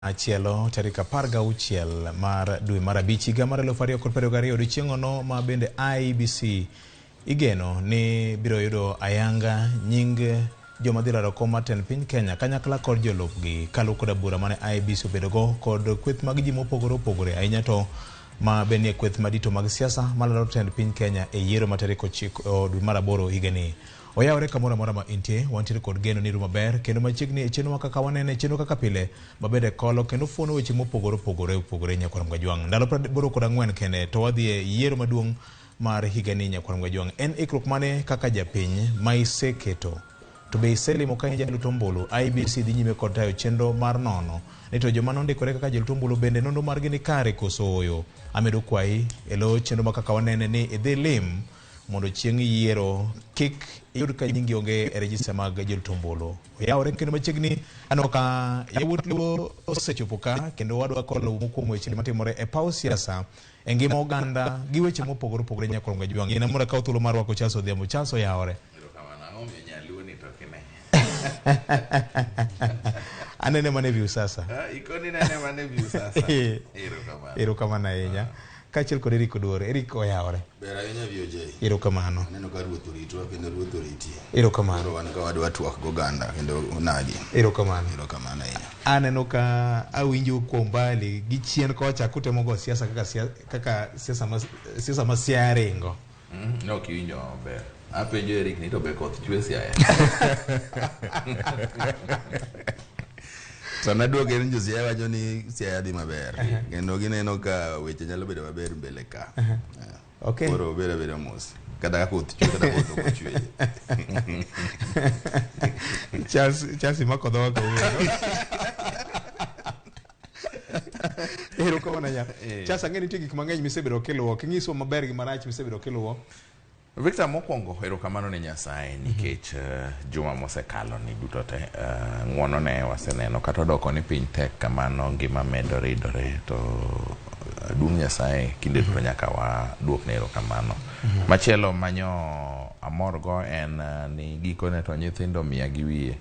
Machielo tarik 16 mar dwe mar abich higa mar 2022, odiochieng'ono ma bende IEBC igeno ni biro yudo ayanga nying joma dhi laro kom mar tend piny Kenya kanyakla kod jolupgi kaluwore koda bura mane IEBC obedogo kod kweth mag ji mopogore opogore, ahinya to ma bende nie kweth madito mag siasa malaro tend piny Kenya e yiero ma tarik 9 dwe mar aboro higani. Oyawore kamoro amora ma intie, wantiere kod geno ni iru maber kendo machiegni e chenro kaka wanene, chenro kaka pile mabende kolo kendo fuono weche mopogore opogore opogore nyakwar Mgajwang'. Ndalo 84 kende to wadhi e yiero maduong' mar higani nyakwar Mgajwang'. En ikruok mane kaka japiny ma iseketo? To be iselimo ka in jalut ombulu? IEBC dhi nyime kod tayo chenro mar nono ni to joma nondikore kaka jolut ombulu bende nonro margi ni kare koso ooyo. Amedo kwayi e lo chenro ma kaka wanene ni idhi lim mondo chieng' yiero kik iyud ka nyingi onge e rejista mag jolut ombulu. Oyawore kendo machiegni aneno ka yawuot Luo osechopo ka kendo wadwa kolo kuom weche matimore e paw siasa e ngima oganda gi weche mopogore opogore nyakwar Mgajwang'. In amora kawo thuolo mar rwako Charles Odhiambo. Charles oyawore. Erokamano. Ang'o omiyo nyaluo ni to ok ine? Anene mana e view sasa. Ah, ikoni nene mana e view sasa. Erokamano. Erokamano ahinya. Kaachiel kod Eric Oduor. Eric oyawore. Ber ahinya VOJ. Erokamano. Aneno ka ruoth oritwa kendo ruoth oriti. Erokamano. Koro wan ka wadwa twak goganda kendo onagi. Erokamano. Erokamano ahinya. Aneno ka awinjo kuom mbali gi chien kocha kutemo go siasa kaka kaka siasa ma Siaya ringo. Ne ok iwinjo maber. Apenjo Eric ni to be koth chwe Siaya? To naduoke ni jo Siaya wacho ni Siaya dhi maber. Kendo gineno ka weche nyalo bedo maber mbele ka. Okay. Koro obed abeda mos. Kata ka koth chwe kata koth ok ochwe. Charles imako dhoga kawuono. Erokamano ahinya. Charles, ang'e nitie gik mang'eny misebedo kiluwo. Kinyiswa maber gi marach misebedo kiluwo. Victor, mokwongo erokamano ne Nyasaye nikech juma mosekalo ni duto te ng'uono ne waseneno kata odoko ni piny tek kamano, ngima medo ridore, to duong' Nyasaye kinde duto nyaka waduokne erokamano. Machielo manyo amorgo en ni gikone to nyithindo 100 gi wiye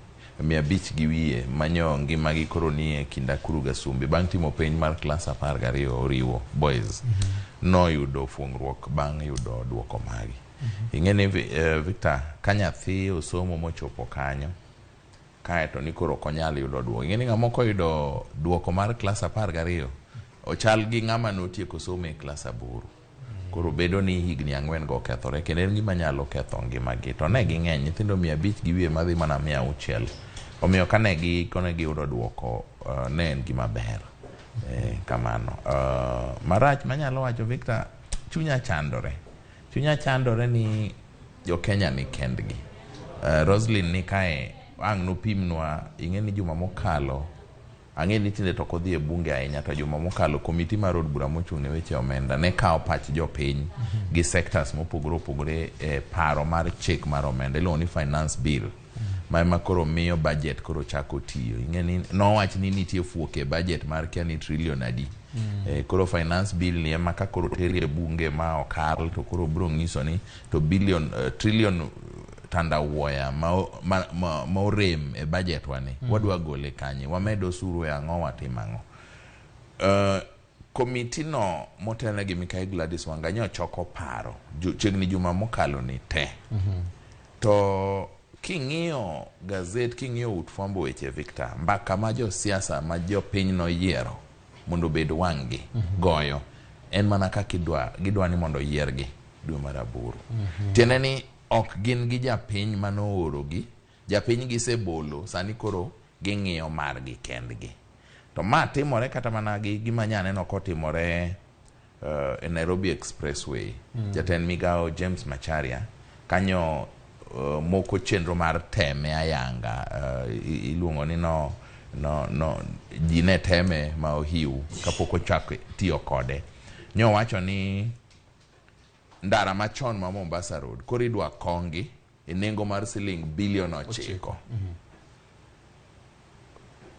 500 gi wiye manyo ngimagi koro nie kind akuru gasumbi bang' timo penj mar klas 12 oriwo boys noyudo fuong'ruok bang' yudo duoko magi. Ing'e ni Victor, ka nyathi osomo mochopo kanyo kaeto ni koro ok onyal yudo duoko. Ing'e ni ng'ama ok oyudo duoko mar klas 12 ochal gi ng'ama notieko somo e klas 8. Koro bedo ni higni 4 go okethore kendo en gima nyalo ketho ngimagi. To ne ging'eny, nyithindo 500 gi wiye madhi mana 600. Omiyo kane gikone giyudo duoko ne en gima ber. Kamano. Marach manyalo wacho Victor, chunya chandore. Chunya chandore ni jo Kenya ni kendgi. Roslyn ni kae ang' nopimnwa, ing'e ni juma mokalo ang'e ni tinde to ok odhi e bunge ahinya, to juma mokalo komiti mar od bura mochung' ne weche omenda ne kawo pach jopiny gi sectors mopogore opogore e paro mar chik mar omenda iluongo ni finance bill ma ema koro miyo budget koro chako tiyo. Ing'e ni nowach ni nitie fuok e budget mar kia ni trillion adi. Koro finance bill ni ema ka koro teri e bunge ma okal to koro biro nyiso ni to billion trillion tandawuoya ma orem e budget wa ni wadwa gole kanye, wamed osuru e ang'o, watim ang'o. Komiti no motelne gi Mikai Gladys Wanga nyo choko paro chiegni juma mokalo ni te. To king'iyo gazet, king'iyo ut fwambo weche Victor, mbaka ma josiasa ma jopiny noyiero mondo obed wang'gi goyo en mana kaka gidwa ni mondo oyiergi dwe mar aboro. Tiende ni ok gin gi japiny manoorogi, japiny gisebolo, sani koro ging'iyo margi kendgi. To ma timore kata mana gi gima nyaneno kotimore e Nairobi Expressway. Jatend migawo James Macharia kanyo moko chenro mar teme ayanga, iluongo ni no ji ne teme ma ohiu kapok ochak tiyo kode. Nyowacho ni ndara machon ma Mombasa Road koro idwa kongi e nengo mar siling bilion 9.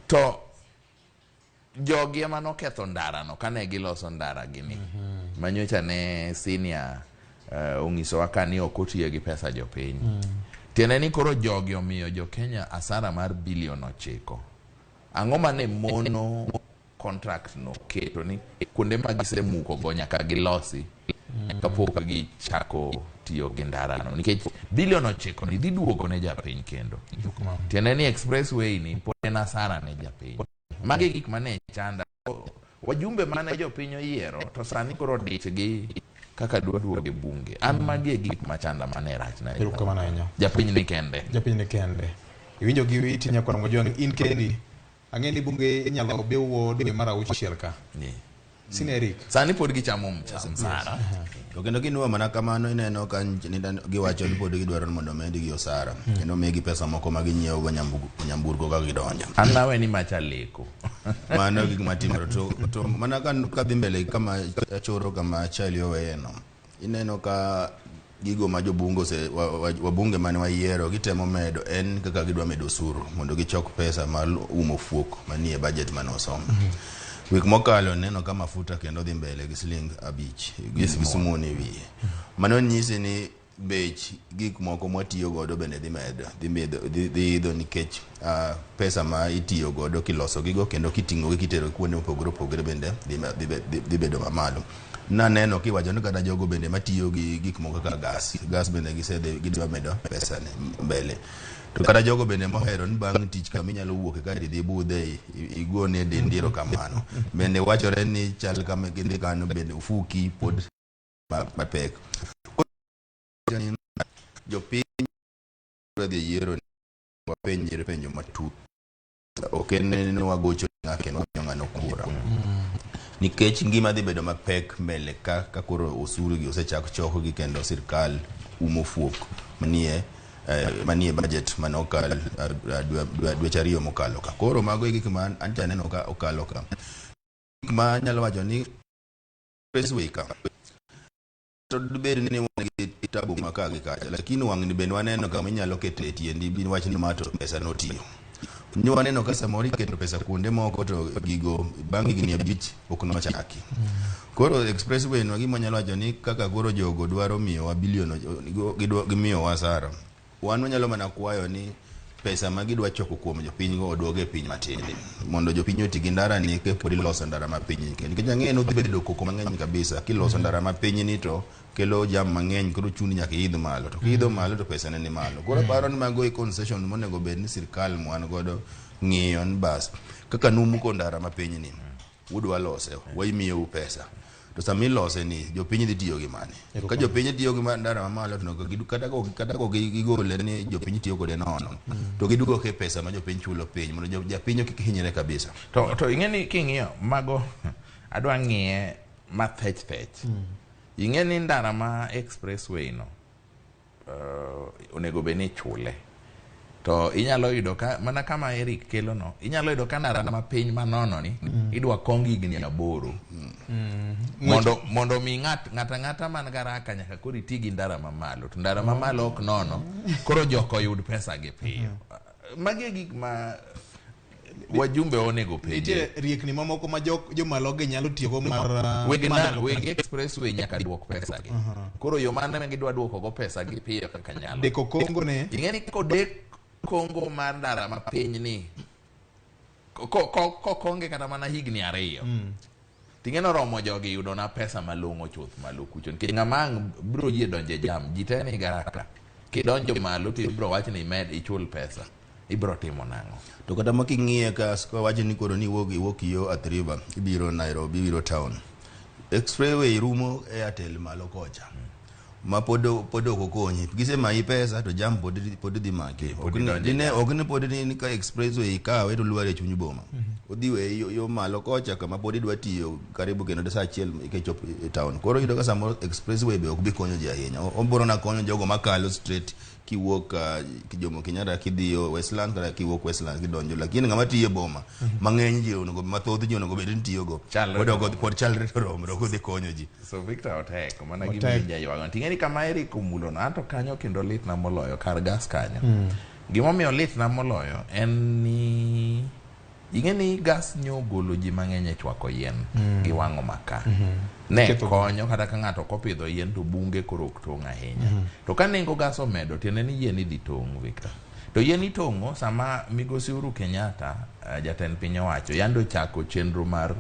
To jogi ema noketho ndara no kane giloso ndara gini. Manyocha ne senior onyisowa ka ni ok otiyo gi pesa jopiny. Tiende ni koro jogi omiyo jo Kenya asara mar bilion 9. Ang'o mane mono contract no keto ni kuonde ma gisemuko go nyaka gilosi kapok gichako tiyo gi ndarano, nikech bilion 9 ni dhi duogo ne japiny kendo. Tiende ni expressway ni pod en asara ne japiny. Magi e gik mane chanda. Wajumbe mane jopiny oyiero to sani koro dich gi kaka dwa duogo e bunge. An magi e gik machanda mane rachna. Erokamano ahinya. Japiny ni kende. Japiny ni kende. Iwinjo gi iti nyakwar Mojwang' in kendi. Ang'e ni bunge inyalo biwo dwe mar 6 ka. Ni. Sine Eric. Sani pod gichamo msara. To kendo kinuo mana kamano ineno ka giwacho ni pod gidwaro ni mondo omedgi osara kendo omigi pesa moko ma ginyiewo go nyamburko ka gidonjo. An nawe ni macha leko. Mano gik matimore to mana ka dhi mbele kama choro kama Charlie oweye no ineno ka gigo ma jobunge wabunge mane wayiero gitemo medo en kaka gidwa medo osuru mondo gichok pesa mar umo fuok manie budget mane osom. Wik mokalo neno ka mafuta kendo dhi mbele gi siling 5 gi sumuni e wiye. Mano nyisi ni bech gik moko mwatiyo godo bende dhi medo dhi idho nikech pesa ma itiyo godo kiloso gigo kendo kiting'o gi kitero kuonde mopogore opogore bende dhi bedo mamalo. Naneno kiwacho ni kata jogo bende matiyo gi gik moko kaka gas bende gisedhi gidwa medo pesa ne mbele. To kata jogo bende mohero ni bang' tich kama inyalo wuok kae idhi budhe igone dendi erokamano. Bende wachore ni chal kama gidhi kanyo bende ofuki pod mapek. Jopiny dwa dhi e yiero wapenjre penjo matut. Ok en ni wagocho ng'a kendo wamiyo ng'ano kura. Nikech ngima dhi bedo mapek mbele ka koro osuru gi osechak chokgi kendo sirkal umo fuok manie budget mane okal dweche 2 mokalo ka. Koro mago e gik ma anto aneno ka okalo ka. Gik ma anyalo wacho ni expressway ka to dibed ni wan gi tabu ma ka gi kacha, lakini wang'ni bende waneno kama inyalo kete tiendi bin wach ni ma to pesa notiyo. Ni waneno ka samoro iketo pesa kuonde moko to gigo bang' higni 5 ok nochaki. Koro expressway no gima wanyalo wacho ni kaka koro jogo dwaro miyowa bilion gimiyowa hasara. Wan wanyalo mana kwayo ni pesa ma gidwa choko kuom jopiny go oduog e piny matin mondo jopiny oti gi ndara ni kapod iloso ndara mapiny ni. Nikech ang'eyo ni odhi bedo koko mang'eny kabisa kiloso ndara mapiny ni to kelo jam mang'eny koro chuni nyaka iidh malo to kiidho malo to pesa ne ni malo. Koro aparo ni mago e concession monego bed ni sirkal mwan godo ng'iyo ni bas kaka numuko ndara mapiny ni udwa lose wamiyou pesa to sama ilose ni jopiny dhi tiyo gi mane ka jopiny tiyo gi ndara mamalo to kata ka gigole ni jopiny tiyo kode nono to giduoke pesa ma jopiny chulo piny mondo japiny kik hinyre kabisa. To ing'e ni king'iyo mago adwa ng'iye mathech thech. Ing'e ni ndara ma expressway no onego bed ni ichule. To inyalo yudo ka mana kama Eric kelo no, inyalo yudo ka ndara ma piny manono ni idwa kong higni 8. Mondo mi ng'at ang'ata man garaka nyaka koro iti gi ndara mamalo. To ndara mamalo ok nono, koro jok oyud pesa gi piyo. Magi e gik ma wajumbe onego penje. Nitie riekni mamoko ma jomalogi nyalo tiyogo mar Weg expressway nyaka duok pesa gi. Koro yo mane ma gidwa duoko go pesa gi piyo kaka nyalo. Deko Kongo ne. Ing'e ni kodek Kongo mar ndara ma piny ni kokonge kata mana higni 2. Ting'e noromo jogi yudo na pesa malong'o chuth malo kucho. Nikech ng'ama ang' biro yie donjo e jam, ji te ni garaka. Kidonjo malo to ibiro wach ni imed ichul pesa. Ibiro timo nang'o? To kata ma king'iye ka wacho ni koro ni iwuok yo Athi River, ibiro Nairobi, ibiro town. Expressway rumo Airtel malo kocha. Ma pod ok okonyi. Gisemayi pesa to jam pod dhi maki. Ok ni pod ni ka expressway ikawe to lwar e chuny boma. Odhi weyi yo malo kocha kama pod idwa tiyo karibu kendo saa 1 kichopo e town. Koro iyudo ka samoro expressway be ok bi konyo ji ahinya. Obiro na konyo jogo makalo straight kiwuok Jomo Kenyatta kidhi yo Westlands kata kiwuok Westlands kidonjo, lakini ng'ama tiyo e boma mang'eny ji onego mathoth ji onego bed ni tiyogo pod chalre to romre ok odhi konyo ji. So Victor otek mana gima winja ywago. Ting'e ni kama Eric omulo no anto kanyo kendo litna moloyo kar gas kanyo. Gimomiyo litna moloyo en ni ing'e ni gas nyogolo ji mang'eny e chwako yien gi wang'o maka. Ne konyo kata ka ng'ato kopidho yien to bunge koro ok tong' ahinya. To ka nengo gas omedo tiende ni yien idhi tong' Victor. To yien itong'o sama migosi Uhuru Kenyatta, jatend piny owacho, yande ochako chenro mar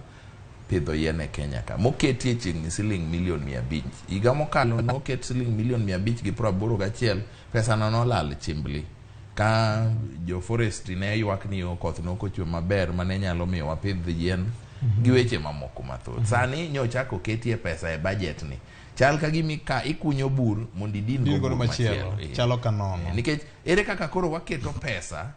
pidho yien e Kenya ka moketie chiegni siling milion 500. Higa mokalo noket siling milion 581, pesa no nolal chimbli ka jo forestry ne ywak ni koth nokochwe maber mane nyalo miyo wapidh yien gi weche mamoko mathoth. Sani nyochak oketie pesa e budget ni chal ka gima ka ikunyo bur mondo idin go Din godo bur machielo. machielo. Chalo ka nono. Nikech ere kaka koro waketo pesa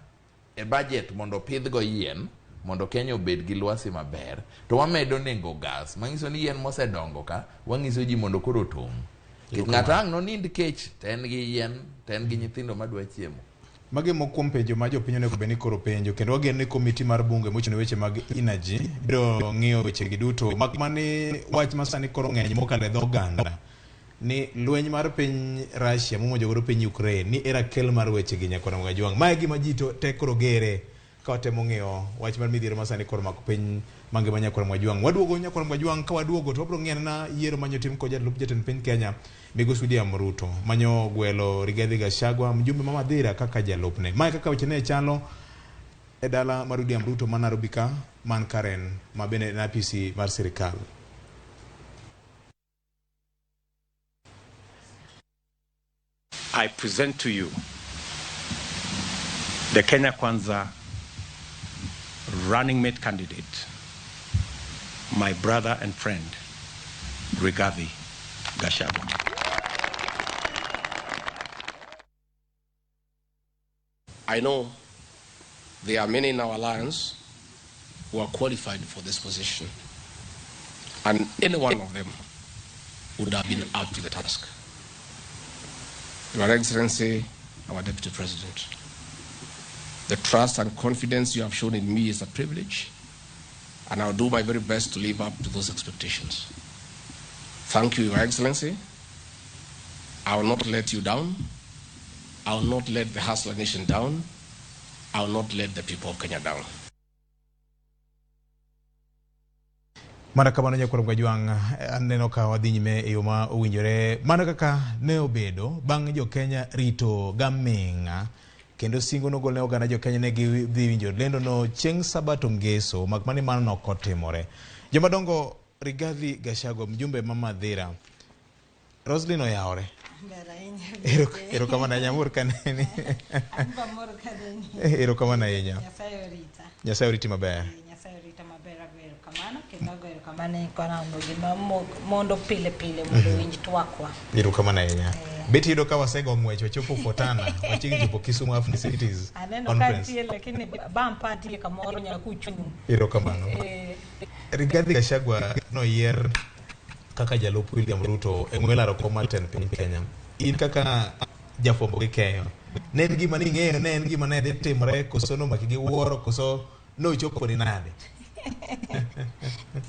e budget mondo opidhgo yien mondo Kenya obed gi lwasi maber to wamedo nengo gas manyiso ni yien mosedongo ka wang'iso ji mondo koro otong'. Nikech ng'ato ang' nonind kech to en gi yien to en gi nyithindo madwa chiemo. Magi moko kuom penjo ma jopiny onego bed ni koro penjo kendo wageno ni komiti mar bunge mochung' ne weche mag energy biro ng'iyo weche gi duto mak mani wach ma sani koro ng'eny mokalo e dho oganda ni lweny mar piny Russia momonjo godo piny Ukraine ni era kel mar weche gi nyakwar Ramogi Ajwang'. Mae e gima ji to te koro gere ka watemo ng'iyo wach mar midhiero ma sani koro omako piny mangima nyakwar Ramogi Ajwang'. Waduogo nyakwar Ramogi Ajwang' ka waduogo to wabiro ng'iyo anena yiero manyotim kod jalup jatend piny Kenya Migosi William Ruto manyo gwelo Rigathi Gachagua mjumbe ma Mathira kaka jalupne. Mae kaka weche ne chalo e dala mar William Ruto ma Nairobi ka man Karen ma bende en apisi mar sirikal. I present to you the Kenya Kwanza running mate candidate, my brother and friend, Rigathi Gachagua. I know there are many in our alliance who are qualified for this position, and any one of them would have been up to the task. Your Excellency, our Deputy President, the trust and confidence you have shown in me is a privilege, and I'll do my very best to live up to those expectations. Thank you, Your Excellency. I will not let you down. I will not let the Hustler Nation down. I will not let the people of Kenya down. Mana kamano nyakwar Ramogi Ajwang' aneno ka wadhi nyime e yo ma owinjore mana kaka ne obedo bang' jo Kenya rito gaming'a kendo singo nogol ne oganda jo Kenya ne gidhi winjo lendo no chieng' sabato ngeso mak mani mano nok otimore. Jomadongo Rigathi Gachagua mjumbe ma Mathira Roslyn oyawore. Ber ahinya. Erokamano ahinya amor kaneni. An be amor kaneni. Erokamano ahinya. Nyasaye orita. Nyasaye oriti maber. Nyasaye orita maber ago erokamano kendo ago erokamano ne Ramogi ma mondo pile pile mondo owinj twakwa. Erokamano ahinya. Bet iyudo ka wasego ng'wech wachopo Fotana, wachiegni chopo Kisumu African Cities Aneno ka Conference. nitie lakini bampa nitie kamoro nyaka uchung'. Erokamano. Rigathi Gachagua noyier kaka jalup William Ruto e ng'we laro kom mar tend piny Kenya. In kaka jafwambo gi keyo, ne en gima ning'eyo, ne en gima ne dhi timore koso nomaki gi wuoro koso nochoponi nade?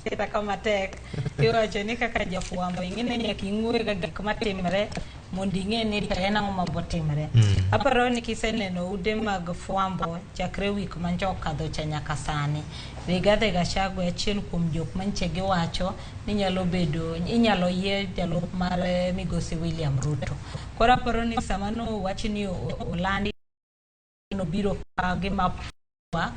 Kata kama tek iwacho ni kaka jafwambo ing'e ni nyaka ing'we ga gik matimre mondo ing'e ni to en ang'o mabotimre. Aparo ni kiseneno ude mag fwambo chakre wik mancho okadho cha nyaka sani, Rigathi Gachagua achiel kuom jok manche giwacho ni nyalo bedo inyalo yie jalup mar migosi William Ruto. Koro aparo ni sama nowach ni olandi nobiro ka gima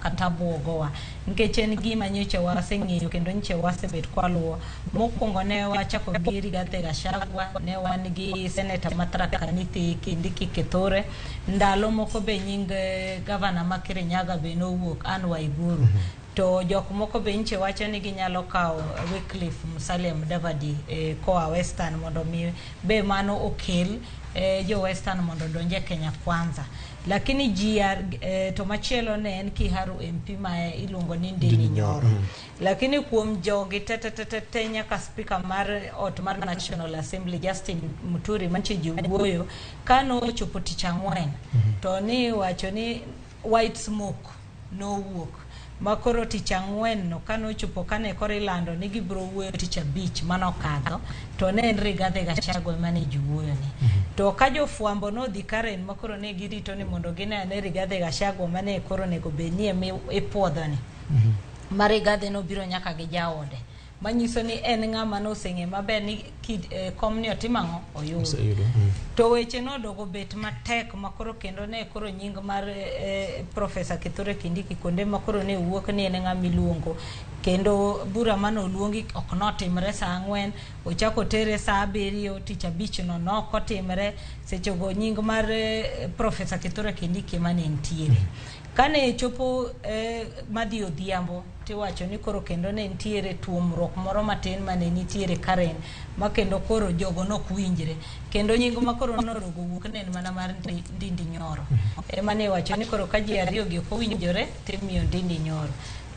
kata buogowa nikech en gima nyocha waseng'eyo kendo nyocha wasebet kwaluwo. Mokwongo ne wachako gi Rigathi Gachagua, ne wan gi seneta ma Tharaka Nithi Kindiki Kithure, ndalo moko be nying gavana ma Kirinyaga be nowuok Anne Waiguru. To jok moko be nyocha wacho ni ginyalo kawo Wycliffe Musalia Mudavadi koa Western mondo mi be mano okel jo Western mondo odonj e Kenya Kwanza. Lakini ji to machielo ne en Kiharu MP ma iluongo ni Ndindi Nyoro. Lakini kuom jogi te te te te te nyaka speaker mar ot mar National Assembly Justin Muturi manche ji wuoyo kano ochopo tich ang'wen to ni wacho ni white smoke nowuok makoro tich ang'wen no kanochopo kane koro ilando ni gibiro wuoyo tich abich manokadho to ne en Rigathi Gachagua ema ne ji wuoyo ni to ka jofwambo nodhi Karen makoro ne girito ni mondo gine ane Rigathi Gachagua mane koro onego bed ni ema ipuodho ni ma Rigathi nobiro nyaka gi jaode Manyiso ni en ng'ama noseng'e maber ni komni otimo ang'o? Oyudo. Oseyudo. To weche nodogo bet matek makoro kendo ne koro nying mar Professor Kithure Kindiki kuonde makoro ne wuok ni en ng'ama iluongo. Kendo bura mane oluongi ok notimre saa 4, ochako tere saa 7 tich abich no nok otimre. Sechego nying mar Professor Kithure Kindiki ema ne nitiere. Kane chopo madhi odhiambo tiwacho ni koro kendo ne nitiere tuomruok moro matin mane nitiere Karen ma kendo koro jogo nok winjre. Kendo nying ma koro nodogo wuok ne en mana mar Ndindi Nyoro. Ema ne iwacho ni koro ka ji ariyo gi ok owinjore timiyo Ndindi Nyoro.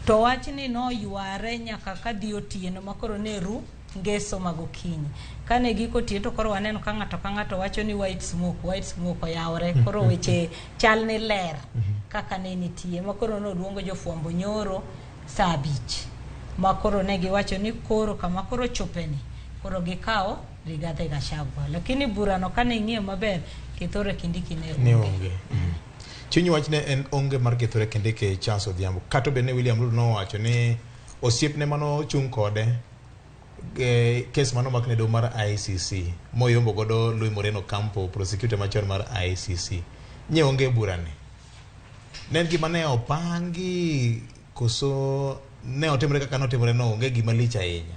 To wachni noyware nyaka kadhi otieno ma koro ne ru ngeso mag okinyi. Kane giko otieno to koro waneno ka ng'ato ka ng'ato wacho ni white smoke, white smoke oyawre. Koro weche chal ni ler kaka ne nitie. Ma koro noluongo jofwambo nyoro saa 5. Ma koro ne giwacho ni koro kama koro chopeni, koro gikawo Rigathi Gachagua. Lakini burano kane ing'iyo maber, Kithure Kindiki ne onge. Onge. Chuny wach ne en onge mar Kithure Kindiki Charles Odhiambo. Kata obedo ni William Ruto nowacho ni osiepne manochung' kode kes manomak ne doho mar ICC moyombo godo Luis Moreno Campo, prosecutor machon mar ICC, nye onge e burani. Ne en gima ne opangi koso ne otimore kaka notimore no, onge gima lich ahinya?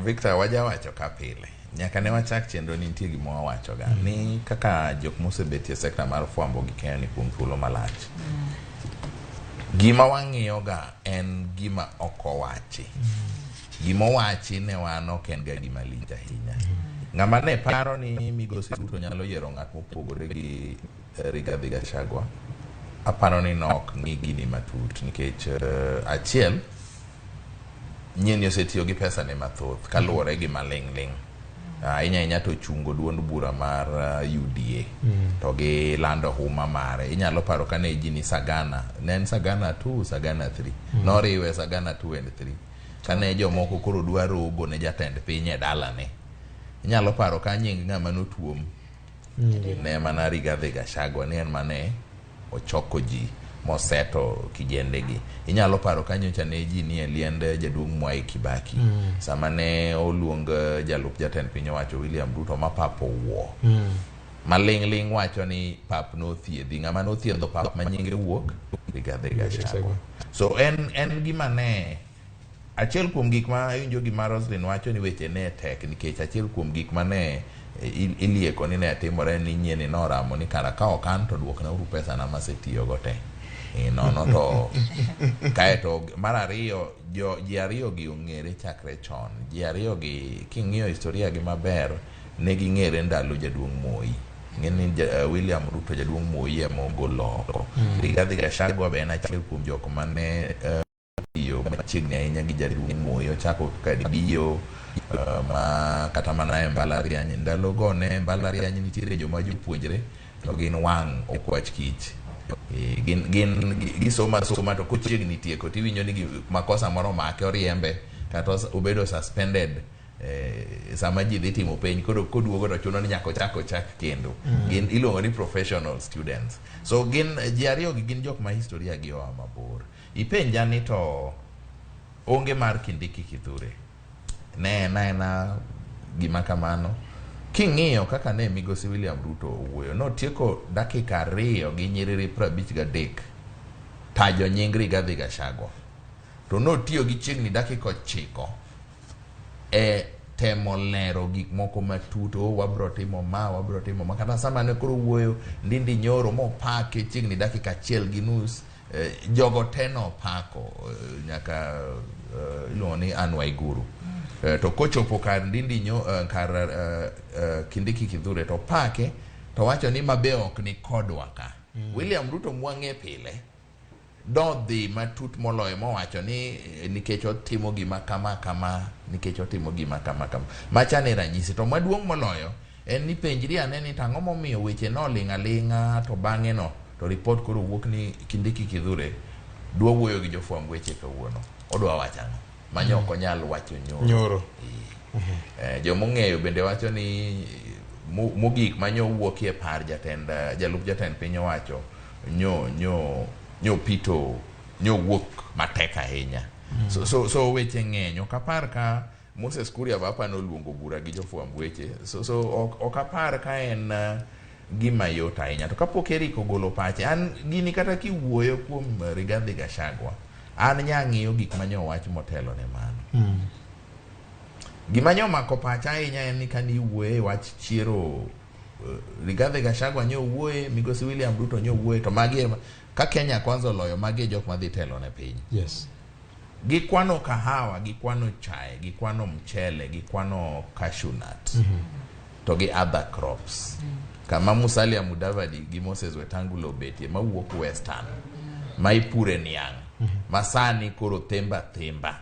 Victor, wajawacho ka pile nyaka ne wachak chenro ni nitie gima wawachoga ni kaka jok mosebetie e sekta mar fwambo gi keyo ni kuom thuolo malach. Gima wang'iyoga en gima ok owachi. Gima owachi ne wan ok en ga gima lich ahinya. Ng'ama ne paro ni Migosi Ruto nyalo yiero ng'at mopogore gi Rigathi Gachagua, aparo ni nok ng'i gini matut nikech achiel nyieni osetiyo gi pesa ne mathoth kaluwore gi maling'ling'. Ahinya ahinya to chungo duond bura mar UDA to gi lando huma mare. Inyalo paro kane ji ni Sagana, ne en Sagana 2, Sagana 3. Noriwe Sagana 2 and 3. Kane jomoko koro dwa rogo ne jatend piny e dalane. Inyalo paro ka nying ng'ama notuom ne mana Rigathi Gachagua ni en mane ochoko ji moseto kijendegi. Inyalo paro ka nyocha ne ji nie liend jaduong' Mwai Kibaki. Sama ne oluong jalup jatend piny owacho William Ruto ma pap owuo. Maling' ling' wacho ni pap nothiedhi. Ng'ama nothiedho pap ma nyinge wuok Rigathi Gachagua. So en gima ne achiel kuom gik ma awinjo gima Roslyn wacho ni weche ne tek nikech achiel kuom gik ma ne ilieko ni ne timore ni nyieni noramo ni kara ka ok an to duokna uru pesa na masetiyogo te. Nono to kaeto mar ariyo ji ariyo gi ong'ere chakre chon. Ji ariyo gi king'iyo historia gi maber ne ging'ere ndalo jaduong' Moi. Ng'eni William Ruto jaduong' Moi ema ogolo oko. Rigathi Gachagua be en achiel kuom jok mane tiyo machiegni ahinya gi jaduong' Moi. Ochako kadiyo ma kata mana e mbalariany. Ndalogo ne mbalariany nitiere joma jopuonjre to gin wang' okwach kich. Gin gisomo asoma to kochiegni tieko tiwinjo ni makosa moro omake oriembe kata obedo suspended sama ji dhi timo penj koro koduogo to chuno ni nyaka ochak kendo. Gin iluongo ni professional students. So gin ji ariyo gi gin jok ma historia gi oa mabor. Ipenja ni to onge mar Kindiki Kithure. Ne en aena gima kamano. King'iyo kaka ne Migosi William Ruto owuoyo, notieko dakika 2 gi nyiriri 53 tajo nying Rigathi Gachagua. To notiyo gi chiegni dakika 9 e temo lero gik moko matut. Wabro timo ma, wabro timo ma. Kata sama ne koro wuoyo Ndindi Nyoro mopake chiegni dakika 1.5, jogo te nopako nyaka iluongo ni Anne Waiguru. To kochopo kar Ndindi kar Kindiki Kithure to pake to wacho ni mabe ok ni kodwa ka. William Ruto mwang'e pile dodhi matut moloyo mowacho ni nikech otimo gima kama kama, nikech otimo gima kama kama. Macha ne ranyisi. To maduong' moloyo en ni penjri ane ni tang'o momiyo weche noling' aling'a to bang'e no to report koro wuok ni Kindiki Kithure dwa wuoyo gi jofwamb weche kawuono. Odwa wacho ang'o? Manyo ok onyal wacho nyoro. Nyoro. Jomong'eyo bende wacho ni mogik manyo wuokie par jalup jatend piny owacho nyo pito nyo wuok matek ahinya. So weche ng'eny. Ok apar ka Moses Kuria bapa noluongo bura gi jofwamb weche. So ok apar ka en gima yot ahinya. To kapok Eric ogolo pache, an gini kata kiwuoyo kuom Rigathi Gachagua, an nyang'iyo gik manye owach motelo ne mano. Gima nyomako pacha ahinya en ni kane iwuoye e wach chiero Rigathi Gachagua nye owuoye, Migosi William Ruto nye owuoye, to magi ema ka Kenya Kwanza oloyo, magi e jok madhi telo ne piny. Gikwano kahawa, gikwano chae, gikwano mchele, gikwano cashew nut to gi other crops. Kama Musalia Mudavadi gi Moses Wetangula obetie mawuok Western, ma ipure niang', ma sani koro themba themba.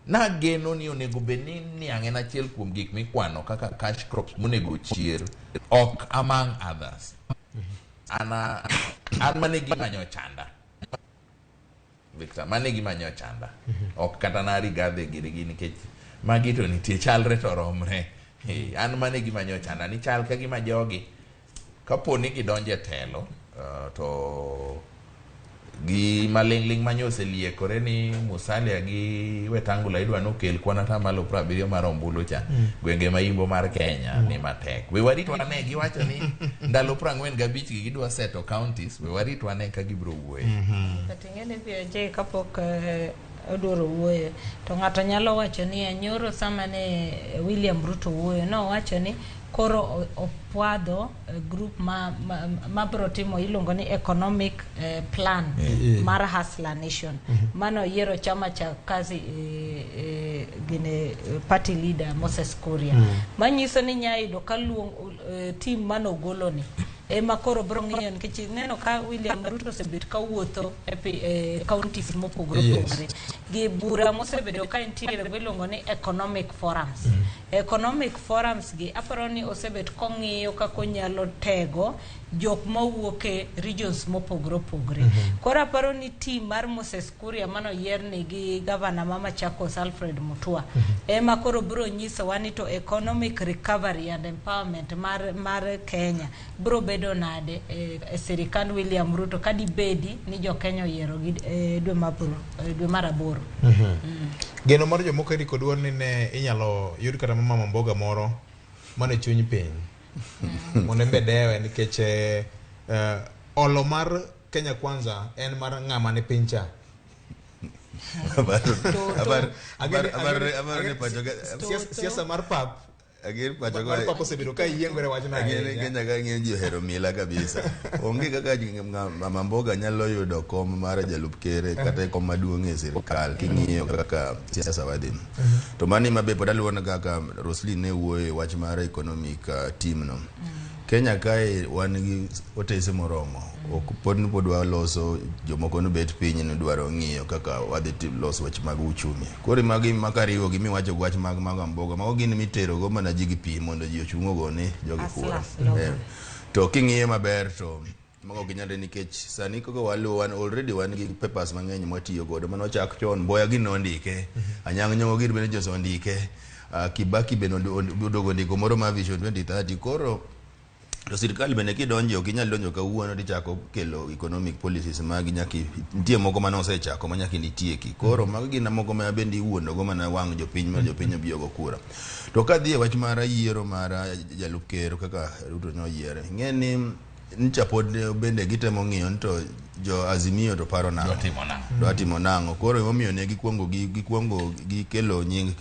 Nageno ni onego bed ni niang' en achiel kuom gik mikwano kaka cash crops monego ochier, ok among others. An mane gima nyochanda. Victor, mane gima nyochanda. Ok kata na Rigathi giri gi nikech magi to nitie chalre to romre. An mane gima nyochanda ni chal ka gima jogi kapo ni gidonjo e telo to gi maling'ling' manye oseliekore ni Musalia gi Wetangula idwa nokel kwan 70% mar ombulu cha gwenge ma imbo mar Kenya ni matek. We warit wane, giwacho ni ndalo 45 gi gidwa seto counties, we warit wane ka gibiro wuoye. But ing'e ni VJ kapok odwaro wuoyo to ng'ato nyalo wacho ni nyoro sama ne William Ruto wuoyo nowacho ni koro opwadho group ma bro timo iluongo ni economic plan mar Hustler Nation mano yiero chama cha kazi gine party leader Moses Kuria manyiso ni nya yudo ka luong team manogolo ni ema koro bro ng'iyo nikech ineno ka William Ruto osebet ka wuotho e counties mopogore opogore gi bura mosebedo ka entiere miluongo ni economic forums. Economic forums gi aparo ni osebet kong'iyo kaka onyalo tego jok mawuok e regions mopogore opogore. Koro aparo ni team mar Moses Kuria manoyier ni gi gavana ma Machakos Alfred Mutua ema koro biro nyisowa ni to economic recovery and empowerment mar Kenya biro bedo nade e sirikand William Ruto kadibedi ni jo Kenya oyiero gi dwe mar aboro. Geno mar jomoko Eric Oduor ni ne inyalo yud kata mama mboga moro mane chuny piny mondo en be dewe nikech olo mar Kenya Kwanza en mar ng'ama ni piny cha. Aparo ni pacho ka Siasa mar pap Agir pacho mar pap osebedo ka yiengore wachno Agir ahinya. Kenya ka ng'eny ji ohero mila kabisa. Onge kaka mama mboga nyalo yudo kom mar jalup ker kata kom maduong' e sirikal king'iyo kaka siasa wadhi. To mano ema be pod aluwo kaka Roslyn ne wuoyo e wach mar economic team no. Kenya kae wan gi otese moromo. Ok pod ni pod waloso jomoko nobet piny ni dwaro ng'iyo kaka wadhi loso weche mag uchumi. Koro magi makariwo gi miwacho go wach mag mama mboga mago gin mitero go mana ji gi pi mondo ji ochung' ogo ni jogi kura. Hustlers logo. To king'iye maber to mago ok nyalre nikech sani kaka waluwo wan already wan gi papers mang'eny mwatiyo godo manochak chon Mboya gini nondike Anyang' Nyong'o gini bende josondike Kibaki bende oduogo ndiko moro mar Vision 2030 koro to sirikal bende kidonje ok inyal donjo kawuono tichako kelo economic policies magi nyaka nitie moko mane osechako ma nyaka initieki koro mago gin moko ma bende iwuondo go mana wang' jopiny ma jopiny obi ogo kura to kadhi e wach mar yiero mar jalup ker kaka Ruto noyiere ing'e ni ncha pod bende gitemo ng'iyo ni to jo Azimio to paro nang'o Dwa timo nang'o? dwa timo nang'o koro emomiyo ne gikwongo gikwongo gikelo nying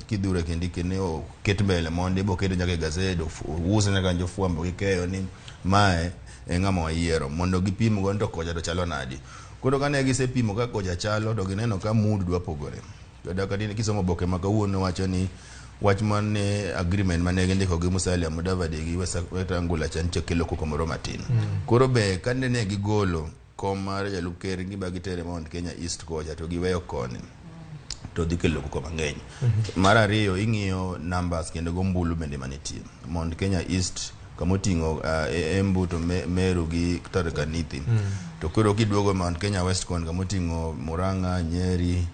Kithure Kindiki ni oket mbele mondi boketo nyaka e gazet ouse nyaka jofwambo gi keyo ni mae e ng'ama wayiero mondo gipim go ni to kocha to chalo nadi koro kane gisepimo kaka kocha chalo to gineno ka mood dwa pogore kata kisomo oboke ma kawuono wacho ni wach mane agreement mane gindiko gi Musalia Mudavadi gi Wetangula cha nitie kelo koko moro matin koro be kane ne gigolo kom mar jalup ker giba gitere Mount Kenya East kocha to giweyo koni to dhi kelo koko mang'eny mar ariyo ing'iyo numbers kendo gombulu bende manitie Mount Kenya East kamoting'o Embu to Meru gi Tharaka Nithi to koro kiduogo Mount Kenya West kon kamoting'o Murang'a Nyeri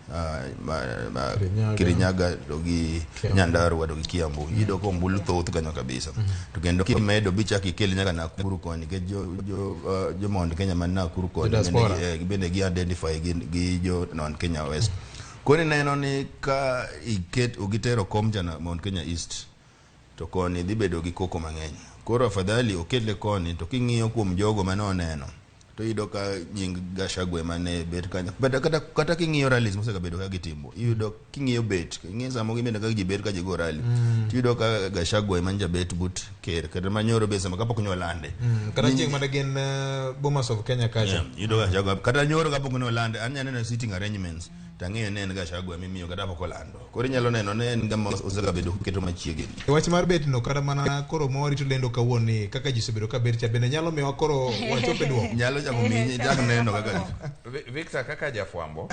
Kirinyaga. Kirinyaga to gi Kiambu. Nyandarua to gi Kiambu iyudo ka ombulu thoth kanyo kabisa to kendo kimedo bichak ikel nyaka Nakuru koni nikech jo Mount Kenya man Nakuru koni Jo diaspora. bende gi identify gi jo Mount Kenya West. Koro Koro ineno ni ka iket gitero kom jana Mount Kenya East to koni dhi bedo gi koko mang'eny. Koro afadhali okele koni to king'iyo kuom jogo mane oneno to iyudo ka nying Gachagua ema ne bet kanyo. But kata king'iyo rallies mosegabedo ka gitimo, iyudo king'iyo bet, ing'e samo gibedo ka ji bet ka ji go rally. Tiyudo ka Gachagua ema nja bet but ker kata manyoro be sama kapok nyolande. Kata chieng' mane gin Bomas of Kenya kacha. Yeah, iyudo Gachagua kata nyoro kapok nolande an nyaneno sitting arrangements tang'eyo ni en Gachagua mimiyo kata pok olando. Koro inyalo neno ni en gama osegabedo koketo machiegni. E wach mar bet no kata mana koro mawarito lendo kawuono ni kaka ji osebedo ka bet cha bende nyalo miyowa koro wachop e duoko. Nyalo chako miyi chak neno kaka Victor kaka jafwambo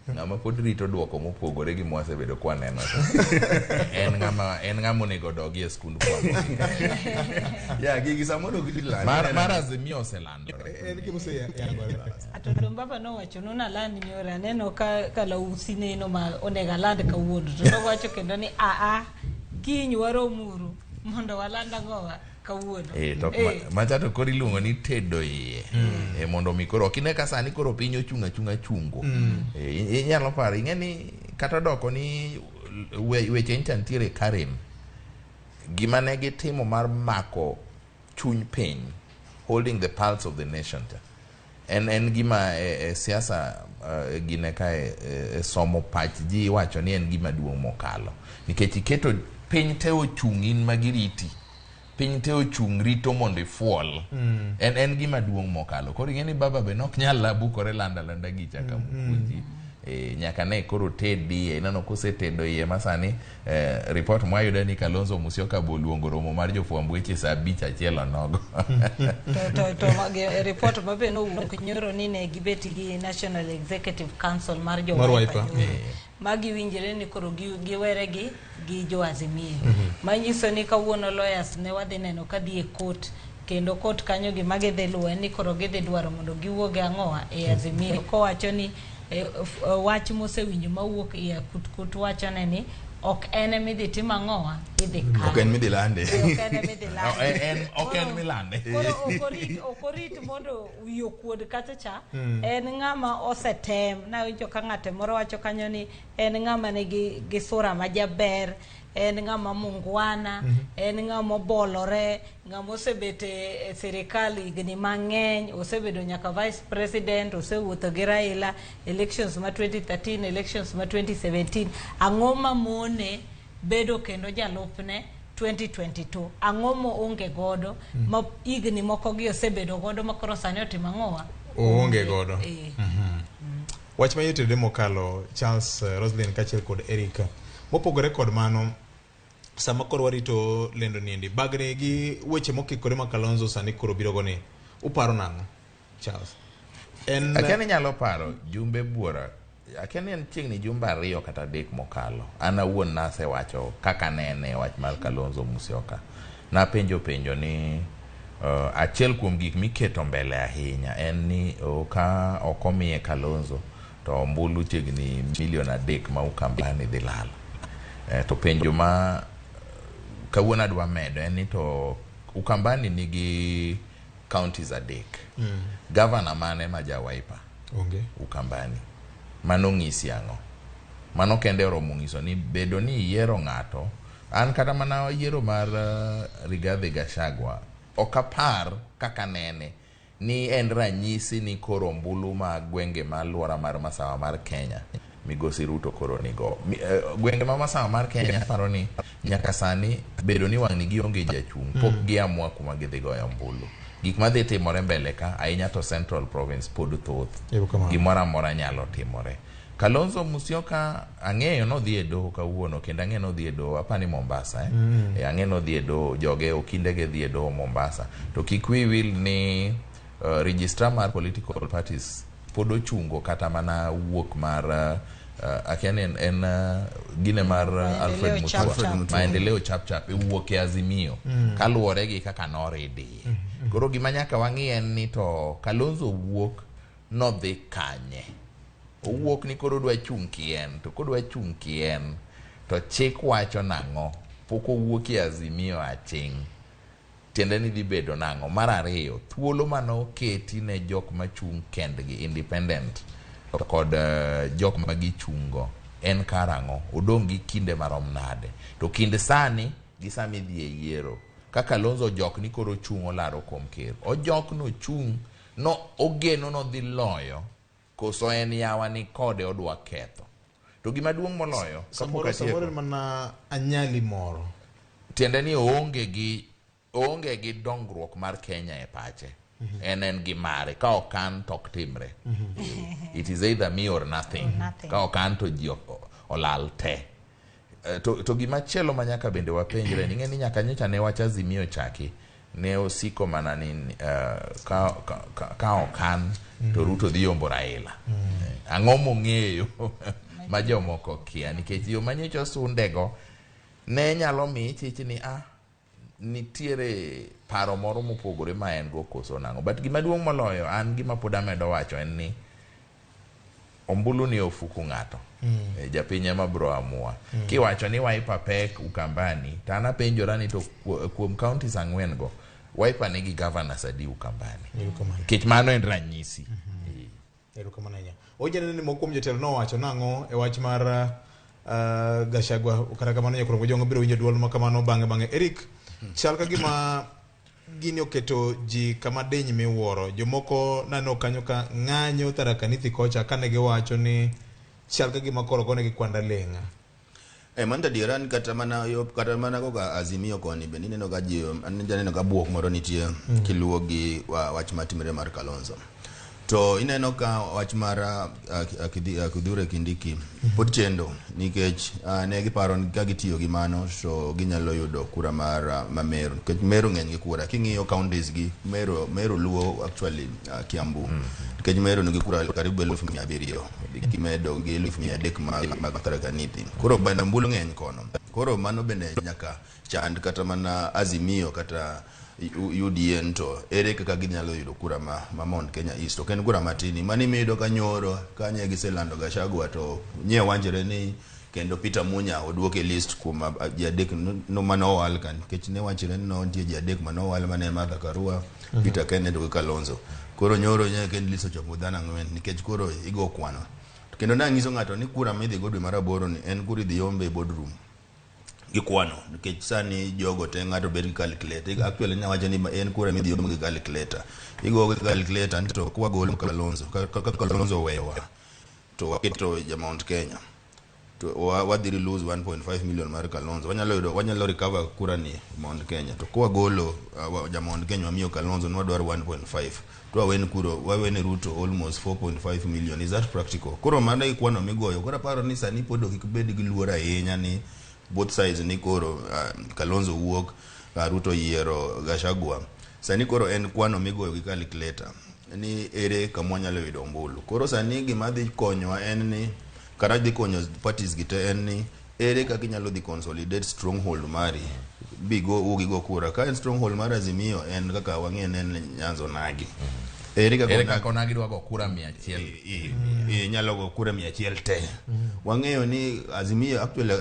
ng'ama pod rito duoko mopogore gi mwasebedo kwaneno en ng'ama onego odogi e skund fwambo. Ya gigi samoro ok gilandi. Mar Azimio oselandore. En gima oseyangore. Ato Baba nowacho nu naland nyoro aneno ka kalausi neno ma onego aland kawuono to nowacho kendo ni aa kiny waromuru mondo waland ang'owa kawuono. To macha to koro iluongo ni tedo iye. Mondo mi koro ok ine ka sani koro piny ochung' achung'a chungo. Inyalo paro ing'e ni kata odoko ni weche ncha nitiere Karen. Gima ne gitimo mar mako chuny piny, holding the pulse of the nation cha. En gima siasa gine kae somo pach ji iwacho ni en gima duong' mokalo. Nikech iketo piny te ochung' in magiriti. Piny te ochung' rito mondo ifuol. En gima duong' mokalo. Koro ing'e ni baba be nok nyal bukore landa landa gicha ka mukuji. Nyaka ne koro tedi, ineno kosetedo iye masani report mwayudo ni Kalonzo Musyoka boluongo romo mar jofwamb weche saa 5:01 onogo. To report mabe nowuok nyoro ni ne gibet gi National Executive Council mar jo Wiper. Magi winjre ni koro giwere gi jo Azimio. Manyiso ni kawuono lawyers ne wadhi neno ka dhi e court kendo court kanyo gima gidhi luwo en ni koro gidhi dwaro mondo giwuog e ang'owa e Azimio kowacho ni wach mosewinjo mawuok e akutkut wachone ni ok en emidhi tim ang'owa idhi kawe. Ok en midhi lande. Ok en emidhi lande. Ok en milande. Koro ok orit mondo wiye okuod kacha cha. En ng'ama osetem. Nawinjo ka ng'ate moro wacho kanyo ni en ng'ama nigi gi sura majaber, en ng'ama mungwana, en ng'ama obolore, ng'ama osebet e sirikal higni mang'eny, osebedo nyaka vice president, osewuotho gi Raila elections ma 2013, elections ma 2017. Ang'o mamone bedo kendo jalupne 2022? Ang'o moonge godo ma higni moko gi osebedo godo ma koro sani otimo ang'owa? Oonge godo. Wach mayot e mokalo Charles, Roslyn kaachiel kod Erika. Mopogore kod mano, sama koro warito lendo niendi, bagni gi weche mokikore ma Kalonzo sani koro biro go ni, uparo nang'o, Charles? En Akia ni nyalo paro jumbe buora. Akia ni en chiegni jumbe 2 kata 3 mokalo. An awuon nasewacho kaka nene wach mar Kalonzo Musyoka. Napenjo penjo ni achiel kuom gik miketo mbele ahinya en ni ka ok omiye Kalonzo to ombulu chiegni milion 3 ma Ukambani dhi lalo. To penjo ma kawuono adwa medo en ni to Ukambani nigi counties 3. Governor mane ma ja Wiper? Onge. Ukambani. Mano ng'isi ang'o? Mano kende oromo ng'iso ni bedo ni iyiero ng'ato. An kata mana yiero mar Rigathi Gachagua ok apar kaka nene ni en ranyisi ni koro ombulu mag gwenge ma alwora mar masawa mar Kenya migosi Ruto koro nigo. Gwenge ma masawa mar Kenya aparo ni nyaka sani bedo ni wang'ni gionge jachung' pok giamua kuma gidhi goyo ombulu. Gik madhi timore mbele ka ahinya to Central Province pod thoth. Gimoro amora nyalo timore. Kalonzo Musyoka ang'eyo nodhi e doho kawuono kendo ang'eyo nodhi e doho apani Mombasa ang'eyo nodhi e doho joge okindege dhi e doho Mombasa. To kik wiyi wil ni registrar mar political parties pod ochungo kata mana wuok mar akia ni en gine mar Alfred Mutua Maendeleo Chap Chap wuok e Azimio kaluwore gi kaka noridi. Koro gima nyaka wang'i en ni to Kalonzo wuok nodhi kanye? Owuok ni koro odwa chung' kien, to kodwa chung' kien to chik wacho nang'o? Pok owuok e Azimio aching'. Tiende ni dhi bedo nang'o? Mar ariyo, thuolo mane oketi ne jok machung' kendgi independent. Kod jok ma gichungo en karang'o odong' gi kinde marom nade to kind sani gi sama idhi e yiero ka Kalonzo ojok ni koro ochung' olaro kom ker ojok nochung' no ogeno nodhi loyo koso en yawa ni kode odwa ketho to gima duong' moloyo kapok Samoro atieko samoro en mana anyali moro. tiende ni oonge gi dongruok mar Kenya e pache en gi mare ka ok an to ok timre it is either me or nothing, Or nothing. ka ok an to ji olal te. To gima chielo ma nyaka bende wapenjre ni ing'e ni nyaka nyocha ne wach Azimio chaki ne osiko mana ni ka ok an to Ruto dhi yombo Raila. Ang'o mong'eyo ma jomoko kia nikech yo manyocha osundego ne nyalo mi chich ni nitiere paro moro mopogore ma en go koso nang'o. But gima duong' moloyo an gima pod amedo wacho en ni ombulu ni ofuku ng'ato. Japiny ema bro amua. Kiwacho ni Wiper pek Ukambani, to an apenjora ni to kuom counties 4 go, Wiper nigi governors adi Ukambani? Erokamano. Nikech mano en ranyisi. Erokamano ahinya. Ojaneno ni moko kuom jotelo nowacho nang'o e wach mar Gachagua kata kamano nyakurongo jongo biro winjo duol ma kamano bang'e. Eric, chal ka gima gini oketo ji kama diny miwuoro. Jomoko naneno kanyo ka ng'anyo Tharaka Nithi kocha kane giwacho ni chal ka gima koro gonegi kwanda leng'a. Mano adiera ni kata mana yo kata mana koka Azimio koni bende ineno ka ji an janeno ka buok moro nitie kiluwo gi wach matimre mar Kalonzo. To ineno ka wach mar Kithure Kindiki pod chendo nikech ne giparo ni ka gitiyo gi mano to ginyalo yudo kura mar ma Meru nikech Meru ng'eny gi kura king'iyo counties gi Meru luwo actually Kiambu nikech Meru nigi kura karibu 700,000 gimedo gi 300,000 mag Tharaka Nithi. Koro bende ombulu ng'eny kono. Koro mano bende nyaka chand kata mana Azimio kata UDN to ere kaka ginyalo yudo kura ma Mount Kenya East. Ok en kura matini. Mani miyudo ka nyoro kanye giselando Gachagua to nye wanjore ni kendo Peter Munya oduoke list kuom ji adek no manowal ka nikech ne wachore ni nitie ji adek manowal mane Martha Karua, Peter Kenneth gi Kalonzo. Koro nyoro nye kendo list ochopo dhano 4 nikech koro igo kwano. Kendo nanyiso ng'ato ni kura midhi go dwe mar 8 ni en kura idhi yombe e boardroom gi kwano nikech sani jogo te ng'ato bet gi calculator. Actually nawacho ni en kura midhi yombe gi calculator. Igo gi calculator ni to kwagolo Kalonzo ka Kalonzo oweyowa to waketo ja Mount Kenya to wadhi lose 1.5 million mar Kalonzo. Wanyalo recover kura ni Mount Kenya to kwagolo ja Mount Kenya wamiyo Kalonzo ni wadwaro 1.5 to wawen Ruto almost 4.5 million. Is that practical? Koro mano e kwano migoyo. Koro aparo ni sani pod ok ibed gi luoro ahinya ni both sides ni koro Kalonzo wuok, Ruto yiero Gachagua. Sani koro en kwano migoyo gi calculator ni ere kama wanyalo yudo ombulu. Koro sani gima dhi konyowa en ni kata dhi konyo parties gi te en ni ere kaka inyalo dhi consolidate stronghold mari bigo wuog go kura. Ka en stronghold mar Azimio en kaka wang'eyo ni en Nyanza Onagi. Ere kaka Onagi dwa go kura 100? Inyalo go kura 100 te. Wang'eyo ni Azimio actually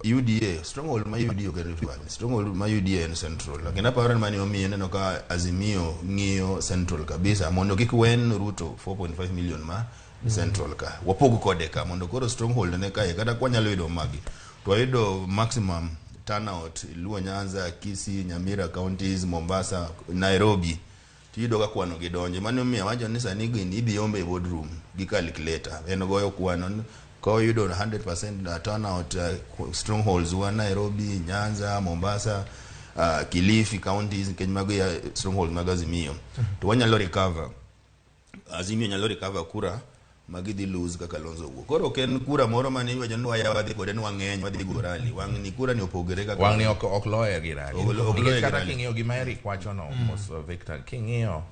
UDA stronghold ma UDA ok en Rift Valley. Stronghold ma UDA en Central. Lakini aparo ni mani omiyo ineno ka Azimio ng'iyo Central kabisa mondo kik wen Ruto 4.5 million ma Central ka. Wapog kode ka mondo koro stronghold ne kae kata kwanyalo yudo magi to wayudo maximum turnout Luo Nyanza, Kisii, Nyamira counties, Mombasa, Nairobi. Tiyudo ka kwano gi donjo. Mano omiyo awacho ni sani gini idhi yombe e boardroom gi calculator. En goyo kwano ka oyudo 100% turnout strongholds wa Nairobi, Nyanza, Mombasa, Kilifi counties nikech mago ya strongholds mag Azimio. To wanyalo recover. Azimio nyalo recover kura magidhi lose kaka Kalonzo owuok. Koro ok en kura moro mane iwacho ni wadhi kode ni wang'eny wadhi go rally. Wang' ni kura ni opogore kaka wang' ni ok loye gi rally. Ok loye Nikech gi kata rally. king'iyo gima Eric wacho no, Mos Victor, king'iyo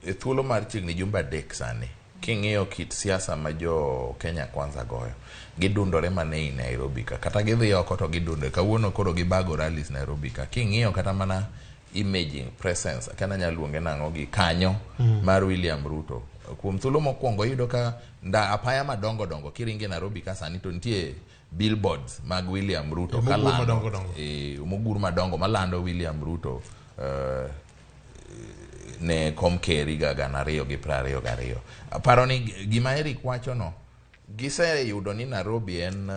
e thuolo mar chiegni jumbe 3 sani, king'iyo kit siasa ma jo Kenya Kwanza goyo, gidundore mana ei Nairobi ka. Kata gidhi oko to gidundore. Kawuono koro gibago rallies Nairobi ka. King'iyo kata mana imaging presence, kana nyalo luonge nang'o gi kanyo mar William Ruto. Kuom thuolo mokwongo iyudo ka nda apaya madongo dongo kiringe Nairobi ka sani to nitie billboards mag William Ruto Mogur kalando madongo dongo. Mogur madongo malando William Ruto. Ne kom ker higa 2022. Aparo ni gima Eric wacho no, giseyudo ni Nairobi en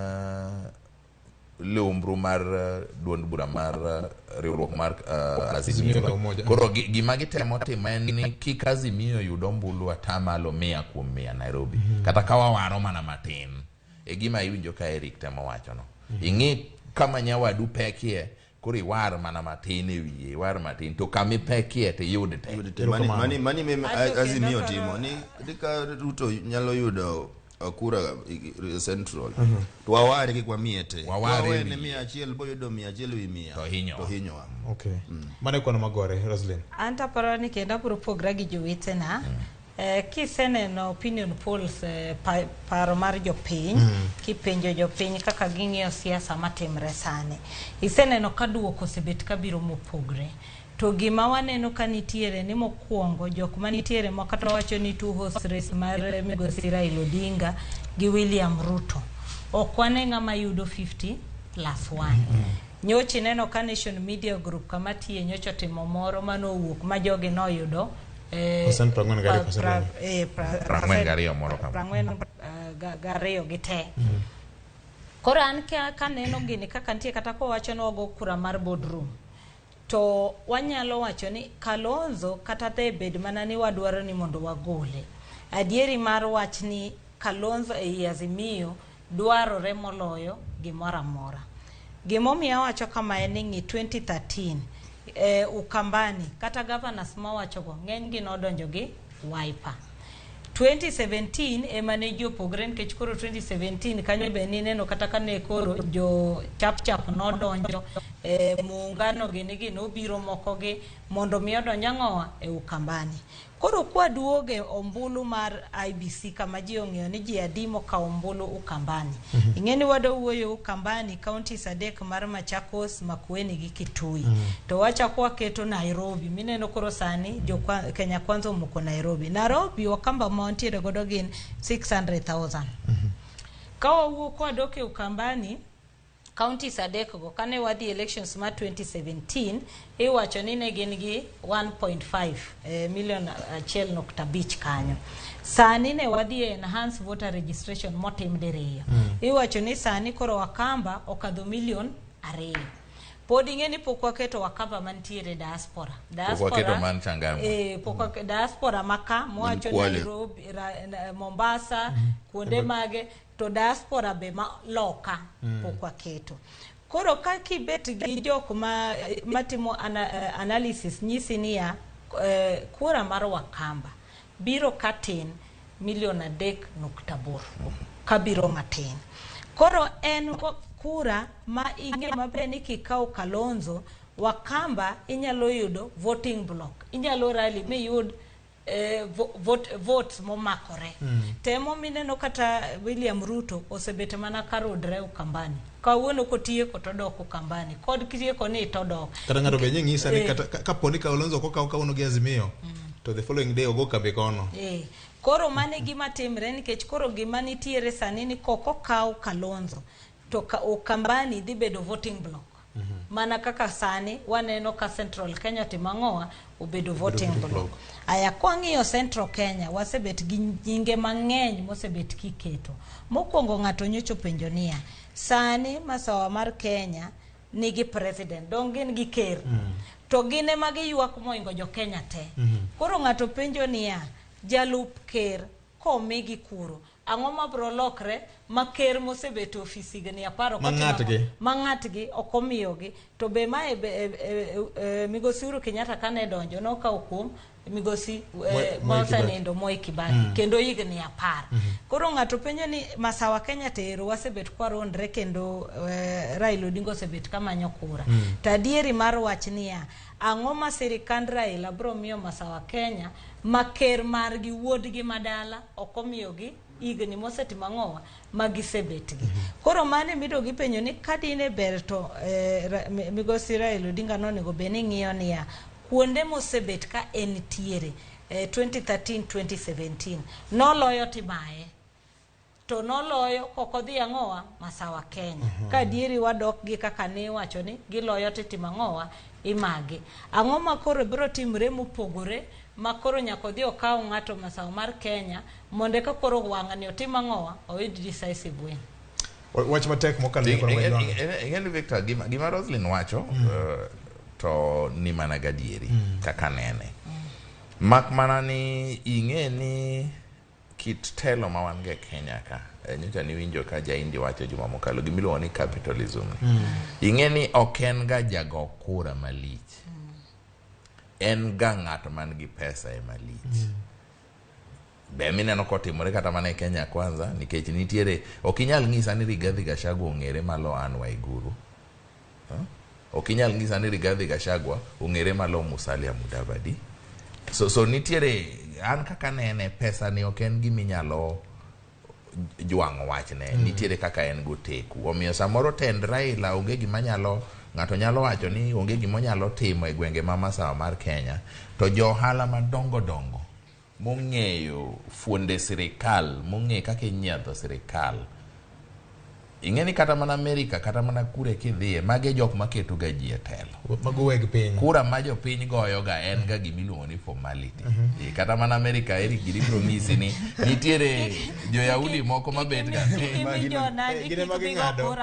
lumbru mar duond bura mar riwruok mar Azimio la Azimio. Umoja. Koro gima gitemo timo en ni kik Azimio yud ombulu atamalo 100% Nairobi. Kata ka wawaro mana matin. E gima iwinjo ka Eric temo wacho no. Ing'i kama nyawadu pekie, koro iwar mana matin e wiye, iwar matin, to kama ipekie to iyud te. Yud te. Mani Ato kendo Azimio koro- timo ni ka Ruto nyalo yudo kura Central to waware kik wamiye te. Waware Wawene wiye. 100 boyudo 100 wi 100 To hinyowa. To hinyowa. Okay. Mano e kwano magore, Roslyn. An to aparo ni kendo abiro pogra gi jowetena. Kiseneno opinion polls, paro mar jopiny, kipenjo jopiny kaka ging'iyo siasa matimre sani, iseneno ka duoko osebet kabiro mopogre. To gima waneno ka nitiere ni mokwongo jok manitiere ma kata wacho ni two horse race mar migosi Raila Odinga gi William Ruto, ok wane ng'ama yudo 50 plus 1. Nyocha ineno ka Nation Media Group kama tiye nyocha otimo moro manowuok ma jogi noyudo Percent 42, percent 42 moro kama. 42 gi te. Koro an kaneno gini kaka nitie, kata kowacho ni wago kura mar boardroom, to wanyalo wacho ni Kalonzo kata de bed mana ni wadwaro ni mondo wagole. Adieri mar wach ni Kalonzo ei Azimio dwarore moloyo gimoro amora. Gimomiyo awacho kama en ni ng'i 2013 Ukambani kata governors mawachogo ng'eny gi nodonjo gi Wiper. 2017 ema ne ji opogre, nikech koro 2017 kanyo be nineno kata kane koro jo chap chap nodonjo muungano gini gi nobiro moko gi mondo mi odonj ang'owa e Ukambani. Koro kwaduoge ombulu mar IEBC kama ji ong'eyo ni ji adi mokawo ombulu Ukambani. Ing'e ni wadwa wuoyo Ukambani, counties adek mar Machakos, Makueni gi Kitui. To wachako waketo Nairobi. Mineno koro sani jo Kenya Kwanza omoko Nairobi. Nairobi Wakamba ma wantiere godo gin 600,000. Ka wawuok kwadok e Ukambani, counties adek go kane wadhi elections mar 2017 iwacho ni ne gin gi 1.5 million 1.5 kanyo. Sani ne wadhi e enhanced voter registration motim diriyo. Iwacho ni sani koro Wakamba okadho million 2. Pod ing'e ni pok waketo Wakamba mantiere diaspora. Pok waketo man Changamwe. Pok diaspora maka mowacho Kwale. Nairobi, Mombasa, kuonde mage to diaspora be ma loka pok waketo. Koro ka kibet gi jok ma matimo analysis nyisi niya, kura mar Wakamba biro katin milion 3.8 kabiro matin. Koro en kura ma ing'e maber ni kikawo Kalonzo, Wakamba inyalo yudo voting block, inyalo rally miyud votes momakore. Temo mineno kata William Ruto osebet mana karudre Ukambani. Kawuono kotieko todok Ukambani, kod kitieko ni todok. Kata ng'ato be nyisa ni kata kapo ni Kalonzo ok okaw kawuono gi Azimio, to the following day ogo kambi kono. Koro mano e gima timre, nikech koro gima nitiere sani ni kok okaw Kalonzo to Ukambani dhi bedo voting block. Mana kaka sani waneno ka Central Kenya timo ang'owa obedo voting voting block. block. Aya, kwang'iyo Central Kenya, wasebet gi nyinge mang'eny mosebet kiketo. Mokwongo ng'ato nyocha openjo niya, sani masawa mar Kenya nigi president, dong gin gi ker. To gin ema giywak moingo jo Kenya te. Koro ng'ato penjo niya, jalup ker komigi kuro, ang'o mabro lokre ma ker mosebet e ofis higni 10 ok Ma otimo ng'atgi. ang'o? Ma ng'atgi ok omiyogi to be mae be, migosi Uhuru Kenyatta kane donjo nokawo kuom migosi Moi mosenindo Moi Kibaki kendo higni 10. Koro ng'ato penjo ni masawa Kenya tero wasebet kwarondre kendo Raila Odinga osebet kamanyo kura. To adieri mar wach niya, ang'o ma sirikand Raila bro miyo masawa Kenya ma ker margi wuodgi madala ok omiyogi higni mosetimo ang'owa ma gisebetgi. Koro mano emido gipenjo ni ka dine ber to migosi Raila Odinga nonego bed ni ng'iyo niya kuonde mosebet ka entiere 2013 2017 noloyo timaye. To noloyo kokodhi ang'owa Masawa Kenya. Ka adieri wadok gi kaka ne iwacho ni giloyo titimo ang'owa imagi. Ang'o ma koro biro timre mopogore ma koro nyaka odhi okaw ng'ato Masawa mar Kenya mondo eka koro wang'ni otim ang'owa oyud decisive win. Wach matek mokalo e koro wajwang'o. Ing'e ni Victor, gima Roslyn wacho to ni mana gadieri kaka nene. Mak mana ni ing'e ni kit telo ma wan go e Kenya ka, nyocha niwinjo ka Jaindi wacho juma mokalo gimiluongo ni capitalism ni. Ing'e ni ok en ga jago kura malich. En ga ng'at man gi pesa ema lich. Be mineno kotimore kata mana e Kenya Kwanza nikech nitiere ok inyal ng'isa ni Rigathi Gachagua ong'ere malo Anne Waiguru. Ok inyal ng'isa ni Rigathi Gachagua ong'ere malo Musalia Mudavadi. So nitiere an kaka nene pesa ni ok en gima inyalo jwang'o wachne. Nitiere kaka en goteku. Omiyo samoro tend Raila onge gima nyalo ng'ato nyalo wacho ni onge gima onyalo timo e gwenge ma masawa mar Kenya to jo ohala madongo dongo mong'eyo fuonde sirikal mong'eyo kaka inyiedho sirikal ing'e ni kata mana Amerika kata mana kure kidhiye mage jok maketo ga ji e telo Mago weg piny. kura ma jopiny goyo ga en ga gimiluongo ni formality. Kata mana Amerika Eric giri biro nyisi ni nitiere jo-Yahudi moko mabet ga Gin ema ging'ado.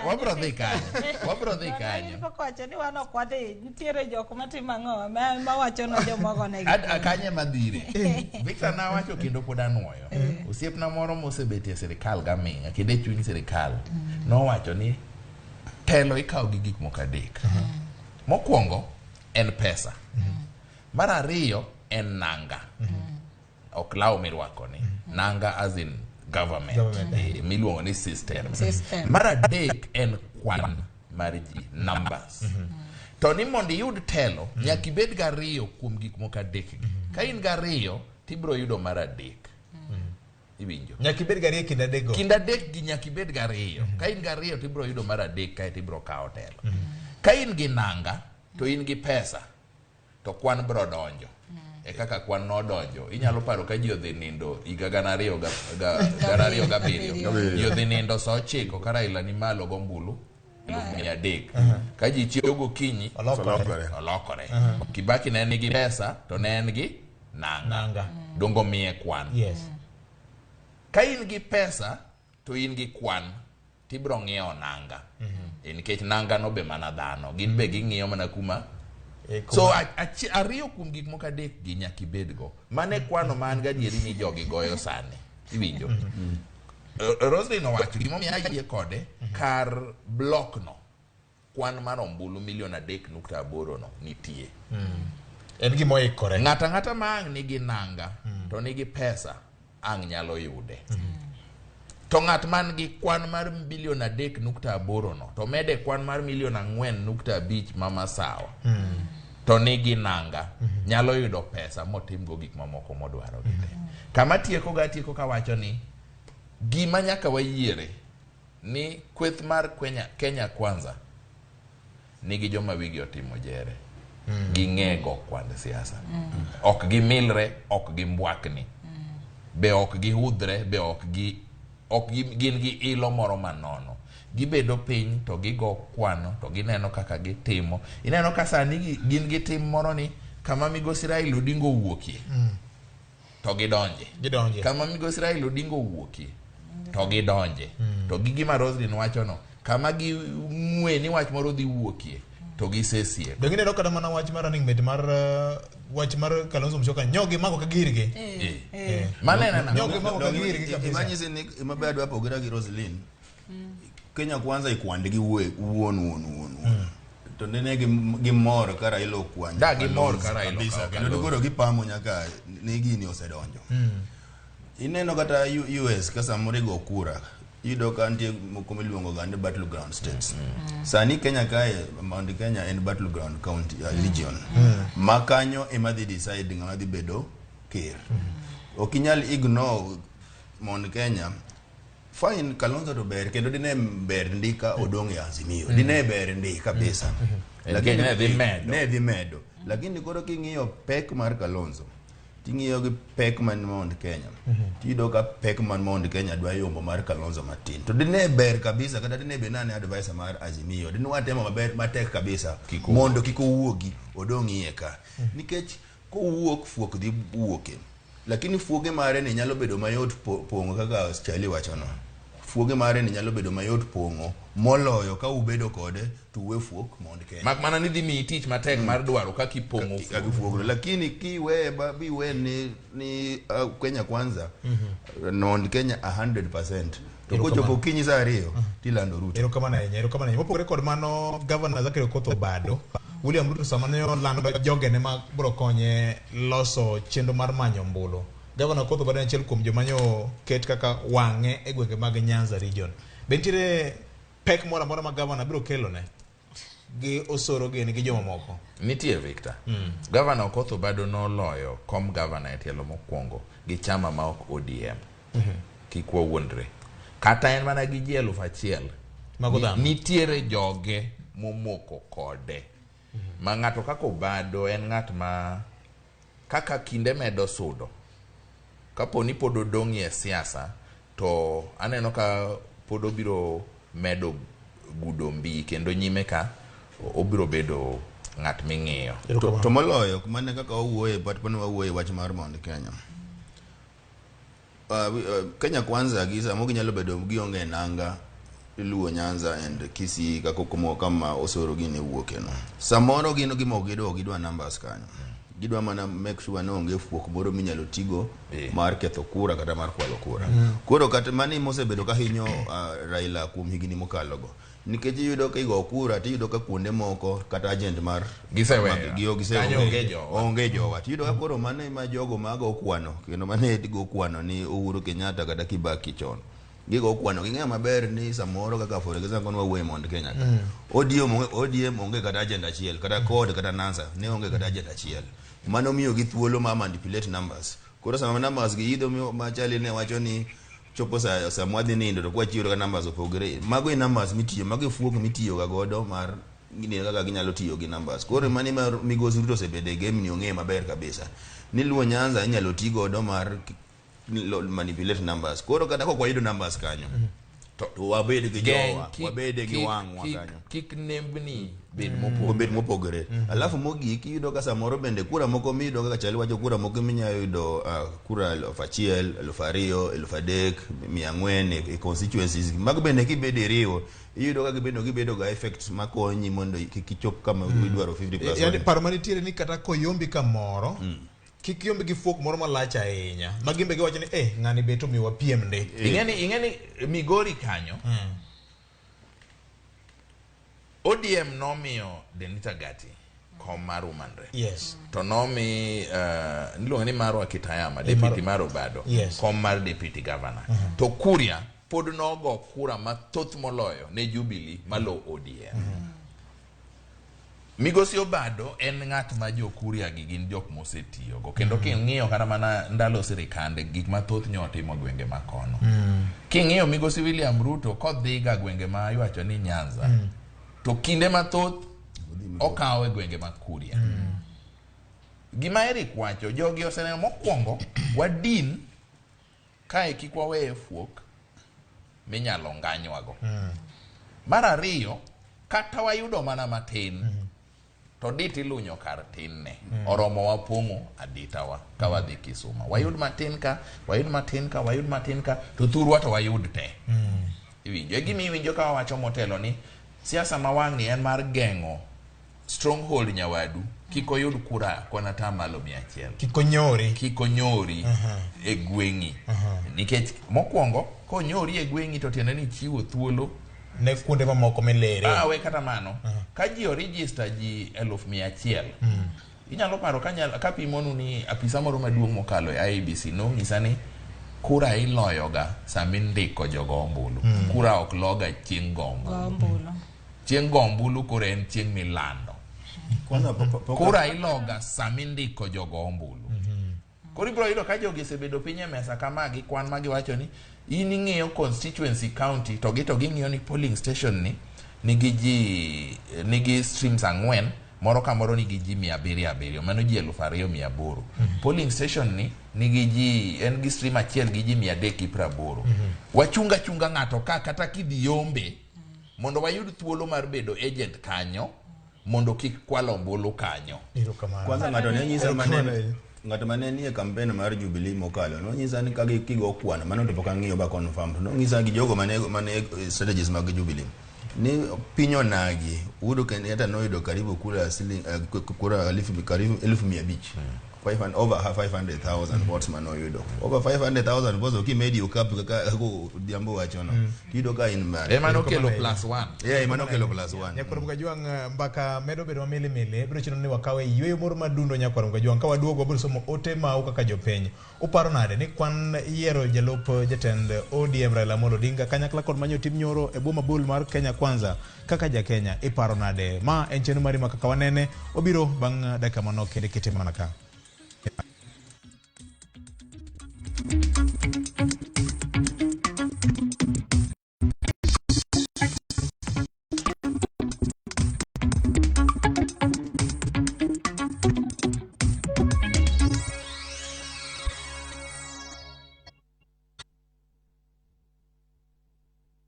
Wabro dhi kanyo. Wabro dhi kanyo. Pok wacho ni wan ok wadhi nitiere jok matimo ang'o ma wacho no jomogo negi. Kanye madhire. Victor nawacho kendo pod anuoyo. Osiepna moro mosebetie e sirikal gaming'a kendo e chuny sirikal nowacho ni telo ikawo gi gik moko adek. Mokwongo en pesa. Mar ariyo en nanga. Ok law mirwako ni. Nanga as in government. Miluongo ni system. Mar adek en kwan mar ji, numbers. To ni mondo iyud telo, nyaka ibed gariyo kuom gik moko adek gi. Ka in gariyo, tibiro yudo mar adek. Iwinjo. Nyaka ibed gariyo e kind adek go. Kind adek gi nyaka ibed gariyo. Ka in gariyo tibiro yudo mar adek kae tibiro kawo telo. Ka in gi nanga to in gi pesa to kwan biro donjo. E kaka kwan nodonjo. Inyalo paro ka ji odhi nindo higa 2007. Ji odhi nindo sa 9 ka Raila ni malo gombulu 300. Ka ji chiewo gokinyi olokore. Kibaki ne nigi pesa to ne en gi nanga. Dongo miye kwan. Yes. Ka in gi pesa to in gi kwan tibiro ng'iewo nanga. Nikech nanga no be mana dhano. Gin be ging'iyo mana kuma. So ariyo kuom gik moko adek gi nyaka ibedgo. Mane kwano ma an gadieri ni jogi goyo sani. Iwinjo. Roslyn owacho gimomiyo ayie kode kar block no kwan mar ombulu milion 3.8 no nitie. En gima oikore. Ng'ato ang'ata ma ang' nigi nanga to nigi pesa ang' nyalo yude. To ng'at man gi kwan mar bilion 3.8 no to mede kwan mar milion 4.5 ma masawa to nigi nanga nyalo yudo pesa motimgo gik mamoko modwaro gi te. Kama tieko ga tieko kawacho ni gima nyaka wayiere ni kweth mar Kenya Kwanza nigi joma wigi otimo jere. Ging'ego kwand siasa. Ok gimilre, ok gimbwakni. Be ok gihudhre, be ok gi gin gi ilo moro manono. Gibedo piny to gigo kwano to gineno kaka gitimo. Ineno ka sani gin gi tim moro ni kama migosi Raila Odinga owuokie to gidonje. Kama migosi Raila Odinga owuokie to gidonje. To gi gima Roslyn wacho no, kama ging'we ni wach moro dhi wuokie to gisesieko. Be gineno kata mana wach mar running mate mar wach mar Kalonzo Musyoka nyogi mako ka girgi. Maneno nyogi mako ka girgi kabisa. Imanyisi ni maber adwa pogora gi Roslyn. Kenya Kwanza ikwand gi wuon. To nene gimor ka Raila okwanyo. Da gimor ka Raila kabisa. Kendo koro gipamo nyaka ni gini osedonjo. Ineno kata US ka samoro igo kura iyudo ka nitie moko miluongo ga ni battleground states. Sani Kenya kae, Mount Kenya en battleground county region. Ma kanyo ema dhi decide ng'ama dhi bedo ker. Ok inyal ignore Mount Kenya. Fine, Kalonzo to ber kendo dine ber ndika odong' e Azimio. Dine ber ndi kabisa. Lakini ne dhi medo. Ne dhi medo. Lakini koro king'iyo pek mar Kalonzo Ting'iyo gi pek man Mount Kenya. Tiyudo ka pek man Mount Kenya dwa yombo mar Kalonzo matin. To dine ber kabisa kata dine bed nane advisor mar Azimio. Dine watemo maber matek kabisa mondo kik owuogi odong' iye ka. Nikech kowuok fuok dhi wuoke. Lakini fuoge mare ni nyalo bedo mayot pong'o kaka Charlie wachono. Fuoge mare ni nyalo bedo mayot pong'o moloyo ka ubedo kode to uwe fuok Mount Kenya. Mak mana ni dhi miyi tich matek mar dwaro kaka ipong'o Kaka fuogno. Lakini kiweye biwe ni Kenya Kwanza Mount Kenya 100%. To kochopo okinyi saa 2 tilando Ruto. Erokamano ahinya, erokamano ahinya. Mopogore kod mano, Governor Zachary Okoth Obado, William Ruto sama ne olando jogene ma biro konye loso chenro mar manyo ombulu. Governor Okoth Obado en achiel kuom joma nyo ket kaka wang'e e gwenge mag Nyanza region. Be nitiere pek moro amora ma governor biro kelone gi Osoro gini gi jomamoko? Nitie Victor. Governor Okoth Obado noloyo kom governor e tielo mokwongo gi chama ma ok ODM. Kik wawuondre. Kata en mana gi ji 1000. Mago dhano. Nitiere joge momoko kode. Ma ng'ato kaka Obado en ng'at ma kaka kinde medo sudo. Kapo ni pod odong'ie siasa to aneno ka pod obiro medo gudo mbi kendo nyime ka obiro bedo ng'at ming'iyo. To moloyo mana kaka wawuoye but pano wawuoye wach mar Mount Kenya. Kenya Kwanza gi samo ginyalo bedo gionge nanga Luo Nyanza and Kisii kaka kama Osoro gini wuoke no. Samoro gino gima ok gidwa gidwa numbers kanyo. Gidwa mana make sure ni onge fuok moro minyalo tigo mar ketho kura kata mar kwalo kura. Koro kata mani mosebedo ka hinyo Raila kuom higni mokalo go. Nikech iyudo ka igo kura tiyudo ka kuonde moko kata agent mar giseweyo. Kanyo onge jowa. Onge jowa. Tiyudo ka koro mano ema jogo mago kwano kendo mane go kwano ni Uhuru Kenyatta kata Kibaki chon. Gigo kwano ging'eyo maber ni samoro kaka for example wawuoye Mount Kenya ka. ODM onge kata agent achiel kata CORD kata NASA ne onge kata agent achiel. Mano miyo gi thuolo mar manipulate numbers. Koro sama numbers gi idho machali ne wacho ni chopo sa mwadhi nindo to kwachiwo ka numbers opogore. Mago e numbers mitiyo, mago e fuok mitiyo ga godo mar ng'eyo kaka ginyalo tiyo gi numbers. Koro mani mar Migosi Ruto osebedo e game ni ong'eyo maber kabisa. Ni Luo Nyanza inyalo ti godo mar manipulate numbers. Koro kata kok wayudo numbers kanyo to wabed gi jowa, wabed gi wang'wa kanyo. Kik nembni bed mopogore. Obed mopogore. Alafu mogik iyudo ka samoro bende kura moko miyudo kaka Chali wacho kura moko minyalo yudo kura 1000, 2000, 3000, 400 e constituencies. Mago bende kibedo iriwo iyudo ka gibedo ga effect makonyi mondo kik ichop kama idwaro 50+. Yani paro manitiere ni kata koyombi kamoro kik yombi gi fuok moro malach ahinya. Ma gimbe giwacho ni ng'ani be to miwa piem ndi. Ing'eni Migori kanyo. ODM nomiyo Denita Gati kom mar Woman Rep. Yes. To nomi niluongo ni Marwa Kitayama, deputy mar Obado, kom mar deputy governor. To Kuria pod nogo kura mathoth moloyo ne Jubilee malo ODM. Migosi Obado en ng'at ma jo Kuria gi gin jok mosetiyogo kendo king'iyo kata mana ndalo sirikande gik mathoth nyo otimo gwenge makono. King'iyo Migosi William Ruto kodhiga gwenge ma iwacho ni Nyanza to kinde mathoth okawo e gwenge mag Kuria. Gima Eric wacho jogi oseneno mokwongo wadin kae kik waweye fuok minyalo nganywago. Mar ariyo kata wayudo mana matin to dit ilunyo kar tinne. Oromo wapong'o aditawa ka wadhi Kisumu. Wayud matin ka, wayud matin ka, wayud matin ka to thurwa to wayud te. Iwinjo e gima iwinjo ka wawacho motelo ni siasa ma wang'ni en mar geng'o stronghold nyawadu kik oyud kura kwan atamalo 100. Kik onyori. Kik onyori e gweng'i. Nikech mokwongo konyori e gweng'i to tiende ni chiwo thuolo ne kuonde mamoko milere. We kata mano. Ka ji oregister ji 100,000. Inyalo paro ka pimonu ni apisa moro maduong' mokalo e IEBC nonyisa ni kura iloyoga sama indiko jogo ombulu. Kura ok loga chieng' go ombulu. Chieng' go ombulu koro en chieng' milando. Kura iloga sama indiko jogo ombulu. Koro ibiro yudo ka jogi osebedo piny e mesa kama gi kwan ma giwacho ni in ing'iyo constituency county to gi to ging'iyo ni polling station ni nigi ji nigi streams 4 Moro ka moro nigi ji 707, mano ji 2800. Polling station ni nigi ji, en gi stream achiel gi ji 380. Wachunga chunga ng'ato ka kata kidhi yombe mondo wayud thuolo mar bedo agent kanyo mondo kik kwal ombulu kanyo. Erokamano. Kwanza ng'ato ne nyisa Erokamano mane ahinya. ng'ato mane nie campaign mar Jubilee mokalo nonyisa ni ka kigo kwan mano to pok ang'iyo ba confirm to nonyisa gi jogo mane mane strategies mag Jubilee ni piny onagi Uhuru Kenyatta noyudo karibu kura siling kura elfu karibu 500,000 over 500,000 votes manoyudo over 500,000 votes okimedi okapu kaka Odhiambo wachono tiyudo ka in mbali. Ema nokelo plus one. Yeah, ema nokelo plus one. Nyakwar Mkajwang', mbaka medo bedo mamilimili, biro chuno ni wakawe yueyo moro madundo. Nyakwar Mkajwang', ka waduogo wabiro somo ote mau kaka jopiny. Uparo nade ni kwan yiero jalup jatend ODM Raila Amolo Odinga kanyakla kod manyo tim nyoro e bwo mabul mar Kenya Kwanza kaka ja Kenya iparo nade? Ma en chenro mari ma kaka wanene, obiro bang' dakika manok kendo kete mana ka.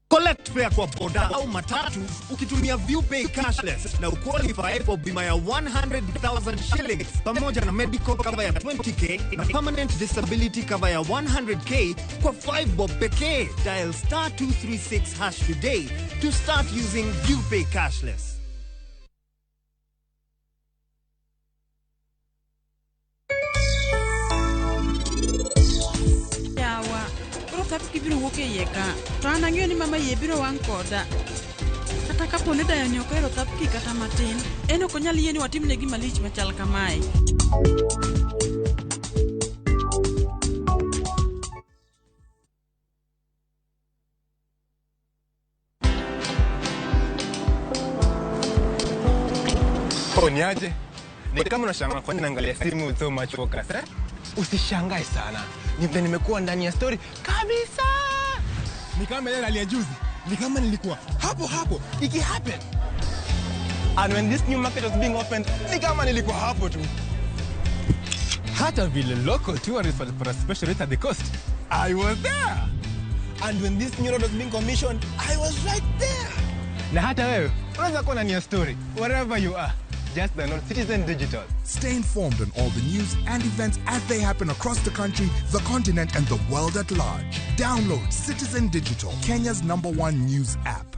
Collect fare kwa boda au matatu ukitumia ViewPay cashless na uqualify for bima ya 100,000 shillings pamoja na medical cover ya 20K na permanent disability cover ya 100K kwa 5 bob pekee. Dial star 236 hash today to start using ViewPay cashless. Yawa, koro thapki biro wuok e iye ka. To an ang'eyo ni mama iye biro wang' koda. Kata kapo ni dayo ni ok ohero thapki kata matin, en ok onyal yie ni watimne gima lich machal kamae. Oh, niaje? Ni kama unashangaa kwa nini naangalia simu with so much focus, eh? Usishangae sana. Ni vile nimekuwa ndani ya story kabisa. Ni kama ile rally ya juzi. Ni kama nilikuwa hapo hapo iki happen. And when this new market was being opened, ni kama nilikuwa hapo tu. Hata vile local tourists walipata special rate at the coast, I was there. And when this new road was being commissioned, I was right there. Na hata wewe unaweza kuwa ndani ya story wherever you are. Just download Citizen Digital. Stay informed on all the news and events as they happen across the country, the continent, and the world at large. Download Citizen Digital, Kenya's number one news app.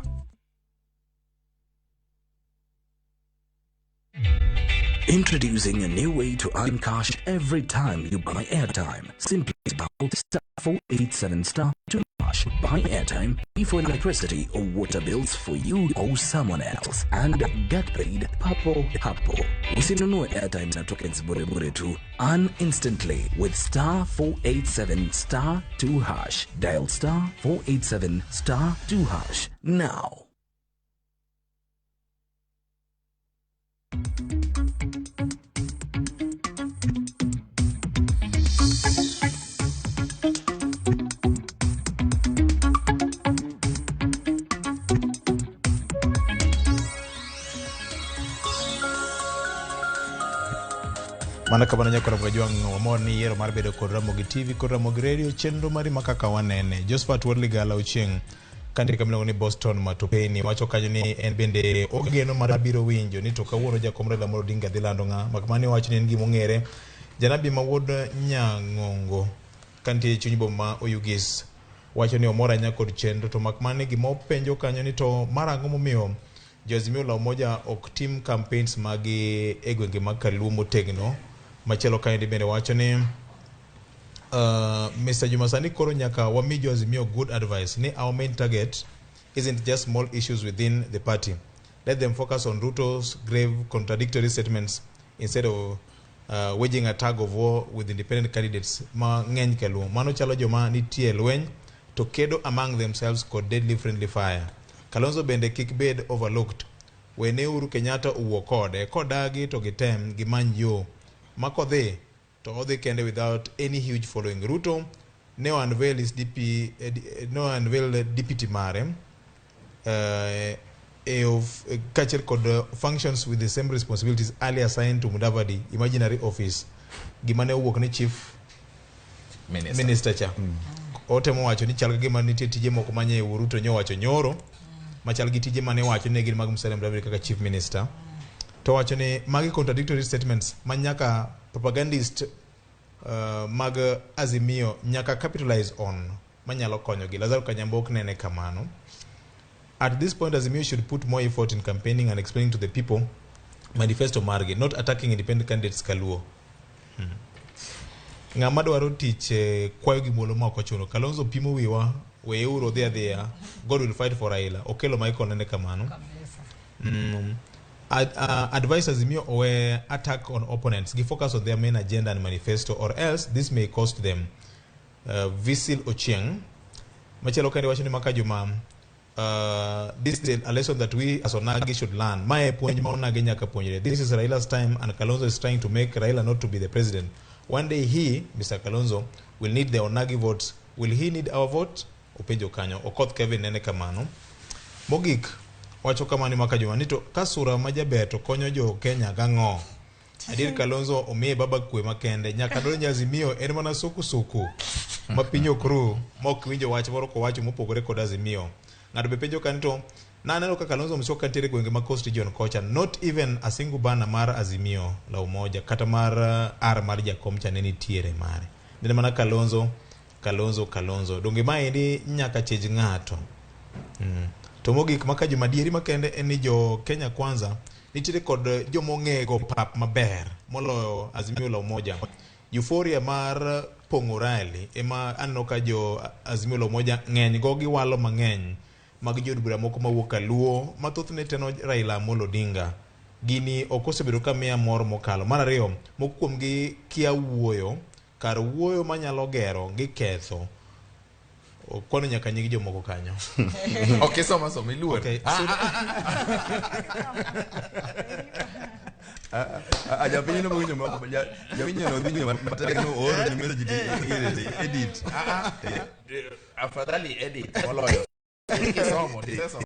Introducing a new way to earn cash every time you buy airtime. Simply dial star 487 star 2 hash. Buy airtime, pay for electricity or water bills for you or someone else, and get paid papo hapo. Usinunue airtime na tokens bure bure tu. Earn instantly with star 487 star 2 hash. Dial star 487 star 2 hash now. Mana kamano nyakwar Mkajwang', wamor ni yiero mar bedo kod Ramogi TV kod Ramogi Radio, chenro mari ma kaka wanene. Josephat Wuod Ligala Ochieng' kantie kama iluongo ni Boston Matopeni wacho kanyo ni en bende ogeno mar biro winjo ni to kawuono jakom Raila Amolo Odinga dhi lando ng'a mak mana ni owacho ni en gima ong'ere. Janabi ma wuod Nyang'ongo kantie e chuny boma ma Oyugis wacho ni omor ahinya kod chenro to mak mana ni gima openjo kanyo ni to mar ang'o momiyo jo Azimio la Umoja ok tim campaigns magi e gwenge mag Kaluo motegno. Machielo kaendi bende wacho ni Mr. Juma sani koro nyaka wami jo Azimio good advice ni our main target isn't just small issues within the party. Let them focus on Ruto's grave contradictory statements instead of waging a tug of war with independent candidates ma ng'eny Kaluo. Mano chalo joma nitie e lweny to kedo among themselves kod deadly friendly fire. Kalonzo bende kik bed overlooked. Wene Uhuru Kenyatta owuo kode. Kodagi to gitem gimany yo. Ma kodhi to odhi kende without any huge following. Ruto ne unveil his DP, ne unveil deputy mare. e of kaachiel kod functions with the same responsibilities earlier assigned to Mudavadi imaginary office. Gima ne owuok ni chief Minister. minister cha otemo wacho ni chal ka gima nitie tije moko manye Ruto nyowacho nyoro machal gi tije mane wacho ni gin mag Musalia Mudavadi kaka chief minister to wacho ni magi contradictory statements ma nyaka propagandist mag Azimio nyaka capitalize on manyalo konyogi. Lazaro Kanyambo ok nene kamano. At this point Azimio should put more effort in campaigning and explaining to the people manifesto margi, not attacking independent candidates kaluo. Ng'ama dwaro tich kwayo gi muolo ma ok ochuno. Kalonzo pimo wiwa, weuru odhi adhiya. God will fight for Raila. Okelo Michael nene kamano. Advise Azimio owe attack on opponents. Gi focus on their main agenda and manifesto or else this may cost them. Visil Ochieng. Machielo kende wacho ni maka juma this is a lesson that we as Onagi should learn. Mae puonj ma Onagi nyaka puonjre. This is Raila's time and Kalonzo is trying to make Raila not to be the president. One day he, Mr. Kalonzo, will need the Onagi votes. Will he need our vote? Openjo kanyo. Okoth Kevin nene kamano. Mogik, wacho kamano maka juma ni to ka sura ma jaber to konyo jo Kenya gang'o? Adier Kalonzo omiye baba kwe makende. Nyaka donj Azimio en mana suku suku ma piny ok ru ma ok winjo wach moro kowacho mopogore kod Azimio. Ng'ato be penjo kanyo to naneno ka Kalonzo Musyoka nitiere e gwenge ma Coast Region kocha not even a single banner mar Azimio la Umoja kata mar R mar Jakom cha ne nitiere mare. Nene mana Kalonzo Kalonzo Kalonzo. Donge maendi nyaka chej ng'ato. To mogik maka juma dieri makende en ni jo Kenya Kwanza nitiere kod jomong'ego pap maber moloyo Azimio la Umoja. Euphoria mar pong'o rally ema aneno ka jo Azimio la Umoja ng'eny go giwalo mang'eny mag jood bura moko mawuok Kaluo ma thothne teno Raila Amolo Odinga. Gini ok osebedo ka miya mor mokalo. Mar ariyo, moko kuomgi kia wuoyo, kar wuoyo manyalo gero giketho. Okwano nyaka nying jomoko kanyo. Ok isoma soma iluor. Okay. Japiny no winjo moko japiny no winjo matek no ooro ni message ti edit. Afadhali edit moloyo. Kisomo, tisesomo.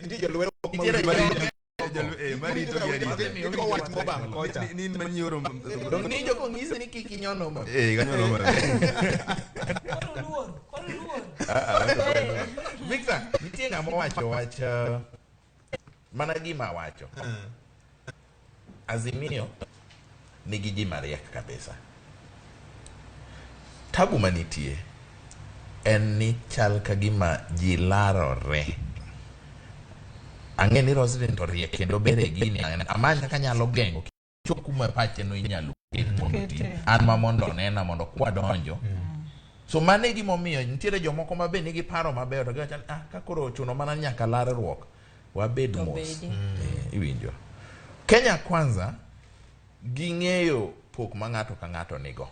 Nitie jolweny moko ma Nitiere winjo Marito gi Nitie wach mobam kocha. Ni in manyioro. Dong ni joko ng'isi ni kik inyon Homa. Kanyo no. Koro luor, koro luor. Victor, nitie ng'ama owacho wach mana gima wacho. Azimio nigi ji mariek kabisa. Tabu manitie en ni chal ka gima ji larore. Ang'e ni Roslyn to riek kendo ber e gini. Amany kaka anyalo geng'o chop kuma pache no inyalo ket mondo oti. An ma mondo onena mondo kwadonjo. So mano e gimomiyo nitiere jomoko ma be nigi paro mabeyo to giwacho ni ah, ka koro ochuno mana nyaka larruok wabed To mos. bedi. Iwinjo. Kenya Kwanza ging'eyo pok ma ng'ato ka ng'ato nigo.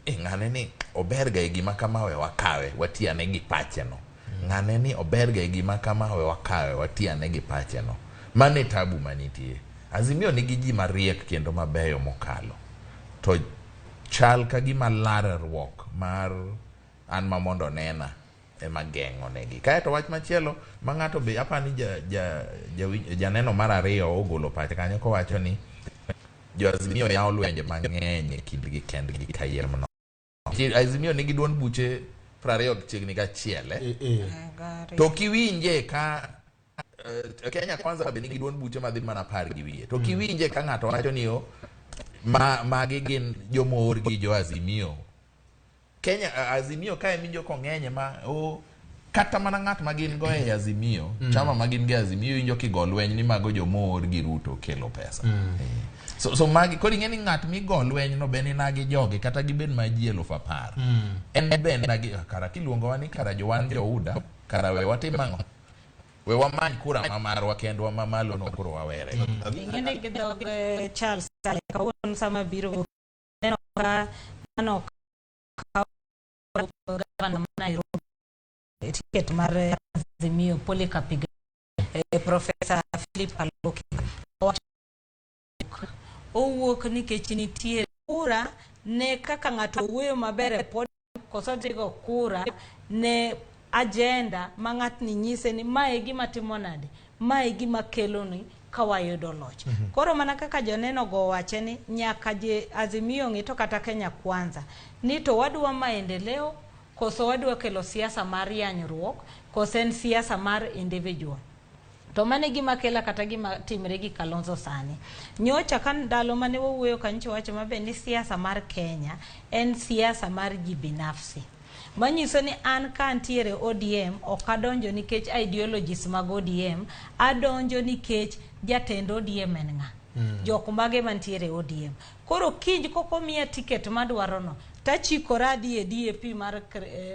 Ng'ane ni ober ga e gima kama we wakawe watiane gi pache no. Ng'ane ni ober ga e gima kama we wakawe watiane gi pache no. Mano e tabu manitie. Azimio nigi ji mariek kendo mabeyo mokalo. To chal ka gima larruok mar an ma mondo nena ema geng'o negi. Kaeto wach machielo ma ng'ato be apani janeno mar ariyo ogolo pache kanyo kowacho ni jo Azimio yawo lwenje mang'eny e kindgi kendgi kayiem no. Azimio nigi duond buche 20 chiegni gachiel To kiwinje ka Kenya Kwanza be nigi duond buche madhi mana 10 gi wiye. To kiwinje ka ng'ato wacho ni o magi gin jomoor gi jo Azimio. Kenya Azimio ka ewinjo kong'enye ma o kata mana ng'at ma gin go e Azimio, chama ma gin go e Azimio iwinjo kigo lweny ni mago jomoor gi Ruto kelo pesa. So magi koro ing'e ni ng'at migo lweny no be ni nagi jogi kata gibed ma ji 10,000. En be nagi kara kiluongowa ni kara jowan jouda kara we watim ang'o? We wamany kura ma marwa kendwa ma malo no koro wawere. Ing'e ni gi dhog Charles Sale kawuono sama biro neno ka mano kawo gavana ma Nairobi tiket mar Azimio Polycarp Professor Philip Kaloki owuok nikech nitie kura ne kaka ng'ato wuoyo maber e podium koso dhigo kura ne agenda ma ng'atni nyise ni mae e gima timo nade, mae e gima keloni ka wayudo loch. Koro mana kaka joneno go owache ni nyaka je Azimio ng'i to kata Kenya Kwanza ni to wadwa maendeleo koso wadwa kelo siasa mar yanyruok koso en siasa mar individual. To mano e gima kela kata gima timre gi Kalonzo sani. Nyocha ka ndalo mane wawuoyo kanyocha wacho maber ni siasa mar Kenya en siasa mar ji binafsi. Manyiso ni an ka antiere ODM ok adonjo nikech ideologies mag ODM, adonjo nikech jatend ODM en ng'a. Jok mage mantiere ODM. Koro kiny kokomiya ticket madwaro no, tachikora adhi e DAP mar,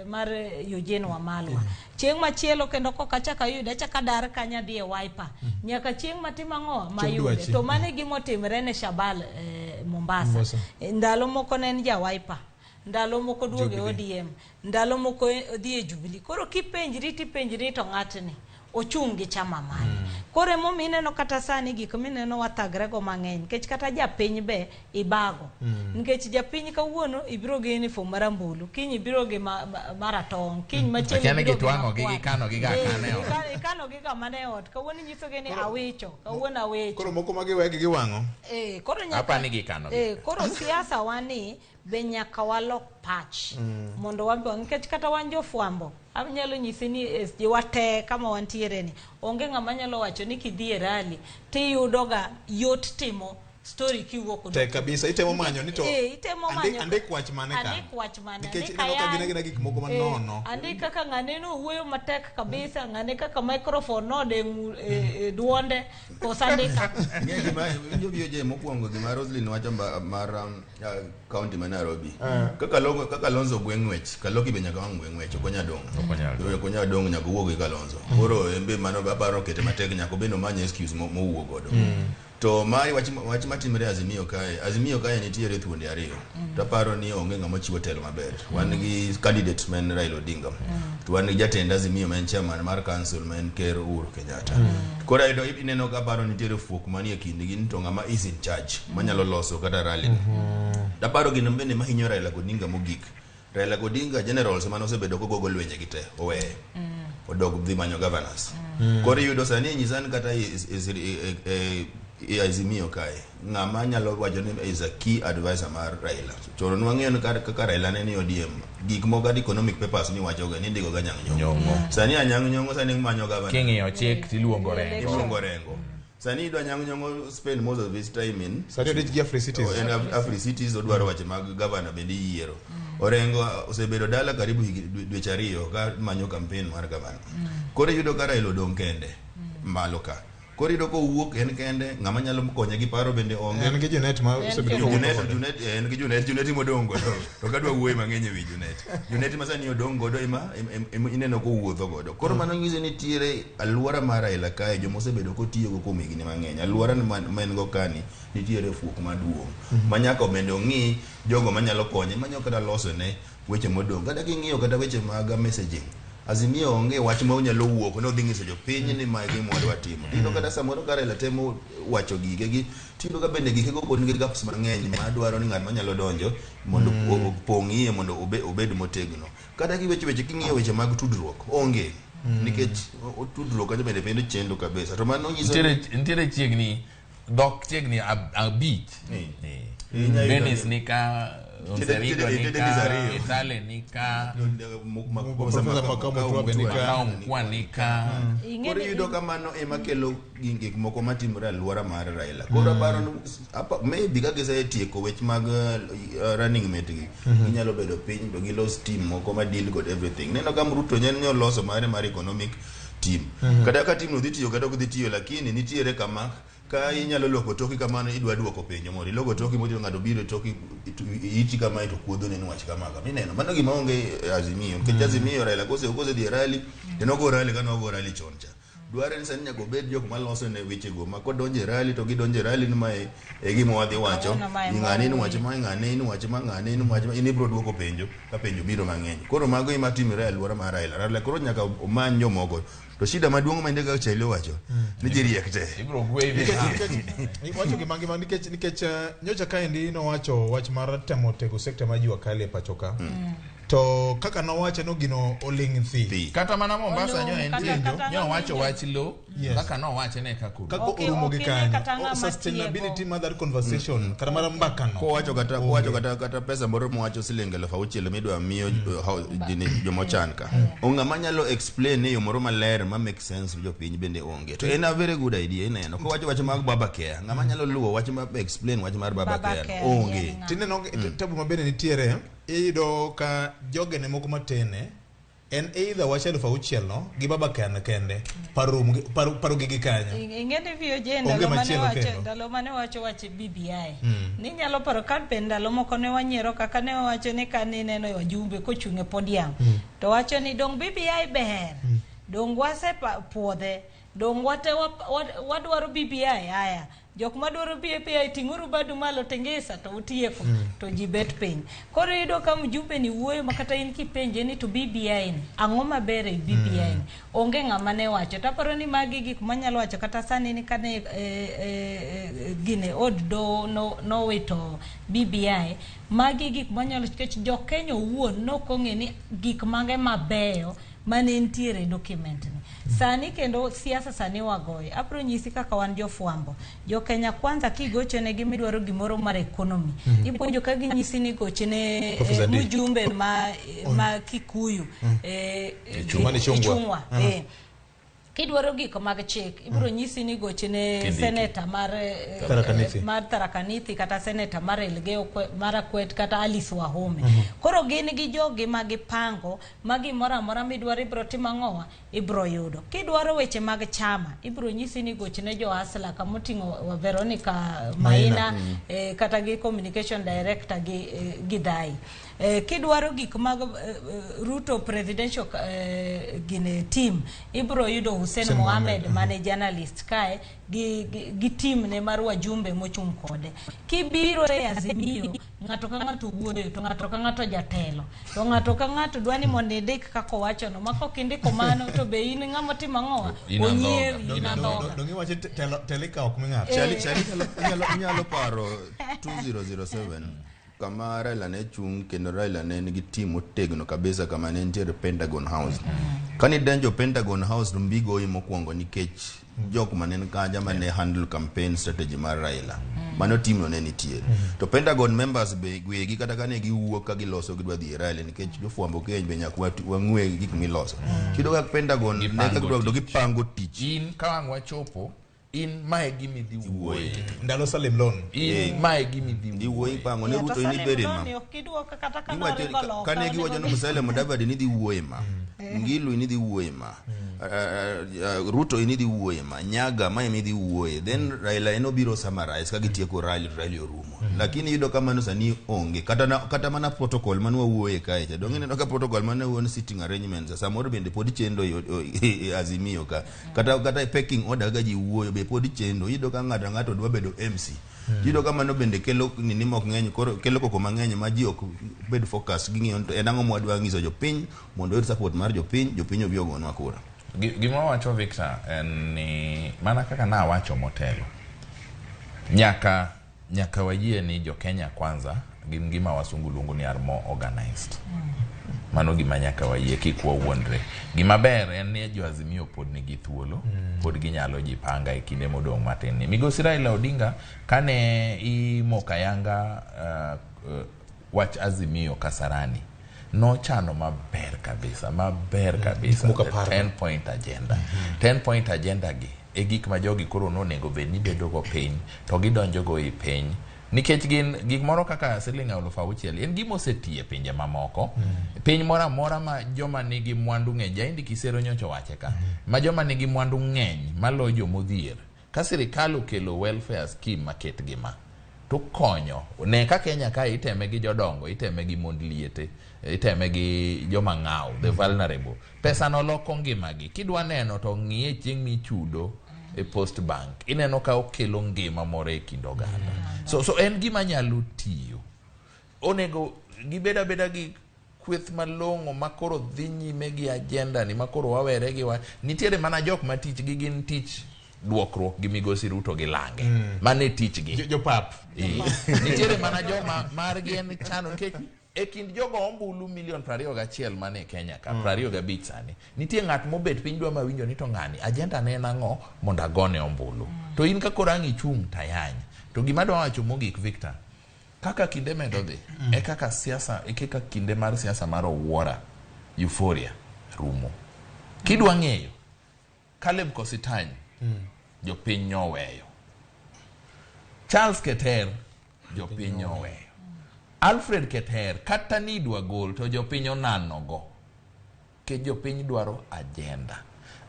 mar Eugene Wamalwa. Chieng' machielo kendo kok achak ayude, achak adar kanyo adhi e Wiper. Nyaka chieng' matim ang'o mayude. To mano e gima otimre ne Shabal Mombasa. Mombasa. Ndalo moko ne en ja Wiper. Ndalo moko duogo e ODM. Ndalo moko odhi e Jubilee. Koro kipenjri tipenjri to ng'atni ochung' gi chama mane. Koro emomiyo ineno kata sani gik mineno wathagre go mang'eny nikech kata japiny be ibago. Nikech japiny kawuono ibiro gi uniform marambulu, kiny ibiro gi maratong', kiny machielo Akia ni ibiro gi gitwang'o gi, makwar. gikano gi ga akana e ot. Ikano gi ga mana e ot. Kawuono inyisogi ni awicho, kawuono awicho. Koro moko ma giwegi giwang'o. Koro nyaka Apa ni gikano gi. Koro siasa wani be nyaka walok pach mondo wan be nikech kata wan jofwambo anyalo nyisi ni SG wate kama wantiere ni onge ng'ama nyalo wacho ni kidhi e rally tiyudo ga yot timo story kiwuok Tek kabisa itemo manyo ni to itemo manyo andik wach mane ka andik wach mane nikech andik ineno ka gin ayany. agina gik moko manono Andik kaka ng'ane nowuoyo matek kabisa ng'ane kaka microphone node e duonde koso andika Ng'e gima winjo BOJ mokwongo gima Roslyn wacho mar county ma Nairobi. Kaka Kalonzo kaka Kalonzo gwe ng'wech, Kaloki be nyaka wang' gwe ng'wech, ok onyal dong'. Ok onyal dong' nyaka owuog gi Kalonzo. Koro en be mano aparo kete matek nyaka obed omany excuse mowuok godo. To mari wach matimre Azimio kae, Azimio kae nitiere thuonde ariyo. To aparo ni onge ng'ama chiwo telo maber. Wan gi candidate ma en Raila Odinga. To wan gi jatend Azimio ma en chairman mar council ma en Ker Uhuru Kenyatta. Koro ayudo ineno ka aparo nitiere fuok manie kindgi ni to ng'ama is in charge manyalo loso kata rally. Taparo gino bende mahinyo Raila Odinga mogik. Raila Odinga generals mane osebedo kogogo lwenje gi te oweye. Odok dhi manyo governors. Koro iyudo sani nyisa ni kata e Azimio kae ng'ama nyalo wacho ni is a key advisor mar Raila. To nwang'eyo ni kaka Raila ne ni ODM gik moko kata economic papers miwacho ga nindiko ga Anyang' Nyong'o. Sani Anyang' Nyong'o sani manyo governor. King'iyo chik tiluongo Rengo. Iluongo Rengo. Sani idwa Anyang' Nyong'o spend most of his time in Sani odich gi Afri Cities. En Afri Cities odwaro weche mag governor bende iyiero. Orengo osebedo dala karibu dweche ariyo ka manyo campaign mar governor. Koro iyudo ka Raila odong' kende malo ka. Koro iyudo kowuok en kende ng'ama nyalo konye gi paro bende onge. En gi Junet ma osebedo kowuotho Junet, kode. Junet, en gi Junet, Junet modong' godo. To kadwa wuoyo mang'eny ewi Junet. Junet ma sani odong' godo ema ineno kowuotho godo. Koro mano nyiso ni nitiere alwora mar Raila kae joma osebedo kotiyogo kuom higni mang'eny. Alwora ma en go kani nitiere fuok maduong'. Ma nyaka bende ong'i jogo manyalo konye, manyalo kata losone weche modong'. Kata king'iyo kata weche mag messaging, Azimio onge wach ma onyalo wuok ni odhi nyiso jopiny ni mae gima wadwa timo. Tiyudo kata samoro ka Raila temo wacho gike gi, tiyudo ka bende gike go pod nigi gaps mang'eny ma dwaro ni ng'at manyalo donjo mondo opong' iye mondo obed motegno. Kata kiweche weche king'iyo weche mag tudruok onge. Nikech tudruok kanyo bende bende chendo kabisa. To mano nyiso Nitiere chiegni dhok chiegni abich. Dennis nika, Onserigo nika, Itale nika, Makao Mkwa nika. Koro iyudo ka mano ema kelo gik moko matimore alwora mar Raila. Koro aparo ni maybe ka gisetieko wech mag running mate gi, ginyalo bedo piny to gilos team moko ma deal kod everything. Neno ka Ruto nyalo loso mare mar economic team. Kata ka team no dhi tiyo kata ok dhi tiyo, lakini nitiere kama ka inyalo loko toki kamano idwa duoko penjo moro iloko toki mocho ng'ato biro toki iti kamae to kuodho ne nwach kama kama ineno mano gima onge Azimio nikech Azimio Raila kose dhi e rally to nogo rally ka nogo rally chon cha dware ni sani nyaka obed jok maloso ne wechego ma kodonjo e rally to gidonjo e rally ni mae e gima wadhi wacho ng'ane in wach ma ng'ane in wach ma ng'ane in wach ma in ibiro duoko penjo ka penjo biro mang'eny koro mago ema timore e alwora mar Raila Raila koro nyaka omany jomoko to shida maduong' ma kaka Chailo wacho ni ji riek te wacho gima ngima nikech nyocha kaendi nowacho wach mar temo tego sekta mar jua kali e pacho ka. To kaka nowache no gino oling' thi. Kata mana Mombasa nyo Olum, en kata- tienjo, kata nyo wacho ng'ama wach lo, Yes. kaka nowache ne kaka orumo. Kaka Ok- orumo ok gi ine kanyo. kata ng'ama Oh, sustainability tiego. mar that conversation kata mar mbaka no. Kowacho kata kowacho kata kata pesa moro mowacho siling 6,000 midwa miyo jomochan ka. Ng'ama nyalo explain e yo moro maler ma make sense jopiny bende onge. To en a very good idea ineno. Kowacho wach mag Baba Care, ng'ama nyalo luwo wach ma explain wach mar Baba Baba Care Care, onge. en ng'a? Tineno tabu mabende nitiere iyudo ka jogene moko matene en either wach 6,000 no gi Baba Care kende paro paro gi gi kanyo. Ing'e ni VOJ Onge ndalo mane machielo wacho kendo. ndalo mane wacho wach BBI ni nyalo paro ka be ndalo moko ne wanyiero kaka ne wawacho ni ka nineno wajumbe kochung' e podium to wacho ni dong BBI ber dong wasepuodhe dong wate wadwaro BBI aya jok madwaro BBI ting'uru badu malo tingisa to utieko to ji bet piny koro iyudo ka mjumbe ni wuoyo ma kata in kipenje ni to BBI ni ang'o maber e BBI ni onge ng'ama ne wacho taparo ni magi gik manyalo wacho kata sani ni kane gine od doho nowito BBI magi gik manyalo nikech jo Kenya owuon nokong'e ni gik mage mabeyo mane nitiere e document ni sani kendo siasa sani wagoyo abiro nyisi kaka wan jofwambo jo Kenya kwanza kigochonegi midwaro gimoro mar economy ipuonjo ka ginyisi ni gochne Professor D. mjumbe ma Kikuyu Mane Ichung'wa. Ichung'wa kidwaro gik mag chik ibiro nyisi ni gochne Kindiki. seneta mar Tharaka Nithi. mar Tharaka Nithi kata seneta mar Elgeyo Marakwet kata Alice Wahome koro gin gi jogi ma gipango ma gimoro amora midwaro ibiro timo ang'owa ibiro yudo kidwaro weche mag chama ibiro nyisi ni gochne jo Asla kamoting'o wa Veronica Maina kata gi communication director gi Gidhai kidwaro gik mag Ruto presidential gine team ibiro yudo Hussein Hussein Mohamed Mohamed, mane journalist kae gi team ne mar wajumbe mochung' kode kibiro e Azimio ng'ato ka ng'ato wuoyo to ng'ato ka ng'ato jatelo to ng'ato ka ng'ato dwa ni mondo indik kaka owachono ma kok indiko mano to be in ng'ama timo ang'owa In andhoga. onyiewi in andhoga Donge iwacho telo ikawo kuma ing'ato. Chali inyalo paro 2007 kama Raila ne chung' kendo Raila ne nigi team motegno kabisa kama ne nitiere Pentagon House. Kane idonjo Pentagon House to mbi goyi mokwongo nikech jok mane kaja mane handle campaign strategy mar Raila. Mano team no ne nitiere. To Pentagon members be gwegi kata kane giwuok ka giloso gidwa dhi e rally nikech jofwambo keny be nyaka wang'we gik miloso. Tiyudo ka Pentagon ne Gipango ka gidwa to tich. gipango tich. In ka wang' wachopo, in mae gima idhi wuoye. Ndalo Salim Lone. In mae gima idhi Iwuoyi wuoye. ipango ne Yeah, to Ruto in Salim ibede ma. Loni ok giduoko kata ka Iwacho noringo loka, kane giwacho ni onego- Musalia Mudavadi ni dhi wuoye ma Ngilu in idhi wuoye ma Ruto in idhi wuoye ma Nyaga ma ema idhi wuoye then Raila en obiro summarize ka gitieko rally to rally orumo lakini iyudo ka mano sani onge kata mana protocol mane wawuoye kae cha donge ineno ka protocol mane wuon sitting arrangements samoro bende pod chendo e Azimio ka kata pecking order kaka ji wuoyo be pod chendo iyudo ka ng'ato ang'ato dwa bedo MC iyudo ka mano bende kelo nini mok ng'eny koro kelo koko mang'eny ma ji ok bed focus ging'iyo ni to en ang'o mwadwa nyiso jopiny mondo oyud support mar jopiny jopiny obi ogonwa kura Gima wawacho Victor en ni mana kaka nawacho motelo nyaka wayie ni jo Kenya kwanza gin gima wasungu luongo ni are more organized. Mano gima nyaka wayie kik wawuondre. Gima ber en ni jo Azimio pod nigi thuolo, pod ginyalo jipanga e kinde modong' matin ni. Migosi Raila Odinga kane imoko ayanga wach Azimio Kasarani nochano maber kabisa maber kabisa Moko the apar. 10 point agenda 10 point agenda gi e gik ma jogi koro nonego bed ni bedo go piny to gidonjo go e piny nikech gin gik moro kaka siling 6,000 en gima osetiyo e pinje mamoko piny moro amora ma joma nigi mwandu ng'eny jaindi kisero nyocha owache ka ma joma nigi mwandu ng'eny maloyo jomodhier ka sirikal okelo welfare scheme maket gi ma to konyo ne ka Kenya ka iteme gi jodongo iteme gi mond liete iteme gi joma ng'aw the vulnerable pesa no loko ngimagi kidwa neno to ng'iye chieng' michudo e post bank ineno ka okelo ngima moro e kind oganda so en gima nyalo tiyo onego gibed abeda gi kweth malong'o makoro dhi nyime gi agenda ni makoro wawere gi wa nitiere mana jok ma tich gi gin tich duokruok gi migosi Ruto gi lange mano e tichgi Jopap. Nitiere mana joma margi en chano nikech E kind jogo ombulu milion 21 mane Kenya ka, 25 sani, nitie ng'at mobet piny dwa mawinjo ni to ng'ani agenda ne en ang'o mondo agone ombulu. To in ka koro ang' ichung' tayany. To gima adwa wacho mogik Victor, kaka kinde medo dhi, e kaka siasa, e kaka kinde mar siasa mar owuora, euphoria, rumo. Kidwa ng'eyo, Caleb Kositany, jopiny nyoweyo. Charles Keter, jopiny nyoweyo. Alfred Keter, kata ni idwa gol to jopiny onanogo. Nikech jopiny dwaro agenda.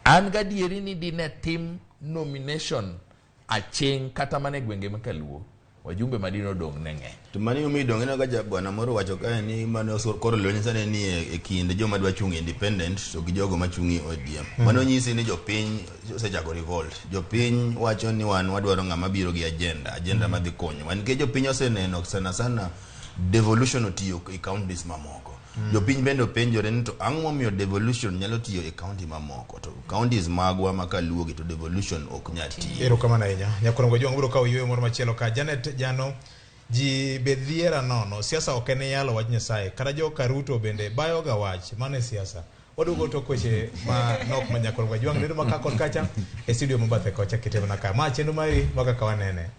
An gadieri ni dine tim nomination aching' kata mana e gwenge ma kaluo, wajumbe madine odong' ne ng'eny. To mano omiyo donge ineno ka bwana moro wacho kae ni mano koro lweny sani ni e kind joma dwa chung' independent to gi jogo machung' e ODM. Mano nyisi ni jopiny osechako revolt. Jopiny wacho ni wan wadwaro ng'ama biro gi agenda, agenda madhi konyowa. Nikech jopiny oseneno sana sana devolution otiyo e counties mamoko. Jopiny bende openjore ni to ang'o momiyo devolution nyalo tiyo e county mamoko to counties magwa ma kaluo gi to devolution ok nyal tiyo. Erokamano ahinya. Nyakorongo Jwang' biro kawo yueyo moro machielo ka. Janet Jano, ji be dhiera nono. Siasa ok en yalo wach Nyasaye. Kata joka Ruto bende bayoga wach. Mano e siasa. Waduogo tok weche ma nok ma Nyakorongo Jwang' bedo ma ka kod kacha e studio mabathe kocha kitemo ka. Ma chenro mari ma kaka wanene.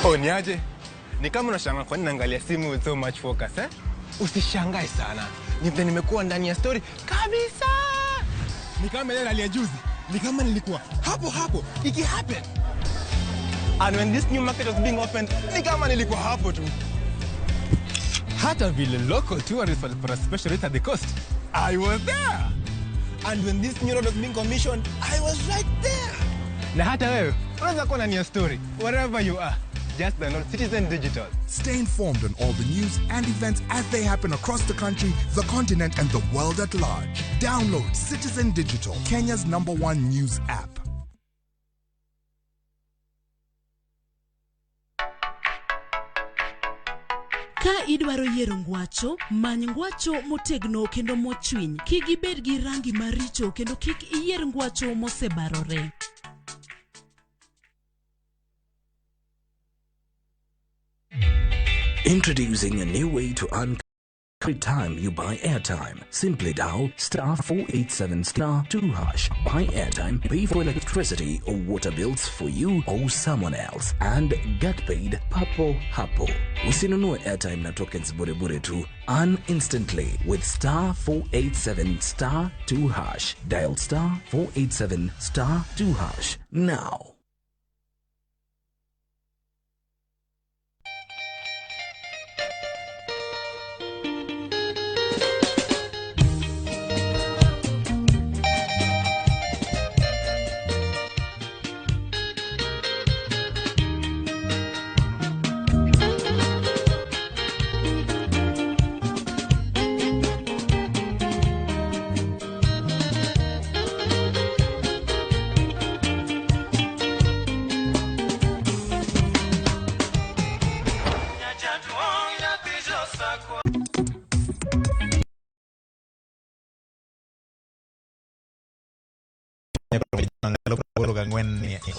Oh, niaje? Ni kama unashangaa kwa nini naangalia simu with so much focus, eh? Usishangae sana. Ni vile nimekuwa ndani ya story kabisa. Ni kama ile ya juzi. Ni kama nilikuwa hapo hapo iki happen. And when this new market was being opened, ni kama nilikuwa hapo tu. Hata vile local tourists walipata special rate at the coast, I was there. And when this new road was being commissioned, I was right there. Na hata wewe unaweza kuwa ndani ya story wherever you are. Just download Citizen Digital. Stay informed on all the news and events as they happen across the country, the continent, and the world at large. Download Citizen Digital, Kenya's #1 news app. Ka idwaro yiero ngwacho, many ngwacho motegno kendo mochwiny. Kik ibed gi rangi maricho kendo kik iyier ngwacho mosebarore. Introducing a new way to earn every time you buy airtime. Simply dial star 487 star 2 hash. Buy airtime, pay for electricity or water bills for you or someone else, and get paid papo hapo. Usinunue airtime na tokens bure bure tu. Earn instantly with star 487 star 2 hash. Dial star 487 star 2 hash now.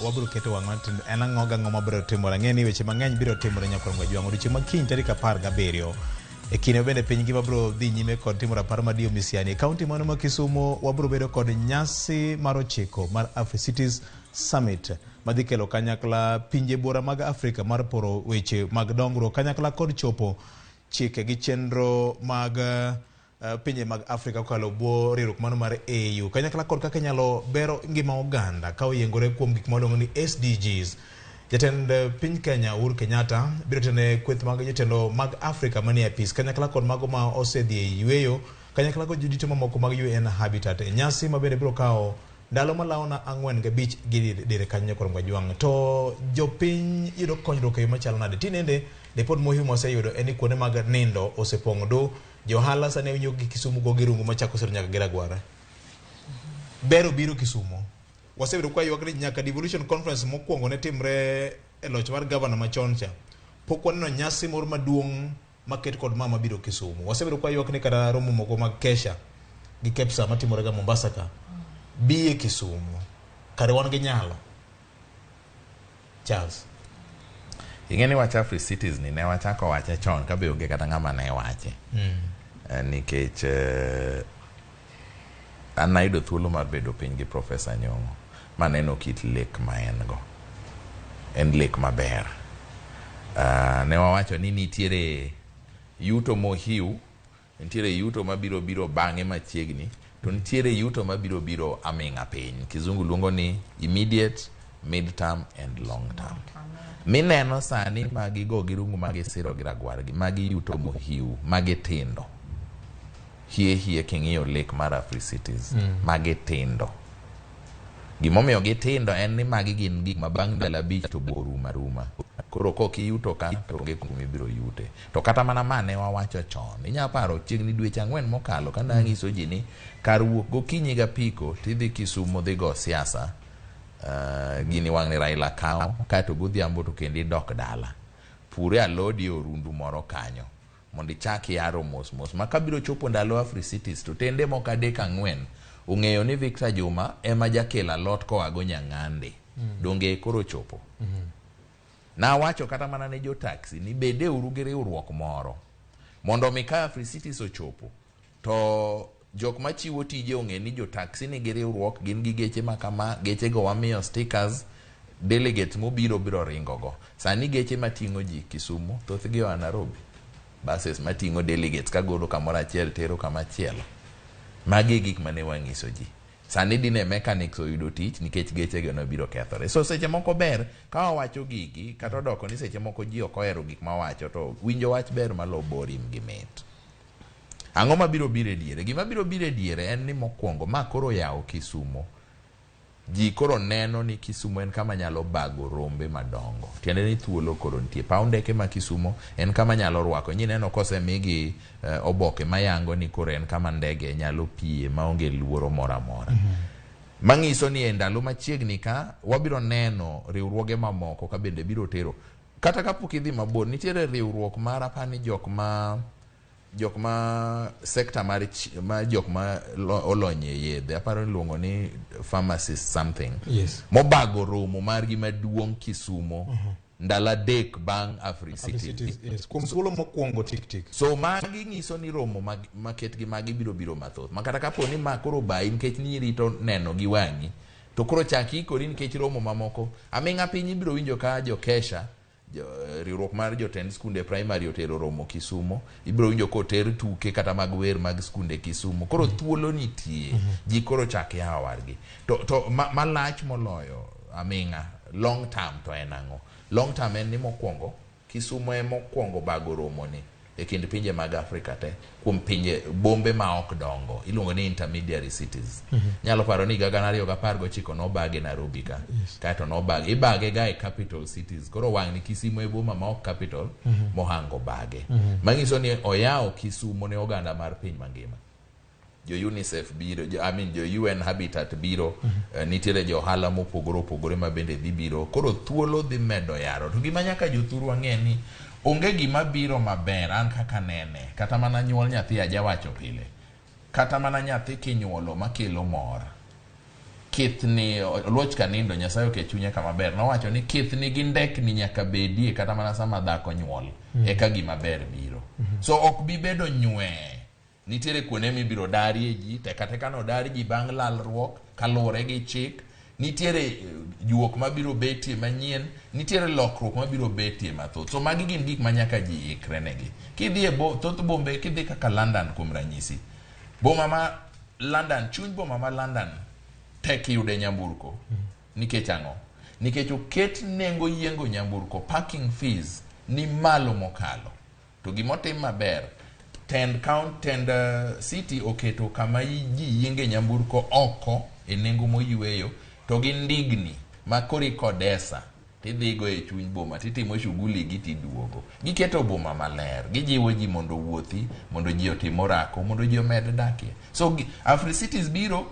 Wabiro keto wang'wa en ang'o gang'o mabiro timore. Ang'e ni weche mang'eny biro timore Nyakorongo Jwang' odiochieng' ma kiny tarik 17. E kinde bende piny ngima biro dhi nyime kod timo rapar mar Dio Misiani. E kaunti mano ma Kisumu wabiro bedo kod nyasi mar 9 mar AfriCities Summit madhi kelo kanyakla pinje buora mag Afrika mar poro weche mag dongruok kanyakla kod chopo chike gi chenro mag pinje mag Afrika kokalo bwo riwruok mano mar AU kanyakla kod kaka inyalo bero ngima oganda ka oyiengore kuom gik ma ni SDGs. Jatend piny Kenya Uhuru Kenyatta biro tene kweth mag jotelo mag Afrika manie apis kanyakla kod mago ma osedhi e yweyo kanyakla kod jodito mamoko mag UN Habitat e nyasi ma bende biro kawo ndalo malawo na 4 gi 5 gi dire kanyo Nyakorongo Jwang'. To jopiny yudo konyruok e yo machalo nade? Tinende ripot muhimu waseyudo en ni kuonde mag nindo osepong' du. Johala sani winjo gi Kisumu go girungu machako siro nyaka gi Ragwara. Ber obiro Kisumo. Wasebedo kwa ywak ni nyaka devolution conference mokwongo ne timre e loch mar gavana machon cha. Pok waneno nyasi moro maduong' maket kod mama biro Kisumu. Wasebedo kwa ywak ni kata romo moko mag Kesha gi Kepsa matimore ga Mombasa ka bi e Kisumu. Kare wan gi nyalo. Charles. Ing'e ni wach Africities ni ne wachako wache chon ka be onge kata ng'ama ne wache. Nikech an nayudo thuolo mar bedo piny gi Professor Nyong'o maneno kit lek ma en go. En lek maber. Ne wawacho ni nitiere yuto mohiu, nitiere yuto mabiro biro bang'e machiegni, to nitiere yuto mabiro biro aming'a piny. Kizungu luongo ni immediate, mid term and long term. Mineno sani magi go gi rungu magi siro gi ragwargi, magi yuto mohiu, magi tindo. Hie hie king'iyo lek mar Africities, magi tindo. Gimomiyo gitindo en ni magi gin gik ma bang' ndalo 5 to bo rumo aruma. Koro kok iyuto ka to onge kuma ibiro yute. To kata mana ma ne wawacho chon, inya paro chiegni dweche 4 mokalo ka nanyiso ji ni kar wuok gokinyi gapiko tidhi Kisumu dhi go siasa, gini wang' ni Raila kawo, kaeto godhiambo to kendo idok dala. Pure alodi e orundu moro kanyo mondo ichak yaro mos mos ma kabiro chopo ndalo Africities to tende moko 3 4 ong'eyo ni Victor Juma ema jakel alot koa go Nyang'ande. Donge koro chopo. Nawacho kata mana ne jo taxi ni bede uru gi riwruok moro mondo mi ka Africities ochopo to jok machiwo tije ong'e ni jo taxi nigi riwruok, gin gi geche ma kama, geche go wamiyo stickers, delegates mobiro biro ringo go. Sani geche mating'o ji Kisumu thothgi oa Nairobi. Buses mating'o delegates kagolo kamoro achiel tero kama chielo. Magi e gik mane wang'iso ji. Sani dine mechanics oyudo tich nikech geche go nobiro kethore. So seche moko ber ka wawacho gigi kata odoko ni seche moko ji ok ohero gik mawacho to winjo wach ber malo borim gi mit. Ang'o mabiro biro e diere? Gima biro biro e diere en ni mokwongo ma koro yawo Kisumo. Ji koro neno ni Kisumo en kama nyalo bago rombe madongo. Tiende ni thuolo koro nitie. Paw ndeke ma Kisumo en kama nyalo rwako. Nyineno kosemigi oboke mayango ni koro en kama ndege nyalo piye maonge luoro moro amora. Manyiso ni e ndalo machiegni ka wabiro neno riwruoge mamoko ka bende biro tero. Kata kapok idhi mabor, nitiere riwruok mar apani jok ma sekta mar jok ma olony e yedhe, aparo ni iluongo ni pharmacist something. Yes. Mobago romo margi maduong' Kisumo ndalo 3 bang' Africities. Yes. Kuom thuolo mokwongo tik tik. So magi nyiso ni romo maket gi magi biro biro mathoth. Ma kata kapo ni ma koro bayi nikech ni irito neno gi wang'i, to koro chak ikori nikech romo mamoko. Aming'a piny ibiro winjo ka jo Kesha, riwruok mar jotend skunde primary otero romo Kisumo, ibiro winjo koter tuke kata mag wer mag skunde Kisumo. Koro thuolo nitie, ji koro chak yawo wargi. To malach moloyo aming'a, long term to en ang'o? Long term en ni mokwongo, Kisumo ema okwongo bago romo ni e kind pinje mag Afrika te, kuom pinje bombe ma ok dongo, iluongo ni intermediary cities. Nyalo paro ni higa 2019 nobage Nairobi ka. Kaeto nobage, ibage ga e capital cities. Koro wang' ni Kisumo e boma ma ok capital, mohango bage. Manyiso ni oyawo Kisumo ne oganda mar piny mangima. Jo UNICEF biro, jo UN Habitat biro, nitiere jo ohala mopogore opogore ma bende dhi biro. Koro thuolo dhi medo yaro. To gima nyaka jothurwa ng'e ni onge gima biro maber, an kaka nene, kata mana nyuol nyathi ajawacho pile. Kata mana nyathi kinyuolo makelo mor. Kithni, Oluoch Kanindo, Nyasaye oket chunye kama ber, nowacho ni kithni gi ndekni nyaka bedie kata mana sama dhako nyuol, eka gima ber biro. So ok bi bedo nywe. Nitiere kuonde mibiro darie ji, teka teka no dar ji bang' lalruok kaluwore gi chik. Nitiere juok mabiro betie manyien, nitiere lokruok mabiro betie mathoth. So magi gin gik ma nyaka ji ikre negi. Kidhi e thoth bombe, kidhi kaka London kuom ranyisi. Boma ma London, chuny boma ma London tek yude nyamburko. Nikech ang'o? Nikech oket nengo yiengo nyamburko, parking fees ni malo mokalo. To gimotim maber, tend count, tend city oketo kama ji yienge nyamburko oko e nengo moyweyo, to gi ndigni ma koro ikodesa. Tidhigo e chuny boma titimo shughuli gi tiduogo. Giketo boma maler, gijiwo ji mondo owuothi, mondo ji otim orako, mondo ji omed dakie. So Africities biro,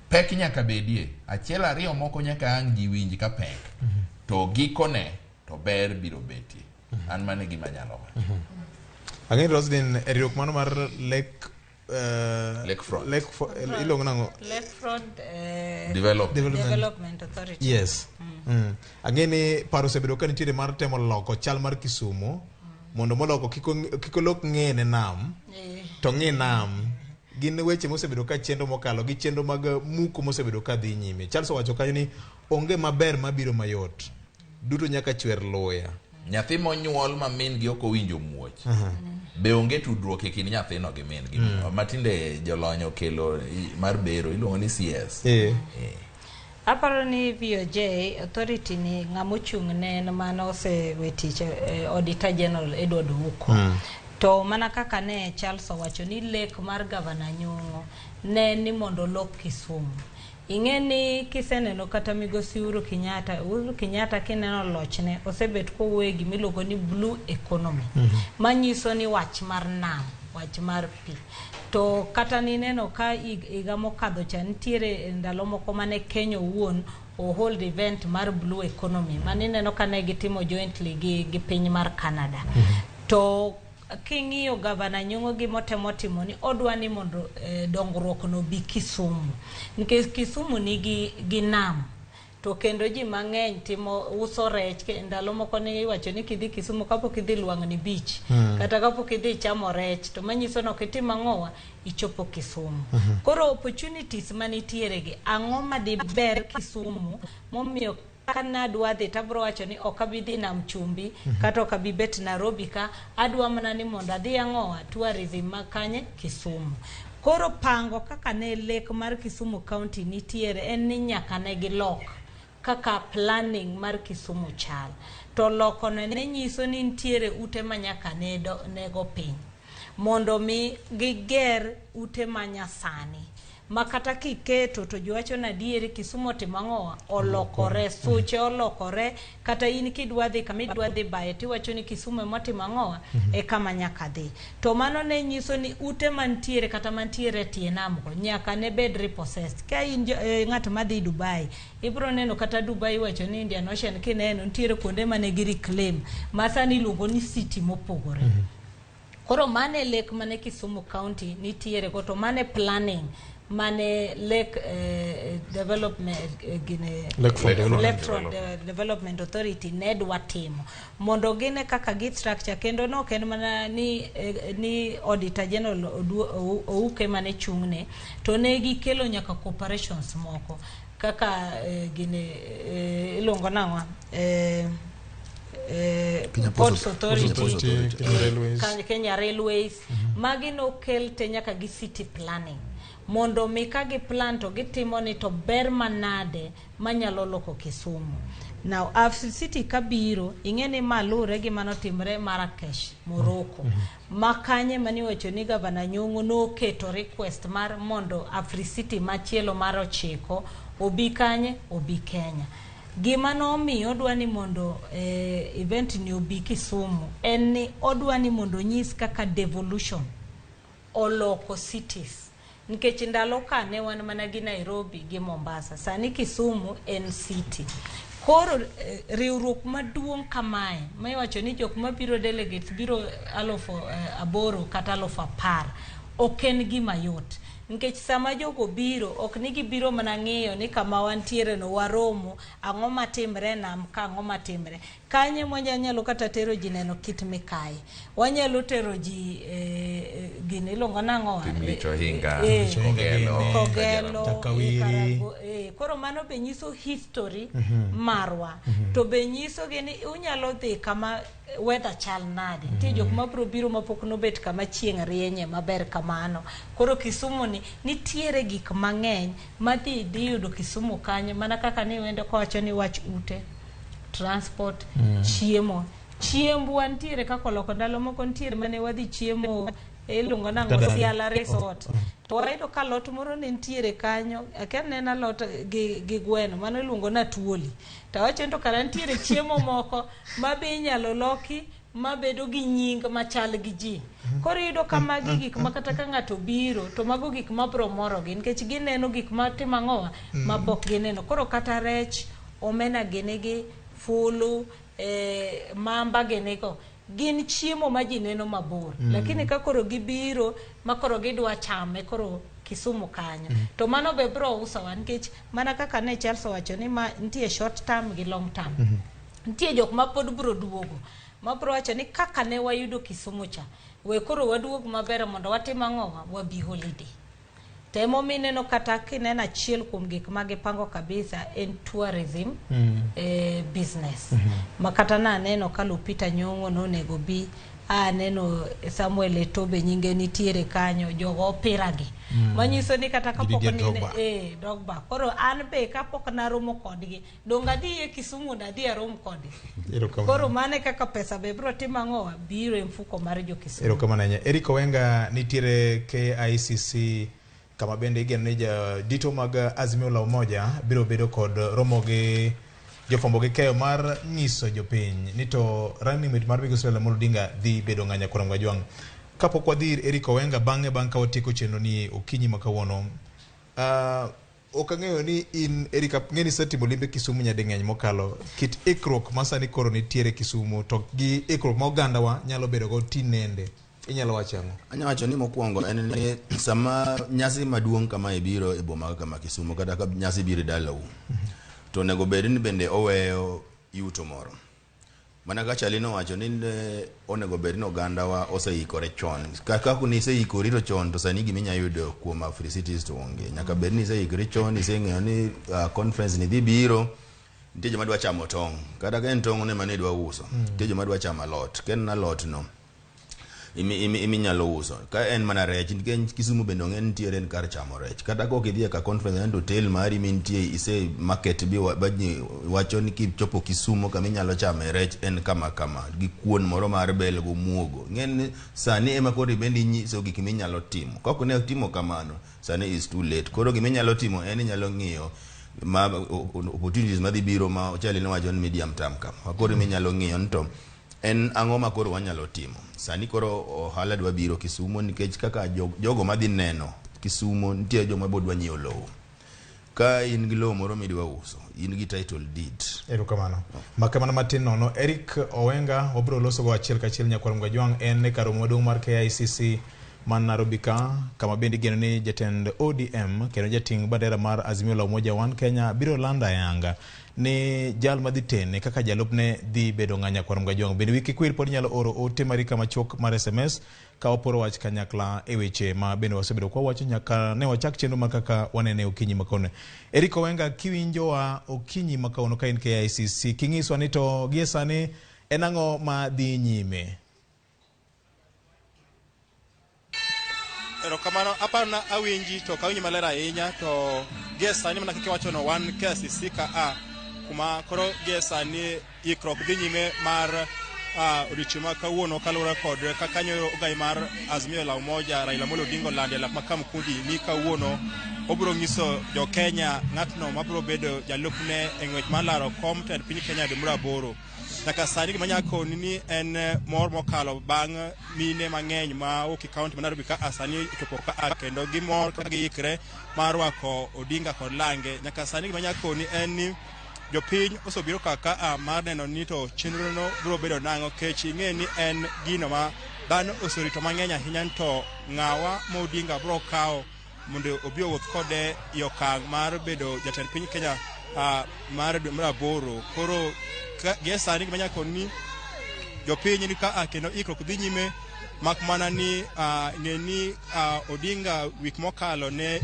pek nyaka bedie. Achiel ariyo moko nyaka ang' ji winj ka pek. To gikone to ber biro betie. An mano e gima anyalo wacho. Ang'e ni Roslyn, e riwruok mano mar Lake Lakefront. Lake iluongo nang'o? Lakefront Development. Development Authority. Yes. Ang'e ni paro osebedo ka nitiere mar temo loko chal mar Kisumu mondo moloko kik olok ng'e ne nam to ng'i nam. Gin weche mosebedo ka chenro mokalo gi chenro mag muko mosebedo ka dhi nyime. Charles owacho kanyo ni onge maber mabiro mayot. Duto nyaka chwer luya. Nyathi monyuol ma min gi ok owinjo muoch. Be onge tudruok e kind nyathino gi min gi. Matinde jolony okelo mar bero iluongo ni CS. Aparo ni VOJ authority ni ng'ama ochung' ne en mane osewe tich Auditor General Edward Ouko. To mana kaka ne Charles owacho ni lek mar Gavana Nyong'o ne ni mondo olok Kisumu. Ing'e ni kiseneno kata migosi Uhuru Kenyatta, Uhuru Kenyatta kineno lochne osebet kowuoyo e gima iluongo ni blue economy. Manyiso ni wach mar nam, wach mar pi. To kata nineno ka higa mokadho cha nitiere ndalo moko mane Kenya owuon o hold event mar blue economy manineno ka ne gitimo jointly gi piny mar Canada. To king'iyo Gavana Nyong'o gimotemo timo ni odwa ni mondo dongruok no bi Kisumu. Nikech Kisumu nigi gi nam. To kendo ji mang'eny timo uso rech, ndalo moko ne iwacho ni kidhi Kisumu kapok idhi Lwang'ni Beach, kata kapok idhi chamo rech, to manyiso ni ok itim ang'owa, ichopo Kisumu. Koro opportunities manitiere gi, ang'o madiber Kisumu momiyo ka nadwa dhi tabro wacho ni ok abi dhi Nam Chumbi, kata ok abi bet Nairobi ka, adwa mana ni mondo adhi ang'owa, tourism ma kanye Kisumu. Koro pango kaka ne lek mar Kisumu County nitiere en ni nyaka ne gilok kaka planning mar Kisumu chal. To loko no ne nyiso ni nitiere ute ma nyaka ne nego piny mondo mi giger ute ma nyasani. Ma kata kiketo to jowacho ni adieri Kisumu otimo ang'owa? Olokore, suche olokore, kata in kidwa dhi kama idwa dhi baye tiwacho ni Kisumu ema otimo ang'owa? E kama nyaka dhi. To mano ne nyiso ni ute mantiere kata mantiere e tie nam go nyaka ne bed repossessed. Ka in ng'at madhi Dubai, ibro neno kata Dubai iwacho ni Indian Ocean kineno nitiere kuonde mane gi reclaim ma sani iluongo ni city mopogore. Koro mane lek mane Kisumu County nitiere go, to mane planning mane Lake Development gine Lakefront Development. Lakefront Development Authority ne dwa timo mondo gine kaka gi structure, kendo no ok en mana ni Auditor General Ouke mane chung'ne, to ne gikelo nyaka corporations moko kaka gine iluongo nang'o Kenya Ports Authority, Kenya Ports Authority. Kenya Railways. Kenya Railways. Magi nokel te nyaka gi city planning mondo mi ka gi plan to gitimo ni to ber manade manyalo loko Kisumu. Now Africity kabiro ing'e ni ma luwre gi manotimre Marrakesh, Morocco. Ma kanye maniwacho ni Gavana Nyong'o noketo request mar mondo Africity machielo mar 9 obi kanye, obi Kenya. Gima nomiyo odwa ni mondo event ni obi Kisumu en ni odwa ni mondo onyis kaka devolution oloko cities. Nikech ndalo ka ne wan mana gi Nairobi gi Mombasa, sani Kisumu en city. Koro riwruok maduong' kamae ma iwacho ni jok mabiro delegates biro 8,000 kata 10,000 ok en gima yot. Nikech sama jogo biro ok ni gibiro mana ng'iyo ni kama wantiere no waromo, ang'o matimre nam ka, ang'o matimre kanye. Mwanyalo kata tero ji neno kit mikayi, wanyalo tero ji gini iluongo nang'o? Thim Ohinga, Kogelo, Kogelo, Takawiri. Koro mano be nyiso history marwa. To be nyiso gi ni unyalo dhi kama weather chal nade. Nitie jok mabiro biro mapok nobet kama chieng' rienye maber kamano. Koro Kisumu ni nitiere gik mang'eny madhi dhi yudo Kisumu kanyo, mana kaka ni wendo kowacho ni wach ute, transport, chiemo. Chiembwa nitiere kaka oloko. Ndalo moko nitiere mane wadhi chiemo Iluongo nang'o? Kadari. Siala Resort. To wayudo ka alot moro ne nitiere kanyo, akia ne en alot gi gweno, mano iluongo ni atuoli. To awacho ni to kara nitiere chiemo moko ma be inyalo loki mabedo gi nying machal gi ji. Koro iyudo ka magi gik ma kata ka ng'ato biro to mago gik mabro morogi nikech gineno gik matimo ang'owa ma pok gineno. Koro kata rech, omena gini gi, fulu, mamba gini go, gin chiemo ma ji neno mabor. Lakini ka koro gibiro ma koro gidwa chame koro Kisumu kanyo. To mano be bro usowa nikech mana kaka ne Charles owacho ni ma nitie short term gi long term. Nitie jok ma pod bro duogo ma bro wacho ni kaka ne wayudo Kisumu cha, we koro waduog maber mondo watim ang'owa, wabi holiday. To emomiyo ineno kata kineno achiel kuom gik ma gipango kabisa en tourism business. Ma kata naneno ka Lupita Nyong'o nonego bi, aneno Samuel Eto'o be nyinge nitiere kanyo, jogo opira gi. Manyiso ni kata kapok Didier ni Drogba. Drogba. Koro an be kapok naromo kodgi, donge adhi e Kisumu mondo adhi arom kodgi. Erokamano. Koro mano e kaka pesa be biro timo ang'owa, biro e mfuko mar jo Kisumu. Erokamano ahinya. Eric Owenga nitiere KICC kama bende igeno ni jodito mag Azimio la Umoja biro bedo kod romo gi jofwambo gi keyo mar nyiso jopiny ni to running mate mar Migosi Raila Amolo Odinga dhi bedo ng'a Nyakwar Kajwang'. Kapok wadhi ir Eric Owenga bang'e bang' ka watieko chenro ni okinyi ma kawuono, ok ang'eyo ni in Eric, ang'e ni isetimo limbe Kisumu nyading'eny mokalo. Kit ikruok ma sani koro nitiere Kisumu to gi ikruok ma ogandawa nyalo bedo go tinende, inyalo wacho ang'o? Anyalo wacho ni mokwongo en ni sama nyasi maduong' kamae biro e boma kaka ma Kisumu kata ka nyasi biro e dalau, to onego bed ni bende oweyo yuto moro. Mana kaka Charlie nowacho ni ne onego bed ni ogandawa oseikore chon. Kaka niseikori to chon to sani gima inyalo yudo kuom Africities to onge. Nyaka bed ni iseikori chon, iseng'eyo ni conference ni dhi biro, nitie joma dwa chamo tong'. Kata ka en tong' ne mane idwa uso, nitie joma dwa chamo alot. Ka en alot no, iminyalo uso. Ka en mana rech, nikech Kisumu bende ong'e ni nitiere en kar chamo rech. Kata ka ok idhi e ka conference, en hotel mari mintie ise market bi ba ji wacho ni kichopo Kisumu kama inyalo chame rech en kama kama, gi kuon moro mar bel gomuogo. Ing'e ni sani ema koro ibende inyiso gik minyalo timo. Ka ok ne timo kamano, sani is too late. Koro gima inyalo timo en inyalo ng'iyo ma opportunities madhi biro ma Charlie nowacho ni medium term kama. Koro iminyalo ng'iyo ni to en ang'o ma koro wanyalo timo. Sani koro ohala dwa biro Kisumu nikech kaka jogo madhi neno Kisumu nitie joma bo dwa nyiewo lowo. Ka in gi lowo moro midwa uso, in gi title deed. Erokamano. Makamano matin nono. Eric Owenga wabiro loso go achiel kachiel Nyakwar Mgajwang' en e kar romo maduong' mar KICC man Nairobi ka, kama bende igeno ni jatend ODM kendo jating' bandera mar Azimio la Umoja One Kenya biro lando ayanga ni jal madhi tene kaka jalupne dhi bedo ng'a Nyakwar Mgajwang'. Bende wiki kwir pod inyalo oro ote mari kama chuok mar SMS ka waporo wach kanyakla e weche ma bende wasebedo kwa wacho nyaka ne wachak chenro mar kaka wanene okinyi ma kawuono. Eric Owenga, kiwinjowa okinyi ma kawuono ka in KICC, king'iswa ni to gie sani en ang'o ma dhi nyime? Erokamano, aparo na awinji to ok awinji maler ahinya to gie sani mana kaka iwachono wan KICC ka a kuma koro gie sani ikruok dhi nyime mar odiochieng' ma kawuono kaluwore kod kaka nyoyo ogai mar Azimio la Umoja Raila Amolo Odinga olando e lap ma Kamkunji ni kawuono obiro nyiso jo Kenya ng'atno mabiro bedo jalupne e ng'wech mar laro kom tend piny Kenya dwe mar aboro. Nyaka sani gima anyalo koni ni en mor mokalo bang' mine mang'eny ma wuok e kaunti ma Nairobi ka a sani ochopo ka a kendo gimor ka giikre mar rwako Odinga kod lange. Nyaka sani gima anyalo koni en ni jopiny osebiro ka ka a mar neno ni to chenro no biro bedo nang'o kech ing'e ni en gino ma dhano oserito mang'eny ahinya ni to ng'awa ma Odinga biro kawo mondo obi owuoth kode e okang' mar bedo jatend piny Kenya mar dwe mar aboro. Koro gie sani gima anyalo koni ni jopiny ni ka a kendo ikruok dhi nyime mak mana ni ng'e ni Odinga wik mokalo ne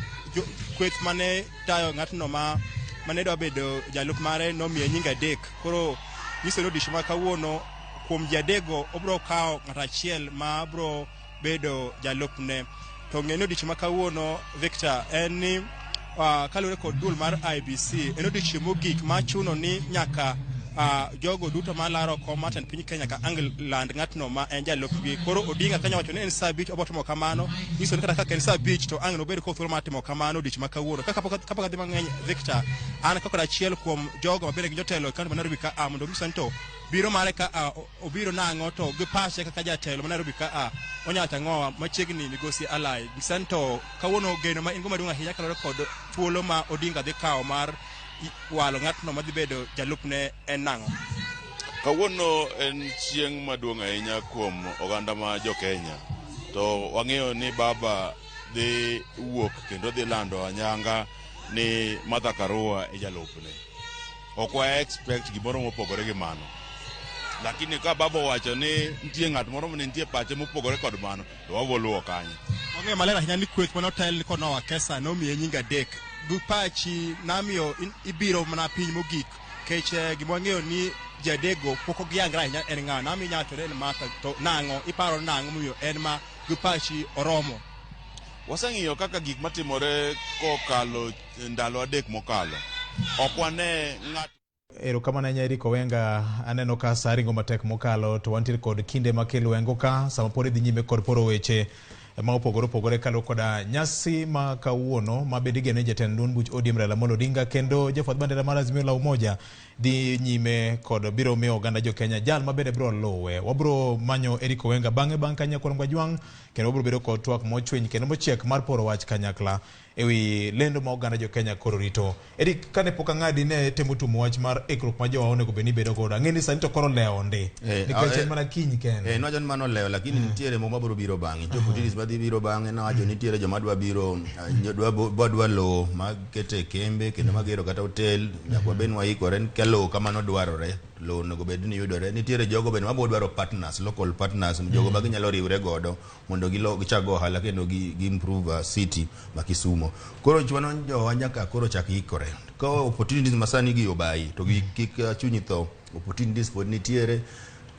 kweth mane tayo ng'atno mane dwa bedo jalup mare nomiye nying adek. Koro nyiso ni odiochieng' ma kawuono kuom ji adekgo obiro kawo ng'at achiel ma biro bedo jalupne. To ng'e ni odiochieng' ma kawuono Victor en ni kaluwore kod duol mar IEBC en odiochieng' mogik ma chuno ni nyaka jogo duto malaro kom mar tend piny Kenya ka ang' land ng'atno ma en jalupgi. Koro Odinga kanyo wacho ni en saa 5 obo timo kamano, nyiso ni kata kaka en saa 5 to ang' nobed kod thuolo mar timo kamano odiochieng' ma kawuono. Kaka kapok adhi mang'eny Victor, an kaka achiel kuom jogo mabende gin jotelo e kaunti ma Nairobi ka a mondo onyisa ni to biro mare ka a obiro nang'o to gi pache kaka jatelo ma Nairobi ka a onyalo tang'owa machiegni migosi Alai. Nyisa ni to kawuono geno ma in go maduong' ahinya kaluwore kod thuolo ma Odinga dhi kawo mar walo ng'atno madhi bedo jalupne en nang'o? Kawuono en chieng' maduong' ahinya kuom oganda ma jo Kenya. To wang'eyo ni baba dhi wuok kendo dhi lando anyanga ni Martha Karua e jalupne. Ok wa expect gimoro mopogore gi mano. Lakini ka baba owacho ni nitie ng'at moro mane nitie pache mopogore kod mano, to wabo luwo kanyo. Wang'eyo maler ahinya ni kweth mane otel kod Noah Wekesa nomiye nying adek. Gi pachi namiyo ibiro mana piny mogik kech gima wang'eyo ni ji adekgo pok giyangre ahinya en ng'a. Namiyo inyalo wacho ni en Martha to nang'o iparo nang'o momiyo en ma gi pachi oromo. Waseng'iyo kaka gik matimore kokalo ndalo 3 mokalo. Ok wane ng'at Erokamano ahinya Eric Owenga, aneno ka sa ringo matek mokalo to wantiere kod kinde ma kilwengo ka sama pod idhi nyime kod poro weche ma opogore opogore kaluwore koda nyasi ma kawuono ma bende igeno ni jatend duond buch ODM Raila Amolo Odinga kendo jafwadh bandera mar Azimio la Umoja dhi nyime kod biro miyo oganda jo Kenya jal ma bende biro luwe. Wabiro manyo Eric Owenga bang'e bang' ka Nyakwar Ngwajwang' kendo wabiro bedo kod twak mochwiny kendo mochiek mar poro wach kanyakla ewi lendo ma oganda jo Kenya koro rito. Eric, kane pok ang'adi ne temo tumo wach mar ikruok ma jowa onego bed ni bedo godo. Ang'e ni sani to koro lewo ndi. Nikech en mana kiny kende. Nowacho ni mano olewo lakini nitiere moko mabiro biro bang'e. Nitie opportunities madhi biro bang'e. Nowacho nitiere joma dwa biro dwa lowo ma kete kembe kendo magero kata hotel. Nyaka wabed ni waikore ka lowo kamano dwarore. Lowo onego bed ni yudore. Nitiere jogo bende mabiro dwaro partners, local partners, jogo ma ginyalo riwre godo mondo gichak go ohala kendo gi improve city ma Kisumo. Koro chwano jowa nyaka koro chak ikore. Ka opportunities ma sani gi obayi to kik chunyi tho. Opportunities pod nitiere.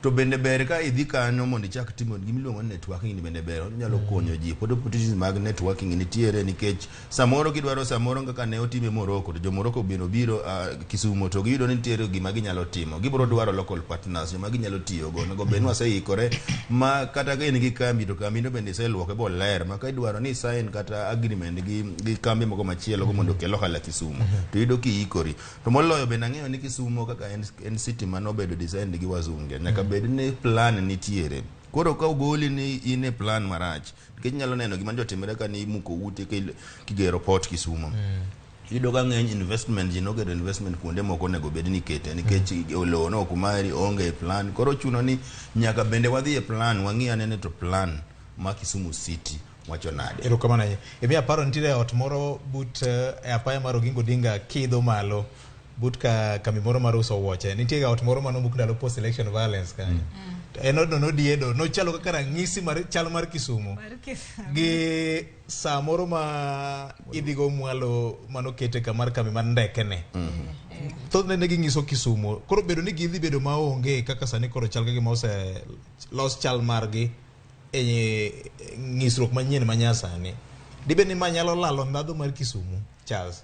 To bende ber ka idhi kanyo mondo ichak timo gima iluongo ni networking ni bende ber. Onyalo konyo ji. Pod opportunities mag networking nitiere nikech samoro gidwaro samoro kaka ne otime Morocco to jo Morocco bende obiro Kisumo to giyudo ni nitiere gima ginyalo timo. Gibiro dwaro local partners joma ginyalo tiyogo. Onego bed ni waseikore ma kata ka in gi kambi to kambino bende iseluoke boler ma ka idwaro ni sign kata agreement gi kambi moko machielo go mondo okel ohala Kisumo to iyudo kiikori. To moloyo bende ang'eyo ni Kisumo kaka en city manobedo designed gi wazunge nyaka bed ni plan nitiere. Koro ka ogoli ni in e plan marach nikech inyalo neno gima njotimore ka ni imuko ute kigero port Kisumo. Iyudo ka ng'eny investment ji nogero investment kuonde moko onego bed ni ikete nikech lowo no ok mari onge e plan. Koro chuno ni nyaka bende wadhi e plan wang'i ane ni to plan ma Kisumu City wacho nade. Erokamano ahinya. Emiyo aparo nitiere ot moro but e apaya mar Oginga Odinga kidho malo but ka kambi moro mar uso wuoche. Nitie ga ot moro manomuk ndalo post election violence kanyo. To en odno nodiedo, nochalo kaka ranyisi mar chal mar Kisumo. Gi saa moro ma idhigo mwalo manokete kamar kambi mar ndeke ne. Thothne ne ging'iso Kisumo. Koro bedo ni gidhi bedo maonge kaka sani koro chal ka gima ose los chal margi e ng'isruok manyien ma nyasani. Dibed ni ma nyalo lalo ndhadhu mar Kisumu, Charles?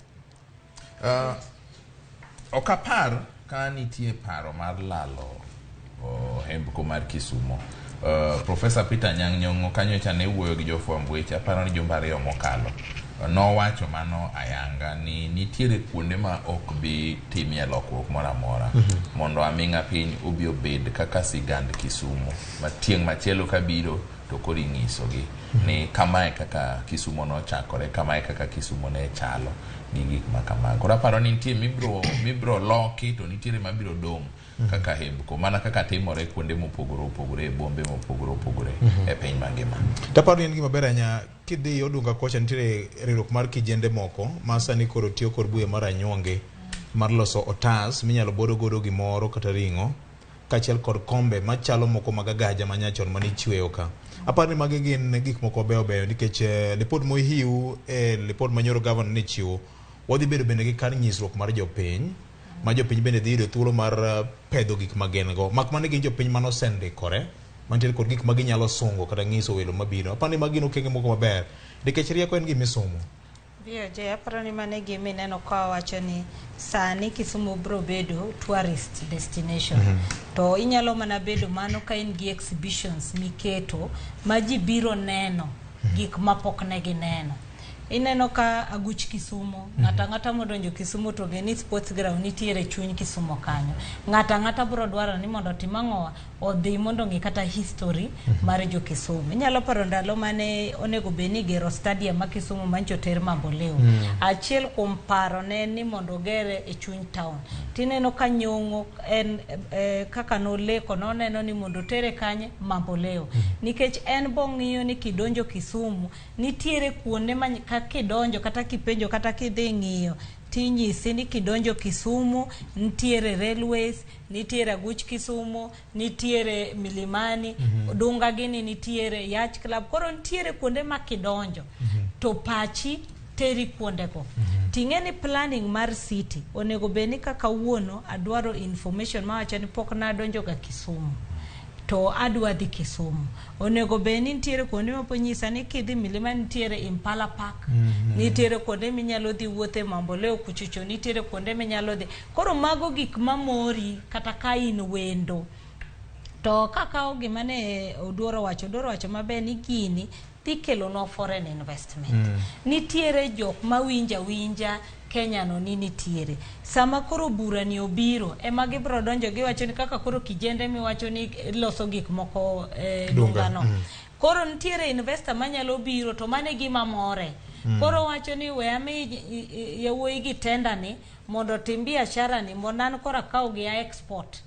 Ok apar ka nitie paro mar lalo hembko mar Kisumo. Professor Peter Anyang' Nyong'o kanyocha ne wuoyo gi jofwamb weche, aparo ni jumbe 2 mokalo. Nowacho mano ayanga ni nitiere kuonde ma ok bi timie lokruok moro amora mondo aming'a piny obi obed kaka sigand Kisumo ma tieng' machielo kabiro to koro ing'isogi ni kamae kaka Kisumo nochakore, kamae kaka Kisumo ne chalo gi gik ma kamago. Koro aparo ni nitie mibro loki to nitiere mabiro dong' kaka hembko mana kaka timore kuonde mopogore opogore e bombe mopogore opogore e piny mangima. Taparo ni en gima ber ahinya kidhi Odunga kocha nitiere riwruok mar kijende moko ma sani koro tiyo kod buya mar anyuonge mar loso otas minyalo bodo godo gimoro kata ring'o kaachiel kod kombe machalo moko mag agaja manyachon mane ichweyo ka. Aparo ni magi gin gik moko mabeyo beyo nikech lipot mohiu e lipot manyoro gavana ne chiwo wadhi bedo bende gi kar nyisruok mar jopiny ma jopiny bende dhi yudo thuolo mar pedho gik ma gin go mak mana gin jopiny mane osendikore mantiere kod gik ma ginyalo sungo kata nyiso welo mabiro. Aparo ni magi gin okenge moko maber nikech rieko en gima isomo. VOJ, aparo ni mano e gima ineno ka wacho ni sani Kisumu biro bedo tourist destination. To inyalo mana bedo mano ka in gi exhibitions miketo ma ji biro neno gik mapok ne gineno. Ineno ka aguch Kisumu, ng'ato ang'ata modonjo Kisumu to ong'e ni sports ground nitiere e chuny Kisumu kanyo. Ng'ato ang'ata biro dwaro ni mondo otim ang'owa, odhi mondo ong'e kata history mar jo Kisumu. Inyalo paro ndalo mane onego bed ni igero stadium ma Kisumu mancho oter Mamboleo. Achiel kuom paro ne en ni mondo ogere e chuny town. Tineno ka Nyong'o en kaka noleko noneno ni mondo otere kanye Mamboleo. Nikech en bong'iyo ni kidonjo Kisumu nitiere kuonde ma ka kidonjo kata kipenjo kata kidhi ng'iyo tinyisi ni kidonjo Kisumu nitiere railways, nitiere aguch Kisumu, nitiere Milimani, Dunga gini nitiere Yacht Club. Koro nitiere kuonde ma kidonjo to pachi teri kuondego. Ting'e ni planning mar city onego bed ni kaka kawuono adwaro information mawacho ni pok nadonjo ga Kisumu to adwa dhi Kisumu. Onego bed ni nitiere kuonde ma nyisa ni kidhi Milimani nitiere Impala Park, nitiere kuonde minyalo dhi wuothe Mamboleo kuchocho, nitiere kuonde minyalo dhi. Koro mago gik mamori kata ka in wendo. To kakawo gima ne Oduor owacho, Oduor owacho maber ni gini dhi kelonwa foreign investment. Nitiere jok mawinjo awinja Kenya no ni nitiere. Sama koro bura ni obiro, ema gibiro donjo giwacho ni kaka koro kijende miwacho ni loso gik moko Dunga. Dunga no. Koro nitiere investor manyalo biro to mano e gima more. Koro wacho ni we ami yawuoyi gi tender ni mondo otim biashara ni mondo an koro akaw gi a export.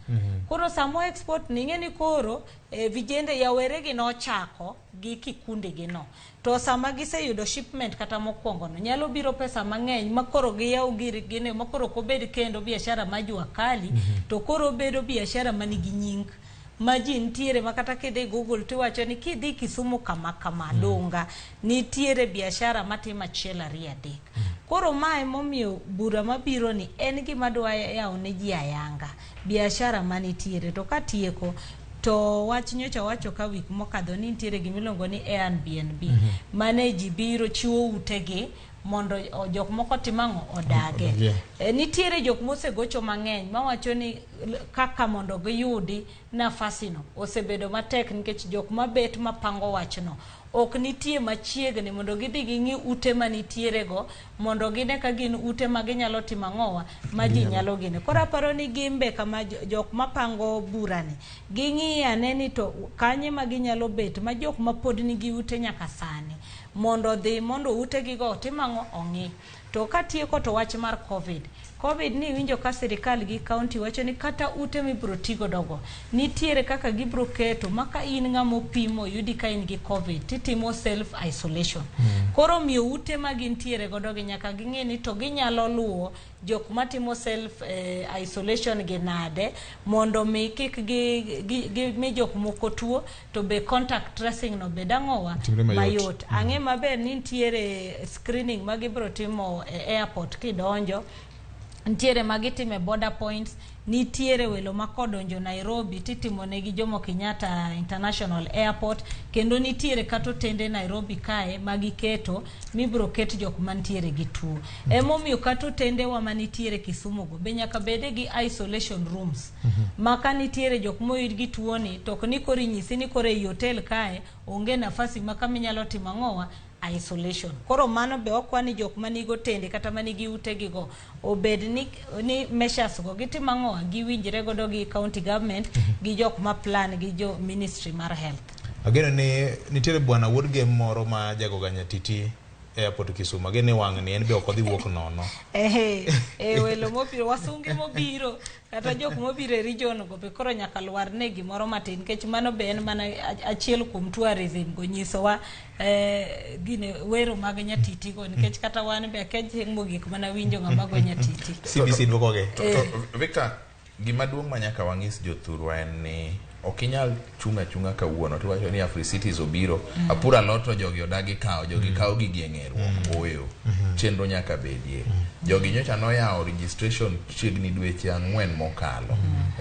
Koro samo export ni ing'e ni koro vijende yawere gi nochako gi kikundi gi no. To sama giseyudo shipment kata mokwongo no nyalo biro pesa mang'eny ma koro giyaw gir gine ma koro ok obed kendo biashara ma jua kali to koro obedo biashara manigi nying ma ji nitiere ma kata kidhi Google tiwacho ni kidhi Kisumu kama kama Dunga nitiere biashara matimo achiel ariyo adek. Koro mae momiyo bura mabiro ni en gima dwa yawo ne ji ayanga biashara manitiere. To katieko to wach nyocha wacho ka wik mokadho ni nitiere gimiluongo ni Airbnb. Mane ji biro chiwo utegi mondo jok moko tim ang'o odage. Nitiere jok mosegocho mang'eny mawacho ni kaka mondo giyudi nafasi no osebedo matek nikech jok mabet mapango wachno ok nitie machiegni mondo gidhi ging'i ute manitiere go mondo gine ka gin ute ma ginyalo timo ang'owa ma ji nyalo gine. Koro aparo ni gimbe kama jok mapango burani ging'i ane ni to kanye ma ginyalo bet ma jok ma pod nigi ute nyaka sani mondo odhi mondo utegigo otim ang'o ong'i. To katieko to wach mar COVID. COVID ni iwinjo ka sirikal gi county wacho ni kata ute mibiro ti godogo nitiere kaka gibiro keto ma ka in ng'ama opimo oyudi ka in gi COVID titimo self isolation. Koro miyo ute ma gintiere godo gi nyaka ging'e ni to ginyalo luwo jok matimo self isolation gi nade mondo mi kik gi mi jok moko tuo to be contact tracing no bed ang'owa Timre mayot. mayot. Ang'e maber ni nitiere screening ma gibiro timo e airport kidonjo, nitiere ma gitime border points, nitiere welo ma kodonjo Nairobi titimo negi Jomo Kenyatta International Airport, kendo nitiere kata otende Nairobi kae ma giketo mibiro ket jok mantiere gi tuo. Emomiyo kata otendewa manitiere Kisumu go be nyaka bede gi isolation rooms. Ma ka nitiere jok moyud gi tuo ni to ok ni koro inyisi ni koro ei hotel kae onge nafasi ma kama inyalo timo ang'owa isolation. Koro mano be okwa ni jok manigo otende kata manigi utegi go obed ni measures go gitimo ang'owa giwinjre godo gi county government gi jok ma plan gi jo ministry mar health. Ageno ni nitiere bwana wuod gem moro ma jagoga nyatiti airport Kisumu. Ageno ni wang'ni en be ok odhi wuok nono. Welo mobiro, wasunge mobiro kata jok mobiro e region go be koro nyaka lwar ne gimoro matin nikech mano be en mana achiel kuom tourism go nyisowa gine wero mag nyatiti go nikech kata wan be akia chieng' mogik mana winjo ng'ama go nyatiti. CBC duokogi. To Victor, gima duong' ma nyaka wang'is jothurwa en ni ok inyal chung' achung'a kawuono tiwacho ni Africities obiro apura alot to jogi odagi kawo jogi kawo gigi e ng'eruok ooyo chenro nyaka bedie jogi nyocha noyawo registration chiegni dweche 4 mokalo.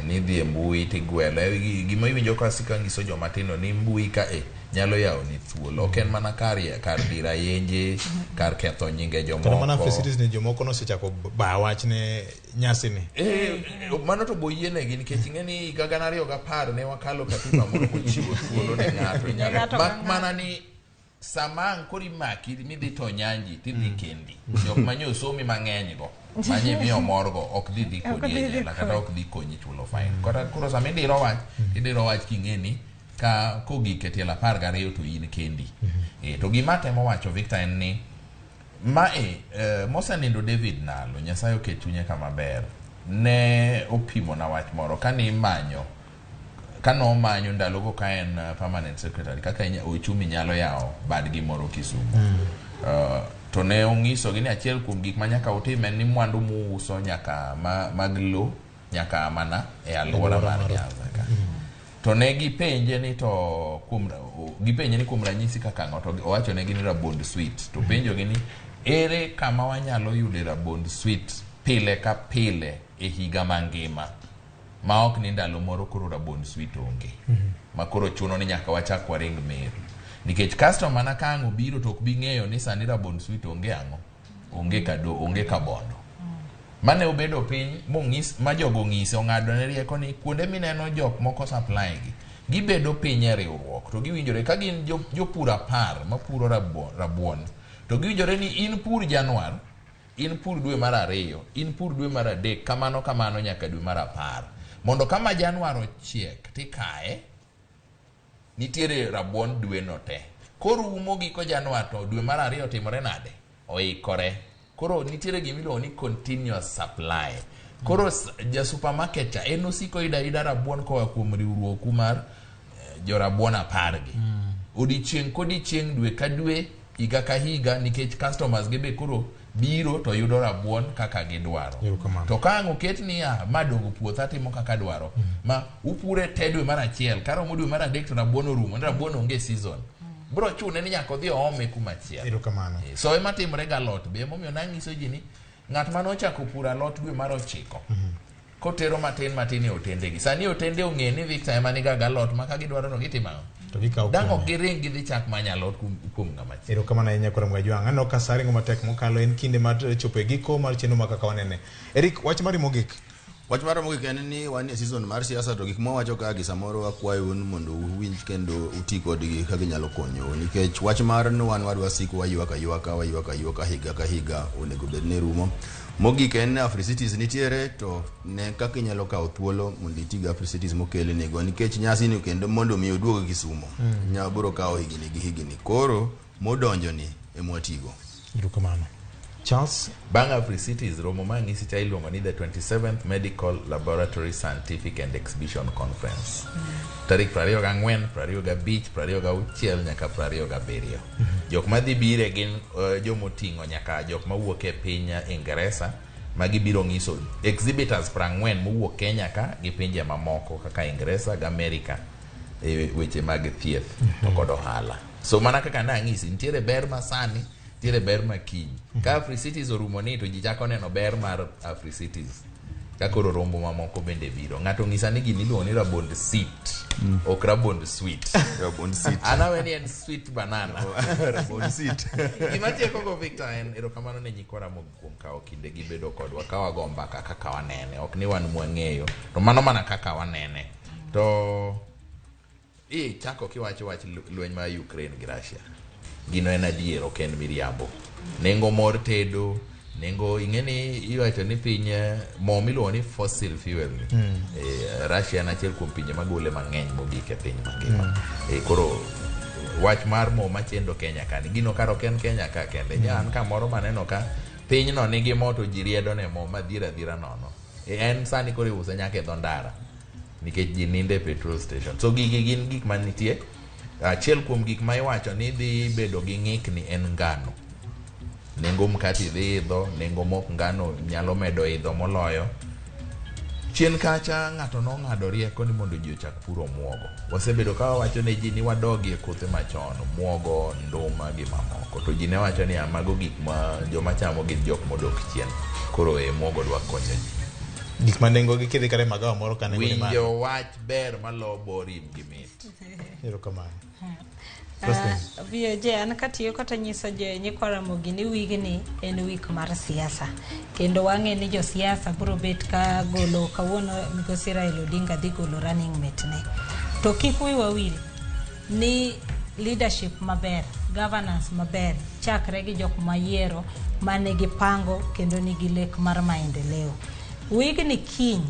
Ni dhi e mbui tigwelo. Gima iwinjo ka asiko anyiso joma tindo ni mbui ka e nyalo yawo ni thuolo. Ok en mana kar kar diro ayenje, kar ketho nyinge Kata mana jomoko. facilities ni jomoko nosechako ba wach ne nyasi ni. Mano to boyienegi nikech ing'e ni higa 2010 ne wakalo katiba moro mochiwo thuolo ne ng'ato inyalo Ng'ato ka mak ng'ato. mana ni sama ang' koro imaki midhi to nyanji tidhi kendi jok manyo osomi mang'eny go manye miyo morgo ok dhi dhi Ok kodi dhi e dhi jela kata kodi. ok dhi konyi chulo fine kata koro sama idiro wach idiro wach king'e ni ka kogik e tielo 12 to in kendi. To gima atemo wacho Victor en ni mae mosenindo David Nalo, Nyasaye oket chunye kama ber, ne opimona wach moro kane imanyo kane omanyo ndalogo ka en permanent secretary kaka uchumi nyalo yawo badgi moro Kisumu. To ne onyisogi ni achiel kuom gik ma nyaka utim en ni mwandu muuso nyaka mag lo nyaka mana e alwora mar Nyanza ka. To ne gipenje ni to kuom gipenje ni kuom ranyisi kaka ang'o to owachonegi ni rabond sweet to penjogi ni ere kama wanyalo yude rabond sweet pile ka pile e higa mangima ma ok ni ndalo moro koro rabond sweet onge ma koro chuno ni nyaka wachak waring Meru nikech customer na ka ang' obiro to ok bi ng'eyo ni sani rabond sweet onge ang'o onge kado onge kabondo mane obedo piny mong'is ma jogo ong'ise ong'ado ne rieko ni kuonde mineno jok moko supply gi gibedo piny e riwruok to giwinjore ka gin jopur 10 mapuro rabuon to giwinjore ni in pur Januar, in pur dwe mar 2, in pur dwe mar 3, kamano kamano nyaka dwe mar 10 mondo kama Januar ochiek tikaye nitiere rabuon dwe no te koro umo giko Januar to dwe mar 2 otimore nade oikore. Koro nitiere gima iluongo ni continuous supply. Koro ja supermarket cha en osiko yudo ayuda rabuon koa kuom riwruoku mar jorabuon 10 gi. Odiechieng' kodiechieng', dwe ka dwe, higa ka higa, nikech customers gi be koro biro to yudo rabuon kaka gidwaro. To ka ang' oket niya, ma dongo puotha timo kaka dwaro, ma upure te dwe mar 1, karomo dwe mar 3 to rabuon orumo, ni rabuon onge season. Bro chune ni nyaka odhi oome kuma chielo. Erokamano. So ema timore ga alot be, emomiyo nanyiso ji ni ng'at mane ochako puro alot dwe mar 9 kotero matin matin e otendegi. Sani otende ong'e ni Victor ema niga gi alot ma ka gidwaro to gitimo ang'o? To gikawo Dang' kuome. ok giring gidhi chak manyo alot kuom ng'ama chielo. Erokamano ahinya koro Mgajwang'. Aneno ka sa ringo matek mokalo en kinde mar chopo e giko mar chenro ma kaka wanene. Eric, wach mari mogik. Wach mar mogik en ni wan e season mar siasa to gik mwawacho ka gi samoro wakwayou ni mondo uwinj kendo uti kodgi ka ginyalo konyou nikech wach mar ni wan wadwa siko waywak aywaka waywak aywaka higa ka higa onego bed ni rumo. Mogik en ni Africities nitiere to ne kaka inyalo kawo thuolo mondo iti gi Africities mokelnigo nikech nyasi ni kendo mondo mi oduog Kisumo nya biro kawo higni gi higni koro modonjo ni emwatigo. Erokamano. Charles? Bang' Africities romo ma ng'isi cha iluongo ni the 27th Medical Laboratory Scientific and Exhibition Conference. Tarik 24, 25, 26 nyaka 27. Jok madhi bire gin jomoting'o nyaka jok mawuok e piny Ingeresa ma gibiro ng'iso exhibitors 40 mowuok Kenya ka gi pinje mamoko kaka Ingeresa gi Amerika e weche mag thieth to kod ohala. So mana kaka nang'isi nitiere ber ma sani nitiere ber ma kiny. Ka Africities orumo ni to ji chako neno ber mar Africities. Ka koro rombo mamoko bende biro. Ng'ato ng'isa ni gini iluongo ni rabond seat, ok rabond sweet. Rabond seat. An awe ni en sweet banana. Rabond seat. Gima tieko go Victor en erokamano ne nyikwa Ramogi kuom kawo kinde gi bedo kodwa ka wago mbaka kaka wanene. Ok ni wan mwang'eyo, to mano mana kaka wanene. To chako kiwacho wach lweny mar Ukraine gi Russia. Gino en adier, ok en miriambo. Nengo mor tedo, nengo ing'e ni iwacho ni piny mo miluongo ni fossil fuel ni. Russia en achiel kuom pinje magole mang'eny mogik e piny mangima. Koro wach mar mo machendo Kenya ka ni gino kar ok en Kenya ka kende. An kamoro maneno ka pinyno nigi mo to ji riedo ne mo madhier adhiera nono. En sani koro iuse nyaka e dho ndara nikech ji ninde e petrol station. So gigi gin gik manitie. Achiel kuom gik ma iwacho ni dhi bedo gi ng'ikni en ngano. Nengo mkati dhi idho, nengo mok ngano nyalo medo idho moloyo. Chien kacha ng'ato nong'ado rieko ni mondo ji ochak puro muogo. Wasebedo ka wawacho ne ji ni wadogie kothe machon, muogo, nduma gi mamoko. To ji ne wacho ni mago gik ma joma chamo gin jok modok chien. Koro e muogo dwa konyo ji. Gik ma nengogi kidhi kata e magawa moro ka nengo ni malo. Winjo wach ber malo borim gi mit. Erokamano. VOJ an katiyo kata nyiso je nyikwa Ramogi ni wigni en wik mar siasa kendo wang'e ni josiasa biro bet ka golo kawuono migosi Raila Odinga dhi golo running mate ne to kik wiwa wil ni leadership maber governance maber chakre gi jok mayiero manigi pango kendo nigi lek mar maendeleo wigni kiny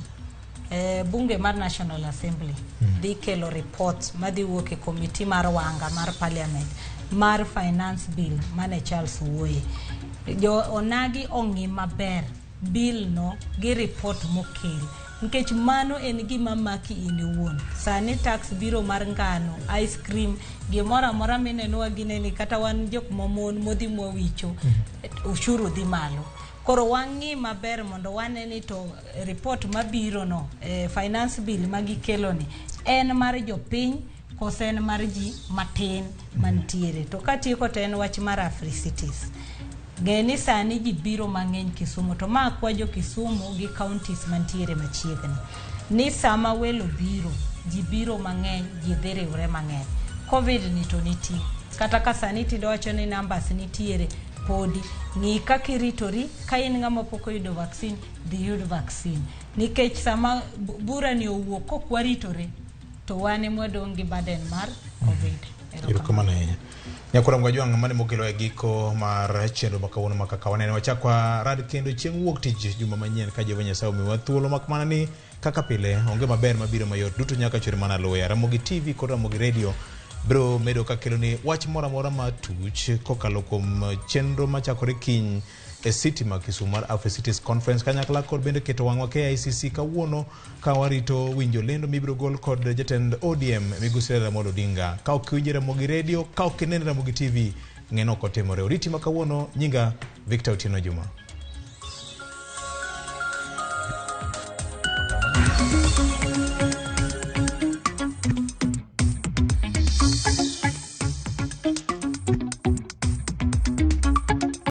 bunge mar National Assembly dhi kelo report madhi wuok e komiti mar wanga mar parliament mar finance bill mane Charles wuoye jo onagi ong'i maber bill no gi report mokel nikech mano en gima maki in iwuon sani tax biro mar ngano ice cream gimoro amora minenowa gineni kata wan jok mamon modhi mwawicho ushuru dhi malo koro wang'i maber mondo wane ni to report mabiro no finance bill magikelo ni en mar jopiny kose en mar ji matin mantiere to katieko to en wach mar Africities ng'e ni sani ji biro mang'eny Kisumu to ma kwa jo Kisumu gi counties mantiere machiegni ni sama welo biro ji biro mang'eny ji dhi riwre mang'eny covid ni to nitie kata ka sani tinde wacho ni numbers nitiere podi ng'i kaka iritori ka in ng'ama pok oyudo vaccine dhi yud vaccine nikech sama bura ni owuok kok waritore to wan ema wadong' gi burden mar covid. Erokamano ahinya. Nyakora Mgajwang' mane mokelo e giko mar chenro ma kawuono ma kaka wanene wachak warad kendo chieng' wuok tich juma manyien ka Jehova Nyasaye omiwa thuolo mak mana ni kaka pile onge maber mabiro mayot duto nyaka chwere mana luya. Ramogi TV kod Ramogi Radio biro medo ka kelo ni wach moro amora matuch kokalo kuom chenro machakore kiny e city ma Kisumu mar Africities Conference kanyakla kod bende keto wang'wa KICC kawuono ka warito winjo lendo mibiro gol kod jatend ODM migosi Raila Amolo Odinga. Ka ok iwinjo Ramogi Radio, ka ok ineno Ramogi TV, ng'e ni ok otimore. Oriti ma kawuono, nyinga Victor Otieno Juma.